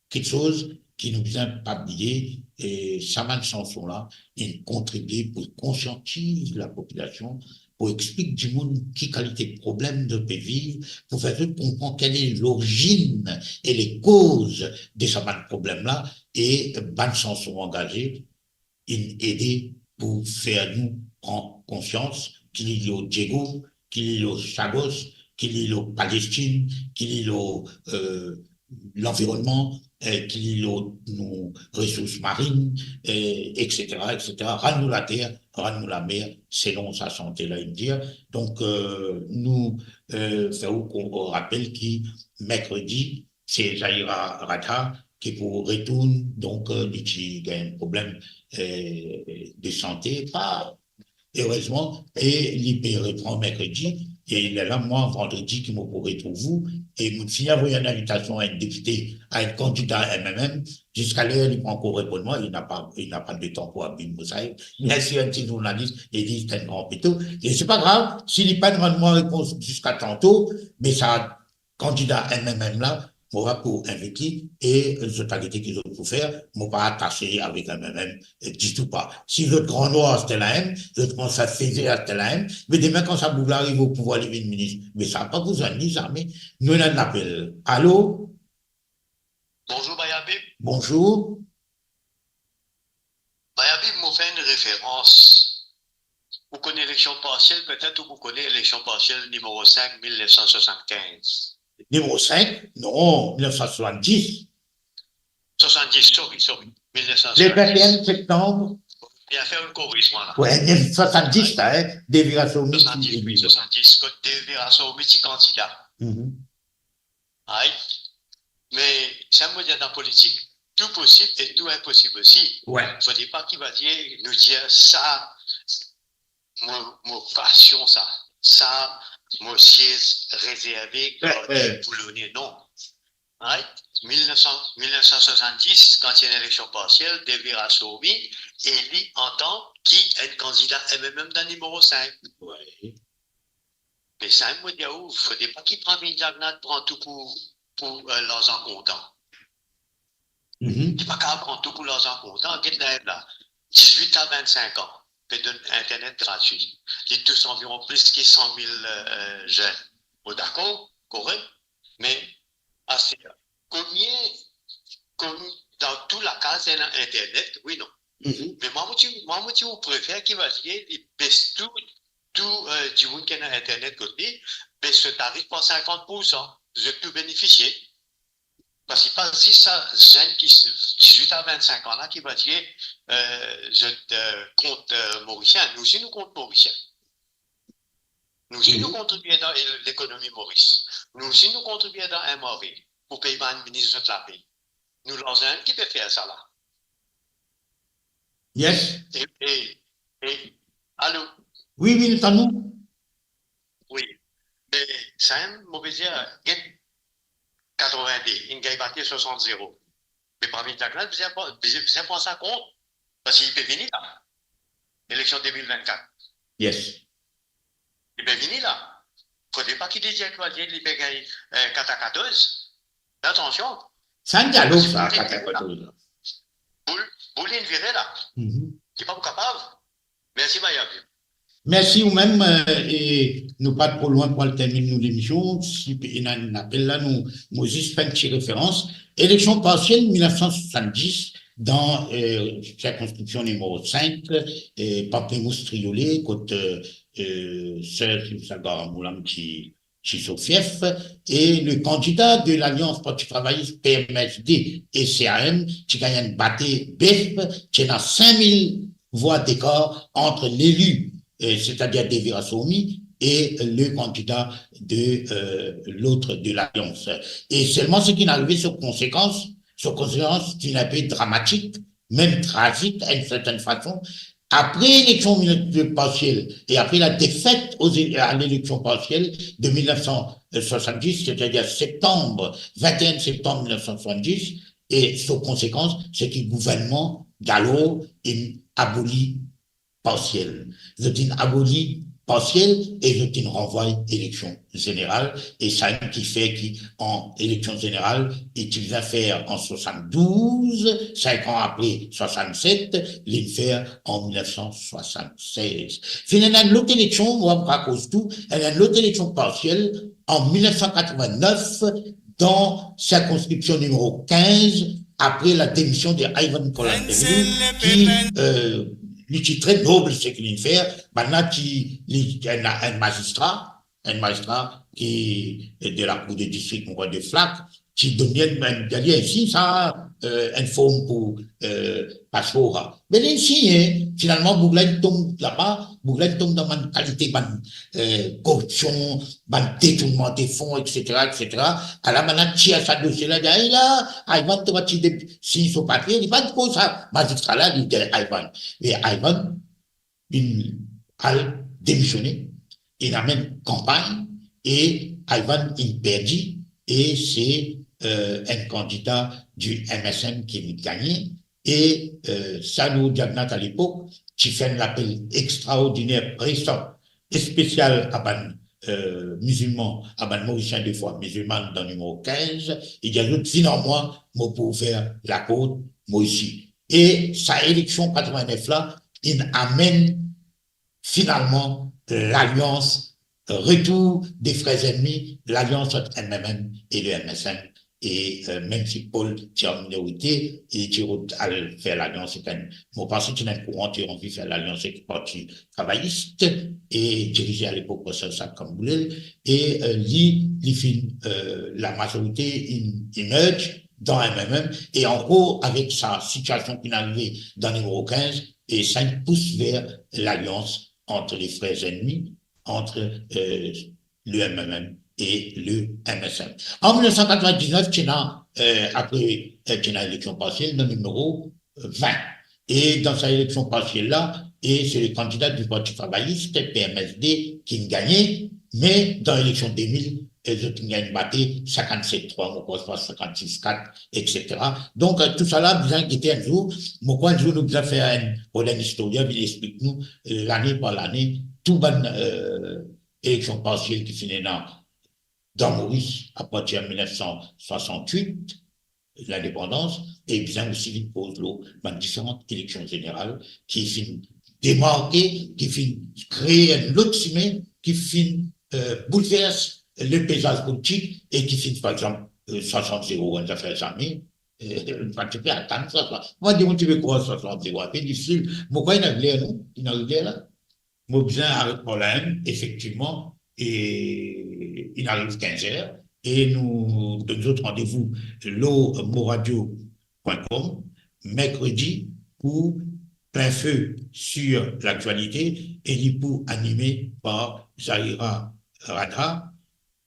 kiksoz ki nou bizin pa bliye, e sa bann sanson la, inn kontribie pou konsiantiz lapopilasion, pou explik dimoun ki kalite problem zot pe viv, pou fer zot konpran kele lorizinn e lekoz de sa bann problem la, e bann sanson angaze inn ede pou fer nou pran konsians ki li lor Diego, ki li lor Chagos, ki li lor Palestin, ki li lor, eh, lanvironnman, eh, ki li lor nou resours marin, eh, et cetera, et cetera. Rann nou later, rann nou lamer, selon sa sante la inn dir. Donk, eh, nou, eh, fer ou kon-, rapel ki merkredi, se Zahira Radha ki pou retourn, donk, eh, li ti gagn problem, eh, de sante, pa erezman, e li pe repran merkredi, e lerla mwa, vandredi ki mo pou retrouv ou, e mo finn avoy enn invitasion a enn depite, a enn kandida M M M, ziska ler li pa ankor reponn mwa, li napa, li napa letan pou abim mo saiv. Li enn ti zournalis, e li enn gran pito, e se pa grav, si li pa rann mwa repons ziska tanto, me sa kandida M M M la, mo va pou invit li, e zot a gete ki zot pou fer, mo pa atase avek M M M, eh, ditou pa. Si zot Gran Nwar aster la mem, zot koumans fer feze aster la mem, me demin kan sa boug la ariv o pouvwar, li vinn minis, me sa pa pou zwenn li zame. Nou ena enn apel. Alo? Bonzour, Bay Habib. Bonzour. Bay Habib, mo fer enn referans Ou konn eleksion parsiel, petet ou pou konn eleksion parsiel nimero sink, mil nef san swasannkinz. Nimero sink? Non, mil nef san swasanndis. Swasanndis, sorry, sorry. Mil nef san swasanndis. Le vingt et un septembre. Bien fer enn korizman la. Wi, mil nef san swasanndis, la, hein, Devi Rasoumi ti eli. Swasanndis, wi, swasanndis, kot Devi Rasoumi ti kandida. Mhm. Ay. Me sa mo dir, dan politik, tou posib e tou inposib osi. Wi. Fode pa ki va dir, nou dir sa, mo, mo pasion sa, sa, mo siez rezerve, wi, garde, wi, pou loner, non. Ay. Mil nef san, mil nef san swasanndis, kan ti ena eleksion parsiel, Devi Rasoumi eli antan ki enn kandida M M M dan nimero sink. Wi. Me sa mo dir ou, fode pa ki Pravin Jagannath pran tou pou, pou, eh, larzan kontan. Mhm. Li pa kapav pran tou pou larzan kontan. Get la, la, dizwit a vinn-sink an, pe donn internet gratwi. Li tous anviron plis ki san mil, eh, zenn. Bon, dakor, korek. Me, aster, konbien, konbien, dan tou lakaz ena internet, wi, non? Mhm. Me mwa, mo ti, mwa, mo ti ou prefer ki va dir, li bes tou, tou, eh, dimoun ki ena internet kot li, bes so tarif par sinkant poursan, zot tou benefisie. Parski pa zis sa zenn ki dizwit a vinn-sink an la ki va dir, eh, zot, eh, kont, eh, Morisien. Nou osi nou kont Morisien. Nou osi nou, mhm, kontribie dan lekonomi Moris. Nou osi nou kontribie dan M R A pou pey bann minis zot lapey. Nou larzan ki pe fer sa la. Yes. E, e, e, alo? Wi, wi, nou tann ou. Wi. Me sa mem, mo pe dir, get, katrevin-de, inn gagn bate swasant zero. Me Pravin Jagannath bizin pran, bizin, bizin pran sa kont, parski li pe vini la. Eleksion de mil vinn-kat. Yes. Li pe vini la. Fode pa ki li dir, ki va dir li pe gagn, eh, kat a katorz. Atansion. Sa enn dialog, sa, kat a katorz la. Boul, boul inn vire la. Mhm. Li pa pou kapav. Mersi, Mayab. Mersi ou mem, eh, e nou pa tro lwin pou al terminn nou lemision. Si pe ena enn apel la, nou, mo zis fer enn ti referans. Eleksion parsiel mil nef san swasanndis dan, eh, sirkonskripsion nimero sink, eh, Pamplemousse Triolet, kot, eh, eh, Sir Simsa Garamoulam ti, ti so fief, e le kandida de Lalians Parti Travayis, P M S D e C A M, ti gagn enn bate bef, ti ena sink mil vwa dekar ant leli, eh, setadir Devi Rasoumi, e le kandida de, eh, lot de Lalians. E selman seki inn arive, so konsekans, so konsekans ti enn pe dramatik, mem trazik, a enn sertenn fason. Apre eleksion mil-, parsiel e apre la defet o, a leleksion parsiel de mil nef san swasanndis, setadir septanm, vinn-e-enn septanm mil nef san swasanndis, e so konsekans, se ki gouvernman dalor inn aboli parsiel. Zot inn aboli parsiel e zot inn ranvway eleksion zeneral, e sa ki fer ki an eleksion zeneral, li ti bizin fer an swasann-douz, sink an apre, swasann-set, li fer an mil nef san swasann-sez. Finn ena enn lot eleksion, mo pa pou koz tou, ena enn lot eleksion parsiel an mil nef san katrevin-nef, dan sirkonskripsion nimero kinz, apre la demision de Ivan Kolandelin, ki, eh, li ti tre nob seki li fer, bannla ti, li, enn, enn mazistra, enn mazistra ki, eh, de la cour de district, mo krwar de Flacq, ti donn li enn, enn, dir li, sign sa, eh, enn form pou, eh, paspor la. Me li sign, finalman, boug la inn tom laba, boug la inn tom dan bann kalite bann, eh, koripsion, bann detournman de fon, et cetera, et cetera. Ala bannla tir sa dosie la, dir, "Ey la, Ivan, to pa ti de-, sign so papie," li pa dir koumsa, mazistra la, li dir Ivan. E Ivan inn al demisione, inn amenn kanpagn, e Ivan inn perdi, e se, eh, enn kandida di M S M ki inn gagne, e, eh, Sano Jagannath alepok ti fer enn lapel extraordiner, presan, espesial a bann, eh, mizilman, a bann Morisien de fwa mizilmann dan nimero kinz, e dir zot, "Vinn ar mwa, mo pou fer lakord, mo isi." E sa eleksion katrevin-nef la, inn amenn finalman lalians, retour de frer ennmi, lalians ant M M M e le M S M, E, eh, mem si Paul ti an minorite, li ti rod al fer lalians ek enn, mo panse ti ena enn kouran ti anvi fer lalians ek Parti Travayis e dirize alepok par Serge Sackam Boulel, e, eh, li, li finn, eh, lamazorite inn, inn emerge dan M M M, e ankor avek sa sitiasion ki'nn arive dan nimero kinz, e sa inn pous ver lalians ant le frer ennmi, ant, eh, le M M M e le M S M. An mil nef san katrevin-diznef, ti ena, eh, apre, eh, ti ena eleksion parsiel, dan nimero vin. E dan sa eleksion parsiel la, e se le kandida di Parti Travayis, P M S D, ki'nn gagne, me dan eleksion de mil, eh, zot inn gagn bate sinkannset trwa, mo krwar, swa sinkannsis kat, et cetera. Donk, eh, tousala bizin gete enn zour. Mo krwar enn zour nou bizin fer enn, rod enn istorien vinn explik nou, eh, lane par lane, tou bann, eh, eleksion parsiel ki finn ena dan Moris apartir mil nef san swasant-wit, lindepandans, e bizin osi vinn koz lor bann diferan eleksion zeneral ki finn demarke, ki finn kree enn lot sime, ki finn, eh, boulvers le peyzaz politik e ki finn, par exanp, eh, swasant zero, enn zafer zame, eh, nou pa ti pe atann sa, sa. Mo dir, mo ti pe krwar swasant zero, inpe difisil. Mo krwar inn ariv ler, non? Inn ariv ler la? Mo bizin aret par la mem, efektivman, e inn ariv kinz er, e nou donn zot randevou lor moradio pwin kom, merkredi, pou Plein Feu sur l'actualité, e li pou anime par Zahira Radha,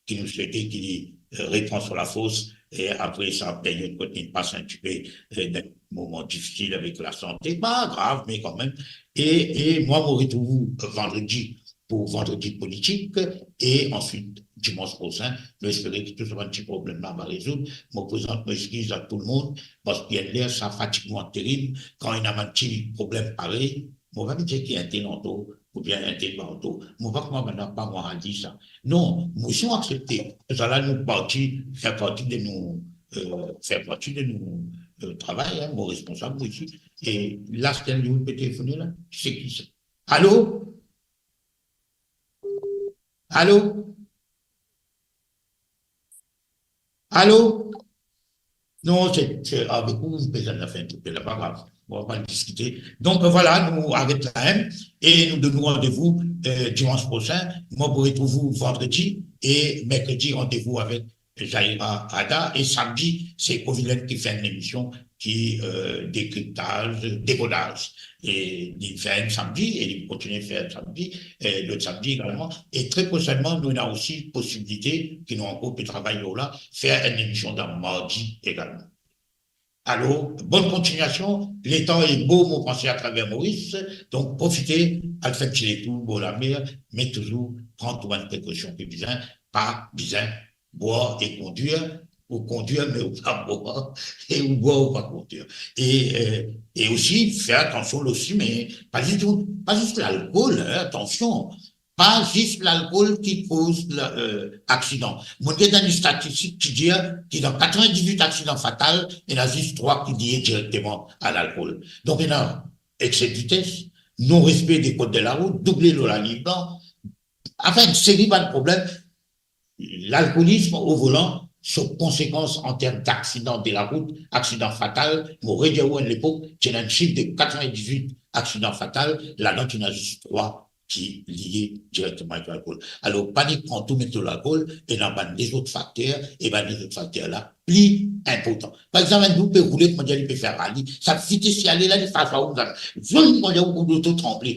ki nou swete ki li, eh, repran so lafors, e apre sa peryod kot li pas enn tipe, eh, dan moman difisil avek lasante, pa grav, me kanmem. E, e mwa, mo retrouv ou vandredi pou Vandredi Politik, e answit, dimans prosin, nou espere ki tou sa bann ti problem la va rezoud. Mo prezant mo exkiz a tou lemonn, parski enn ler sa fatigman terib, kan ena bann ti problem parey, mo pa pe dir ki entel antor, oubien entel pa antor. Mo pa kouma bann la pa mwa al dir sa. Non, mo osi mo aksepte. Sa la nou parti, fer parti de nou, eh, fer parti de nou, eh, travay, hein, mo responsab mo osi. E la, se enn limoun pe telefone la. Se ki sa? Alo? Alo? Alo? Non, se, se avek ou, nou pe fer enn tou pe la, pa grav. Bon, nou va diskite. Donk, vwala, nou aret la, hein, e nou donn ou randevou, eh, dimans prosin. Mwa, pou retrouv ou vandredi e merkredi, randevou avek Zahira Radha, e samdi, se Covilent ki fer enn emision ki, eh, dekriptaz, dekodaz. E li fer enn samdi, e li pou kontinie fer samdi, e lot samdi egalman. E tre prosennman, nou ena osi posibilite ki nou ankor pe travay lor la, fer enn emision dan mardi egalman. Alor, bonn kontiniasion, letan e bo, mo panse, atraver Moris, donk profite, al fer enn ti letour bor lamer, me touzour pran tou bann prekosion ki bizin, pa bizin bwar e kondir, ou kondir me ou pa bwar, e ou bwar ou pa kondir. E, eh, e osi, fer atansion lor sime, pa zis, pa zis lalkol, hein, atansion, pa zis lalkol ki koz la, eh, aksidan. Mo get enn statistik ki dir ki dan katrevin-diz-wit aksidan fatal, ena zis trwa ki lie direkteman a lalkol. Donk, ena exse de vitès, non-respe de kod de larout, double lor laliny blan, anfin, enn seri bann problem. Lalkolism o volan, so konsekans an term daksidan de larout, aksidan fatal, mo redir ou enn lepok, ti ena enn sif de katrevin-diz-wit aksidan fatal, ladan ti ena zis trwa ki lie direkteman avek lalkol. Alor, pa nek pran tou met lor lalkol, ena bann lezot fakter, e bann lezot fakter la pli inportan. Par exanp, enn dimoun pe roule, kouma dir, li pe fer rali, sa vites li ale la, li fas ar ou, sa, zoum, kouma dir, ou loto tranble.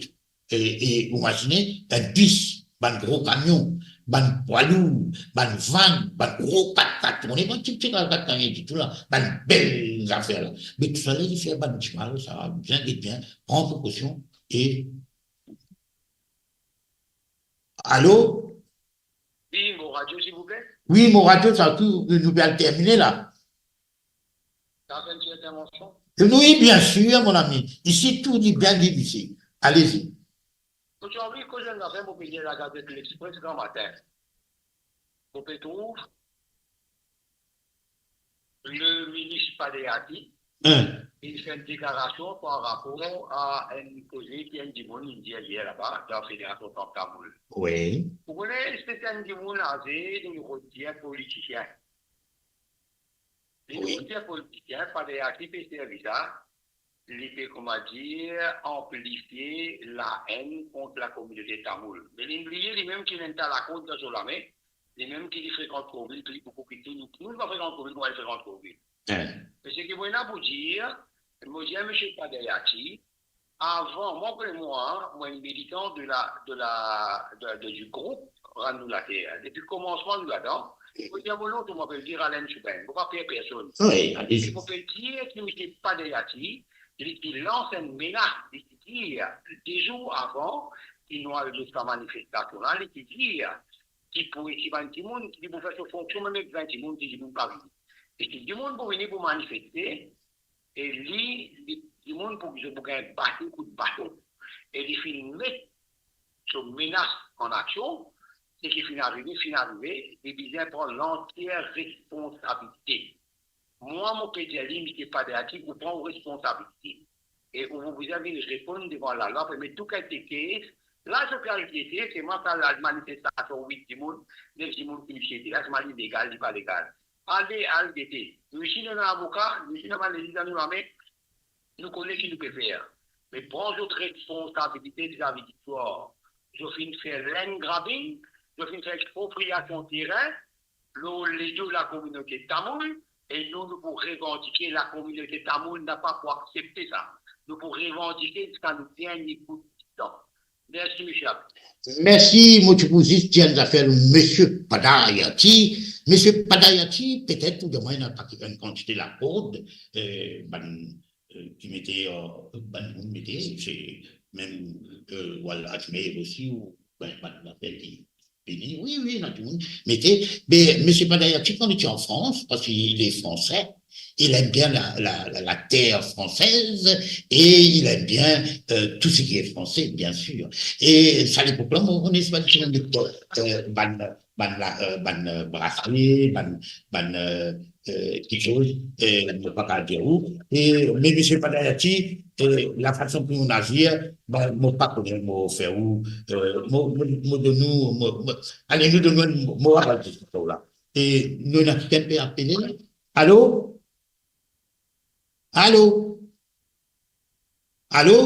E, e ou imazine, bann bis, bann gro kamion, bann pwa lour, bann van, bann gro kat-kat, tourne, bann ti, ti kat-kat, nanye ditou la, bann bel zafer la. Me tousala, li fer bann dimal, sa, bien, bien, pran prekosion e Alo? Wi, mo radio, silvouple. Wi, mo radio, sa tou, nou pe al termine la. Sa fer enn ti intervansion? Wi, bien sir, mon ami. Isi, tou li bien lib isi. Alezi. Mo ti anvi koz enn zafer, mo pe lir La Gazette L'Express gramatin. Mo pe trouv le minis Padeati, Hein. Li fer enn deklarasion par rapor a enn koze ki enn dimoun inn dir yer laba dan Federasion Tanp Tamoul. Wi. Ou kone, eski se enn dimoun aze, li rod dir politisien? Li, wi, pou dir politisien, Pader Yati pe servi sa, li pe, kouma dir, anplifie laenn kont lakominote tamoul. Me li bliye limem ki ena enn ta lakot dan so lame, limem ki li frekant Kourvil pli boukou ki tou nou. Nou, nou pa frekant Kourvil kouma li frekant Kourvil. Hein. Me seki mo ena pou dir, mo dir misie Pader Yati, avan, mwa, mo kone mwa, mwa enn militan de la, de la, de, de, du group Rann nou later. Depi komansman nou ladan, mo dir mo non, mo apel dir Alain Soubenn. Mo pa per personn. Wi, alezi. Mo pe dir ki misie Pader Yati, li ti lans enn menas, li ti dir, de zour avan ki nou al dan sa manifestasion la, li ti dir ki pou esi bann dimoun, ki pou fer so fonksion, mem ek vin dimoun, si dimoun pa vini. E si dimoun pou vini pou manifeste, e li, li, dimoun pou, pou gagn bato, kout bato. E li finn met so menas an aksion, seki finn arive, finn arive, li bizin pran lantier responsabilite. Mwa, mo pe dir li, misie Pader Yati, ou pran ou responsabilite. E ou, ou bizin vinn reponn devan lalwa, pou met tou kantite kes. La, zot pe al gete, se mwa sa, la manifestasion, wit dimoun, nef dimoun ki misie ete la, se mwa li legal, li pa legal. Ale, al gete. Nou isi, nou ena avoka, nou isi, nou ena bann lezis dan nou lame, nou kone ki nou pe fer. Me pran zot responsabilite vizavi di pep. Zot finn fer land grabbing, zot finn fer expropriasion terin, lor ledo lakominote tamoul, e nou, nou pou revandike, lakominote tamoul napa pou aksepte sa. Nou pou revandike ziska nou dernie bout dan. Mersi, misie Abel. Mersi, mo ti pou zis dir enn zafer, misie Pader Yati. Misie Pader Yati, petet ou demann enn pakete, enn kantite lakord, eh, bann, eh, ki mete, eh, bann dimoun mete, se mem, eh, ou al Ajmer osi, ou bann, bann zafer ki vini, wi, wi, ena dimoun mete. Me misie Pader Yati, kan li ti an Frans, parski li franse, il aime bien la, la, la, la terre française et il aime bien, euh, tout ce qui est français, bien sûr. E sa lepok la, mo kone se pa dimoun, eh, bann, bann la, eh, bann, eh, Brasé, bann, bann, eh, eh, kiksoz, eh, mo pa kav dir ou. E, me misie Pader Yati, eh, lafason ki ou azir, bon, mo pa kone, mo fer ou, eh, mo, mo, mo donn ou, mo, mo, ale, nou donn ou, mo, mo aranz sa la. E nou ena kikenn pe apele la? Alo? Alo? Alo?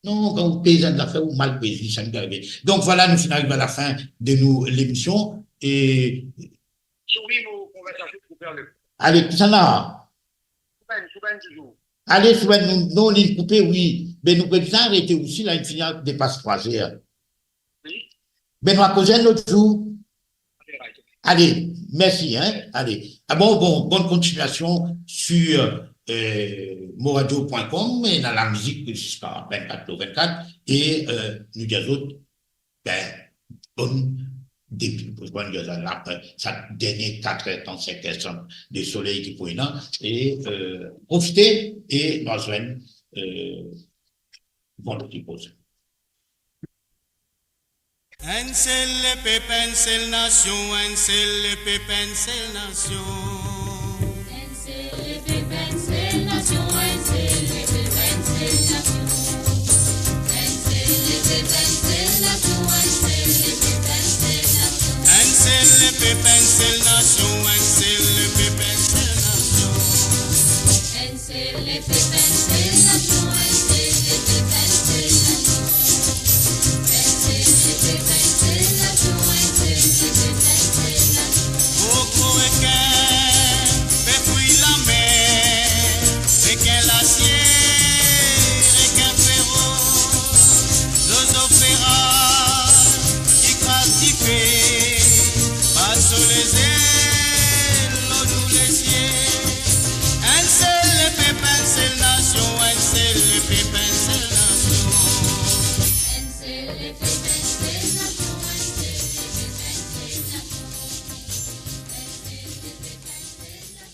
Non, kan ou pe zwenn zafer, ou mal pe zwenn, sa ki arive. Donk, vwala, nou finn ariv a lafin de nou lemision. E... Soubenn, nou konversasion pou fer le... Ale, kisannla? Soubenn, Soubenn touzour. Ale, Soubenn, nou, non, li koupe, wi. Be nou pe bizin arete osi, la, inn fini depas trwa zer. Wi. Be nou a koze enn lot zour. Ale, mersi, hein. Ale. Ah bon, bon, bonne continuation sur, euh, moradio point com, ena lamizik ziska vennkat lor vennkat, e, euh, nou dir zot, ben, bonn debi, pou zwenn sa la, euh, sa dernie kat er tan, senk er tan de soley ki pou ena, e, euh, profite, e nou a zwenn, euh, vandredi prosin. Enn sel lepep, enn sel nasion, enn sel lepep, enn sel nasion. Enn sel lepep, enn sel nasion, enn sel lepep, enn sel nasion. Enn sel lepep, enn sel nasion, enn sel lepep, enn sel nasion. Enn sel lepep, enn sel nasion, enn sel lepep, enn sel nasion. Enn sel lepep, enn sel nasion, enn sel lepep, enn sel nasion. Enn sel lepep, enn sel nasion, enn sel lepep, enn sel nasion. Gro, gro rekin pe fouy lamer, rekin lasie, rekin feros, zozo feraz ki kraz dife, pas so lezel lor nou lezie. Enn sel lepep, enn sel nasion, enn sel lepep, enn sel nasion. Enn sel lepep, enn sel